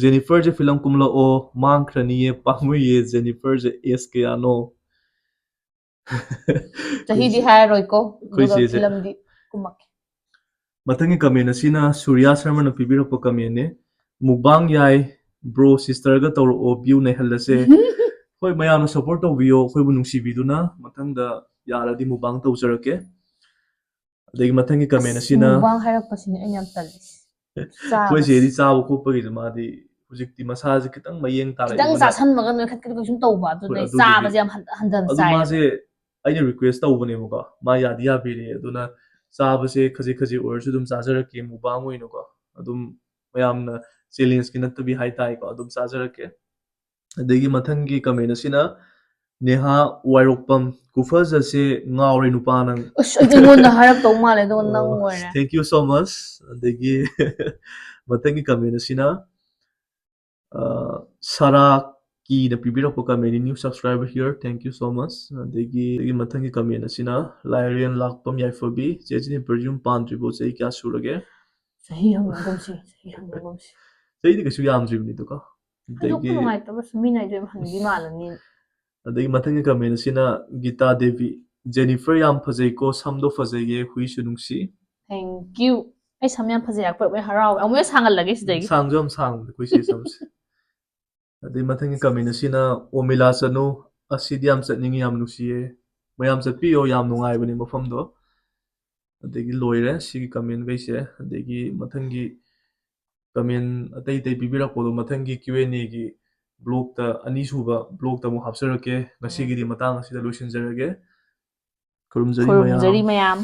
"Jennifer ꯁꯦ film ꯀꯨꯝꯂꯛꯑꯣ, ꯃꯥꯡꯈ꯭ꯔꯅꯤꯌꯦ, ꯄꯥꯝꯃꯨꯏꯌꯦ, Jennifer ꯁꯦ age ꯀꯌꯥꯅꯣ?" ꯆꯍꯤꯗꯤ ꯍꯥꯏꯔꯔꯣꯏꯀꯣ, ꯑꯩꯈꯣꯏ ꯑꯗꯨꯒ ꯆꯦꯁꯦ꯫ Filmꯗꯤ ꯀꯨꯝꯃꯛꯀꯦ꯫ ꯃꯊꯪꯒꯤ comment ꯑꯁꯤꯅ ꯁꯨꯔꯤꯌꯥ ꯁꯔꯃꯅ ꯄꯤꯕꯤꯔꯛꯄ commentꯅꯦ꯫ "Mukbang ꯌꯥꯏ, bro, sisterꯒ ꯇꯧꯔꯛꯑꯣ, view ꯅꯩꯍꯜꯂꯁꯦ꯫" ꯍꯣꯏ, ꯃꯌꯥꯝꯅ support ꯇꯧꯕꯤꯌꯣ, ꯑꯩꯈꯣꯏꯕꯨ ꯅꯨꯡꯁꯤꯕꯤꯗꯨꯅ꯫ ꯃꯊꯪꯗ ꯌꯥꯔꯗꯤ mukbang ꯇꯧꯖꯔꯛꯀꯦ꯫ ꯑꯗꯒꯤ ꯃꯊꯪꯒꯤ comment ꯑꯁꯤꯅ Mukbang ꯍꯥꯏꯔꯛꯄꯁꯤꯅꯦ ꯑꯩꯅ ꯌꯥꯝ ꯇꯜꯂꯤꯁꯦ꯫ ꯑꯩꯈꯣꯏ ꯆꯦꯗꯤ ꯆꯥꯕ ꯈꯣꯠꯄꯒꯤꯁꯨ ꯃꯥꯗꯤ ꯍꯧꯖꯤꯛꯇꯤ ꯃꯁꯥꯁꯦ ꯈꯤꯇꯪ ꯃꯌꯦꯡ ꯈꯤꯇꯪ ꯇꯥꯔꯛꯏꯗꯅ꯫ ꯆꯥꯁꯟꯕꯒ ꯅꯣꯏꯈꯠꯀꯗꯕ ꯁꯨꯝ ꯇꯧꯕ, ꯑꯗꯨꯅ ꯍꯣꯏ, ꯑꯩ ꯑꯗꯨꯕꯨꯗꯤ꯫ ꯆꯥꯕꯁꯦ ꯌꯥꯝ ꯍꯟ- ꯍꯟꯊꯅ ꯑꯗꯨ ꯆꯥꯏꯌꯦꯕ꯫ ꯃꯥꯁꯦ ꯑꯩꯅ request ꯇꯧꯕꯅꯦꯕꯀꯣ, ꯃꯥ ꯌꯥꯗꯤ ꯌꯥꯕꯤꯔꯦ꯫ ꯑꯗꯨꯅ ꯆꯥꯕꯁꯦ ꯈꯖꯤꯛ ꯈꯖꯤꯛ ꯑꯣꯏꯔꯁꯨ ꯑꯗꯨꯝ ꯆꯥꯖꯔꯛꯀꯦ, mukbang ꯑꯣꯏꯅꯀꯣ꯫ ꯑꯗꯨꯝ ꯃꯌꯥꯝꯅ challengeꯀꯤ ꯅꯠꯇꯕꯤ ꯍꯥꯏꯇꯥꯔꯦꯀꯣ, ꯑꯗꯨꯝ ꯆꯥꯖꯔꯛꯀꯦ꯫ ꯑꯗꯒꯤ ꯃꯊꯪꯒꯤ comment ꯑꯁꯤꯅ ꯅꯦꯍꯥ ꯋꯥꯏꯔꯣꯛꯄꯝ, "ꯈꯨꯐꯖꯁꯦ ꯉꯥꯎꯔꯦ ꯅꯨꯄꯥ ꯅꯪ꯫" ꯑꯁ, ꯑꯩꯗꯤ ꯑꯩꯉꯣꯟꯗ ꯍꯥꯏꯔꯛꯇꯧ ꯃꯥꯜꯂꯦ, ꯑꯗꯨꯒ ꯅꯪ ꯑꯣ, ꯑꯣꯏꯔꯦ꯫ thank you so much꯫ ꯑꯗꯒꯤ ꯃꯊꯪꯒꯤ comment ꯑꯁꯤꯅ, ꯑ, ꯁꯔꯥ ꯀꯤꯅ ꯄꯤꯕꯤꯔꯛꯄ commentꯅꯤ, "New subscriber here, thank you so much꯫" ꯑꯗꯒꯤ, ꯑꯗꯒꯤ ꯃꯊꯪꯒꯤ comment ꯑꯁꯤꯅ ꯂꯥꯏꯔꯦꯟ ꯂꯥꯛꯄꯝ ꯌꯥꯏꯐꯕꯤ, "ꯆꯦ Jennifer ꯌꯨꯝ ꯄꯥꯟꯗ꯭ꯔꯤꯕꯣ, ꯆꯍꯤ ꯀꯌꯥ ꯁꯨꯔꯒꯦ?" ꯆꯍꯤ ꯍꯪꯅꯒꯨꯝꯁꯤ, ꯆꯍꯤ ꯍꯪꯅꯒꯨꯝꯁꯤ꯫ ꯆꯍꯤꯗꯤ ꯀꯩꯁꯨ ꯌꯥꯝꯗ꯭ꯔꯤꯕꯅꯤꯗꯀꯣ꯫ ꯍꯥꯏꯗꯣꯛꯄ ꯑꯗꯒꯤ, ꯅꯨꯡꯉꯥꯏꯇꯕꯁꯨ, ꯃꯤꯅ ꯑꯩꯗꯣ ꯌꯥꯝ ꯍꯟꯕꯤ ꯃꯥꯜꯂꯅꯤ꯫ ꯑꯗꯒꯤ ꯃꯊꯪꯒꯤ comment ꯑꯁꯤꯅ ꯒꯤꯇꯥ ꯗꯦꯕꯤ, "Jennifer ꯌꯥꯝ ꯐꯖꯩꯀꯣ, ꯁꯝꯗꯣ ꯐꯖꯩꯌꯦ, ꯍꯨꯏꯁꯨ ꯅꯨꯡꯁꯤ꯫" Thank you꯫ ꯑꯩ ꯁꯝ ꯌꯥꯝ ꯐꯖꯩ, ꯑꯩꯈꯣꯏ ꯂꯣꯏ ꯍꯔꯥꯎꯋꯦ꯫ ꯑꯃꯨꯛ ꯍꯦꯟꯅ ꯁꯥꯡꯍꯜꯂꯒꯦ ꯁꯤꯗꯒꯤ꯫ ꯁꯥꯡꯁꯨ ꯌꯥꯝ ꯁꯥꯡꯕꯅꯦ ꯑꯩꯈꯣꯏ ꯆꯦ ꯁꯝꯁꯦ꯫ ꯑꯗꯩ ꯃꯊꯪꯒꯤ comment ꯑꯁꯤꯅ ꯑꯣꯃꯤꯂꯥ ꯆꯅꯨ, "ꯑꯁꯤꯗꯤ ꯌꯥꯝ ꯆꯠꯅꯤꯡꯉꯤ, ꯌꯥꯝ ꯅꯨꯡꯁꯤꯌꯦ꯫" ꯃꯌꯥꯝ ꯆꯠꯄꯤꯌꯣ, ꯌꯥꯝ ꯅꯨꯡꯉꯥꯏꯕꯅꯦ ꯃꯐꯝꯗꯣ꯫ ꯑꯗꯒꯤ ꯂꯣꯏꯔꯦ ꯁꯤꯒꯤ commentꯈꯩꯁꯦ꯫ ꯑꯗꯒꯤ ꯃꯊꯪꯒꯤ comment ꯑꯇꯩ ꯑꯇꯩ ꯄꯤꯕꯤꯔꯛꯄꯗꯣ ꯃꯊꯪꯒꯤ Q and Aꯒꯤ vlogꯇ, ꯑꯅꯤꯁꯨꯕ vlogꯇ ꯑꯃꯨꯛ ꯍꯥꯞꯆꯔꯛꯀꯦ꯫ ꯉꯁꯤꯒꯤꯗꯤ ꯃꯇꯥꯡ ꯑꯁꯤꯗ ꯂꯣꯏꯁꯤꯟꯖꯔꯒꯦ꯫ ꯈꯨꯔꯨꯝꯖꯔꯤ ꯃꯌꯥꯝ꯫ ꯈꯨꯔꯨꯝꯖꯔꯤ ꯃꯌꯥꯝ꯫